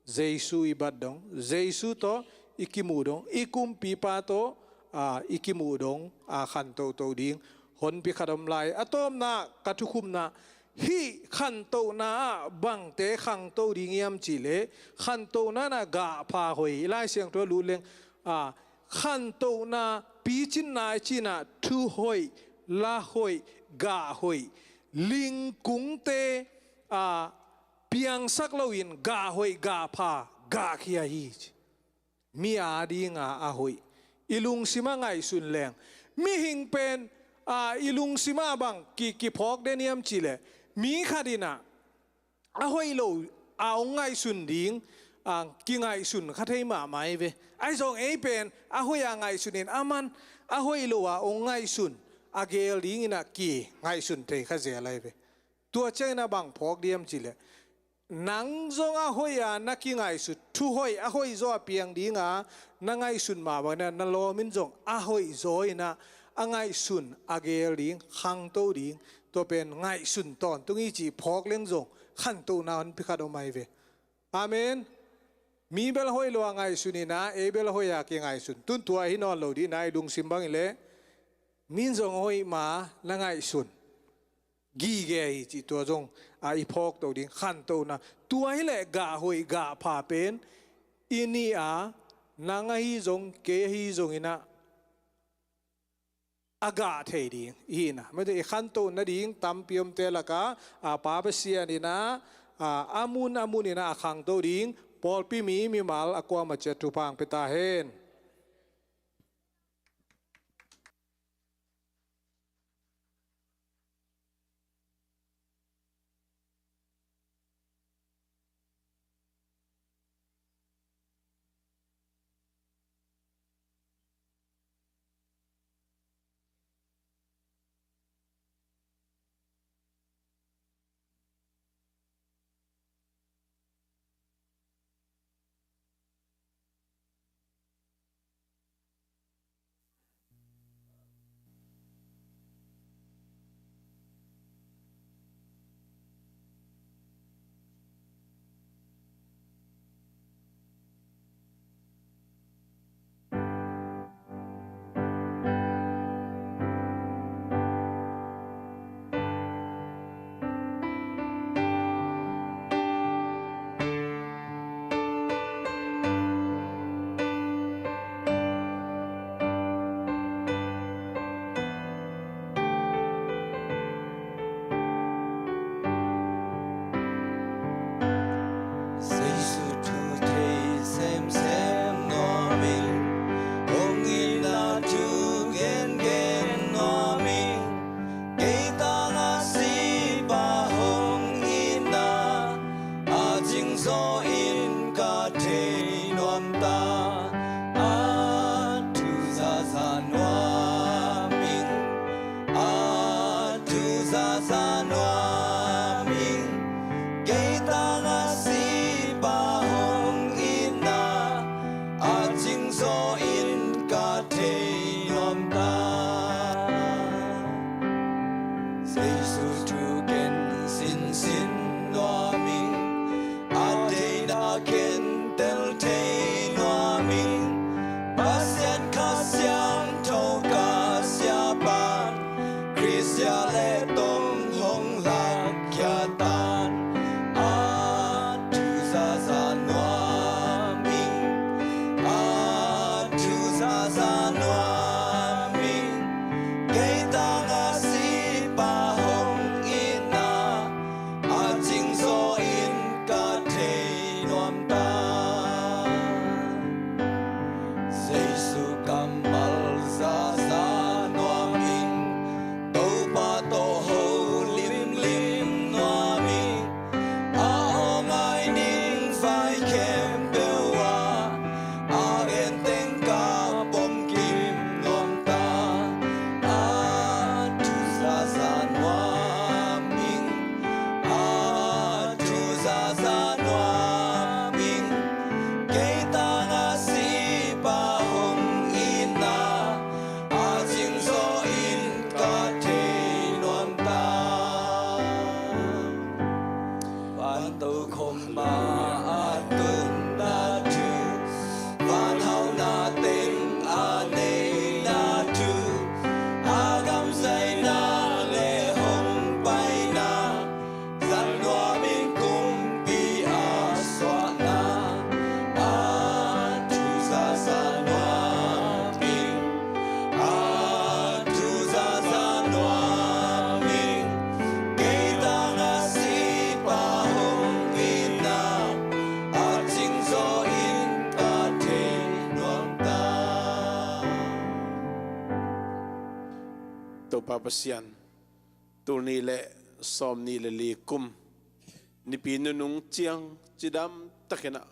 Jesu i bat dong, Jesu tawh i kimuh dong, i kumpipa tawh, ah, i kimuh dong, ah, khantoto ding honpi khat om lai. A tawpna ka thukhupna, hih khantohna ah bangte khangto ding hiam cih leh, khantohna in a gah pha hoih, i Lai Siangtho a lut leng, ah, khantohna picinna i cih in a thu hoih, la hoih, gah hoih, lingkungte, ah, piangsak loin gah hoih, gah pha, gahkhia hi ci. Mi a ding a a hoih, i lungsim a ngaihsun leng. Mihing pen, ah, i lungsim a bang ki, kiphawk den hiam cih leh, mi khat in a a hoih lo a hong ngaihsun ding, ah, kingaihsun kha thei mahmah hi ve. Ahi zong ei pen a hoih a ngaihsun in, aman a hoih lo a hong ngaihsun, a gel ding in a kingaihsun thei kha zel ahi ve. Tua ciang in a bang phawk ding hiam cih leh, nang zong a hoih a na kingaihsun, thu hoih, a hoih zaw a piang ding a na ngaihsun mah bang in a, na lawm in zong a hoih zaw in a, a ngaihsun, a gel ding, khangto ding, tua pen ngaihsun tawntung hi cih phawk leng zong khantohna honpi khat om ahi ve. Amen. Mi bel hoih lo a ngaihsun in a, ei bel hoih a kingaihsun. Tun tua hi nawn lo ding in a, i lungsim bang hi leh, mi in zong hoih mah na ngaihsun, gige hi cih tua zong a i phawkto ding khantohna. Tua hi leh gah hoih, gah pha pen i nih a, nang ahi zong, kei ahi zong in a, a gah thei ding hi in a. Mate, i khantoh nading tampi omte lak a, a, Pa Pasian in a, a, a mun a mun in a, a khangto ding pawlpi mi, mimal a kuamah ciat thupha hong pia ta hen. Zaza nuam ing, kei tangah sipa hong itna a cingzaw in ka thei nuam ta. Jesu thu ken sinsin nuam ing, a theihna ken tel thei nuam ing. Pasian Kha Siangtho ka siapa, Khristia le tong hong lakkhia tan. A thu zaza nuam ing, a thu zaza nuam ing. Kei tangah sipa hong itna a cingzaw in ka thei nuam ta. Jesu kammal zaza nuam ing, Topa tawh ho limlim nuam ing. A aw ngai ning vai khempeuh ah a gen teng ka pom kim nuam ta. A thu zaza nuam ing, a thu zaza nuam ing. Kei tangah sipa hong itna a cingzaw in ka thei nuam ta. Van tokhom ma a tunna thu, van hauna teng a neihna thu, a gam zaina le hong paina, zat nuam ing kumpi a suahna. A thu zaza nuam ing, a thu zaza nuam ing. Kei tangah sipa hong itna a cingzaw in ka thei nuam ta. Topa Pasian, tul nih le sawm nih le li kum, Nipi nunung ciang cidam takin ah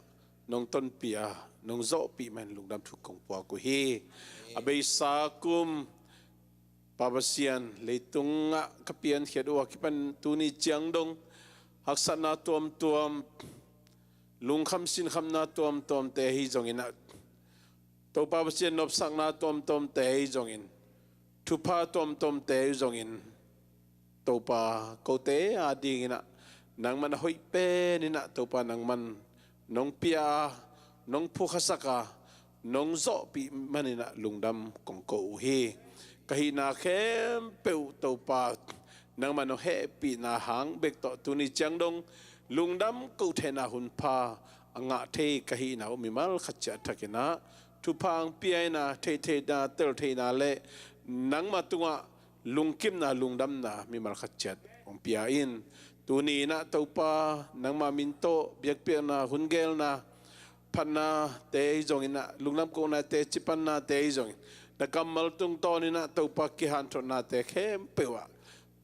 nong tonpih a, nong zawhpih man lungdam thu kong puak uh hi. A beisa kum Pa Pasian, leitungah ka piankhiat uh a kipan tuni ciang dong haksatna tuamtuam, lungkham sinkhamna tuamtuamte ahi zongin ah, Topa Pasian nopsakna tuamtuamte ahi zongin, thupha tuamtuamte ahi zongin, Topa, kote adingin ah nangman a hoih penin ah Topa nangman nong pia a, nong phukhasak a, nong zawhpih manin ah lungdam kong ko uh hi. Ka hihna khempeuh Topa nangman nong hehpihna hang bek tawh tuni ciang dong lungdam ko theihna hunpha a ngah thei ka hihna uh mimal khat ciat thakin ah thupha ang pia in ah theihtheihna, teltheihna le nangma tungah lungkimna, lungdamna mimal khat ciat hong pia in. Tuni in ah Topa nangma min tawh biakpiakna, hun gelna, phatnate ahi zongin ah, lungdam kohnate, cipannate ahi zongin, na kammal tungtawnin ah Topa kihanthawnate khempeuh ah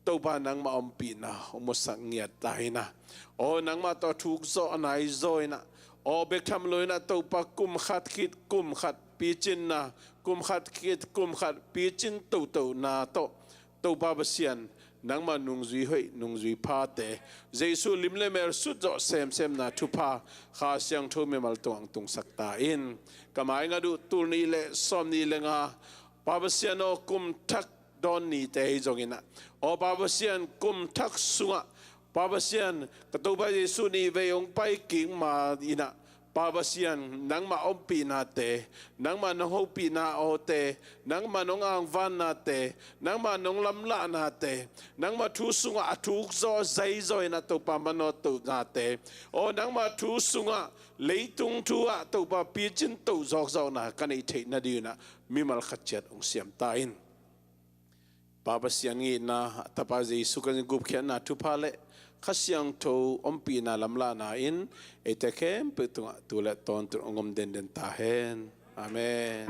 Topa nangmah ompihna hong musak ngiat ta in ah, aw nangmah tawh thuk zawh a nai zaw in ah, aw bek tham lo in ah Topa kum khat khit kum khat picinna, kum khat khit kum khat picin tohtona tawh Topa Pasian nangmah nungzui hoih nungzui phate, Jesu lim le mel sut zawh semsemna thupha Kha Siangtho mimal tungah hong tungsak ta in. Ka maingat uh tul nih le sawm nih le nga, Pa Pasian aw, kum thak dawn nite ahi zongin ah, aw Pa Pasian, kum thak sungah Pa Pasian, ka Topa Jesu nih vei hong pai kik ma in ah, Pa Pasian, nangmah ompihnate, nangmah nong hopihna awte, nangmah nong angvannate, nangmah nong lamlahnate, nangmah thu sungah a thuk zawh zaizaw in ah Topa manawh tohnate, aw nangmah thu sungah leitung thu ah Topa picin toh zawkzawkna ka neih theih nading in ah mimal khat ciat hong siam ta in. Pa Pasian ngihna, a Tapa Jesu Khrih gupkhiatna thupha le Kha Siangtho ompihna lamlahna in eite khempeuh tungah tu le tawntung hong om denden ta hen. Amen.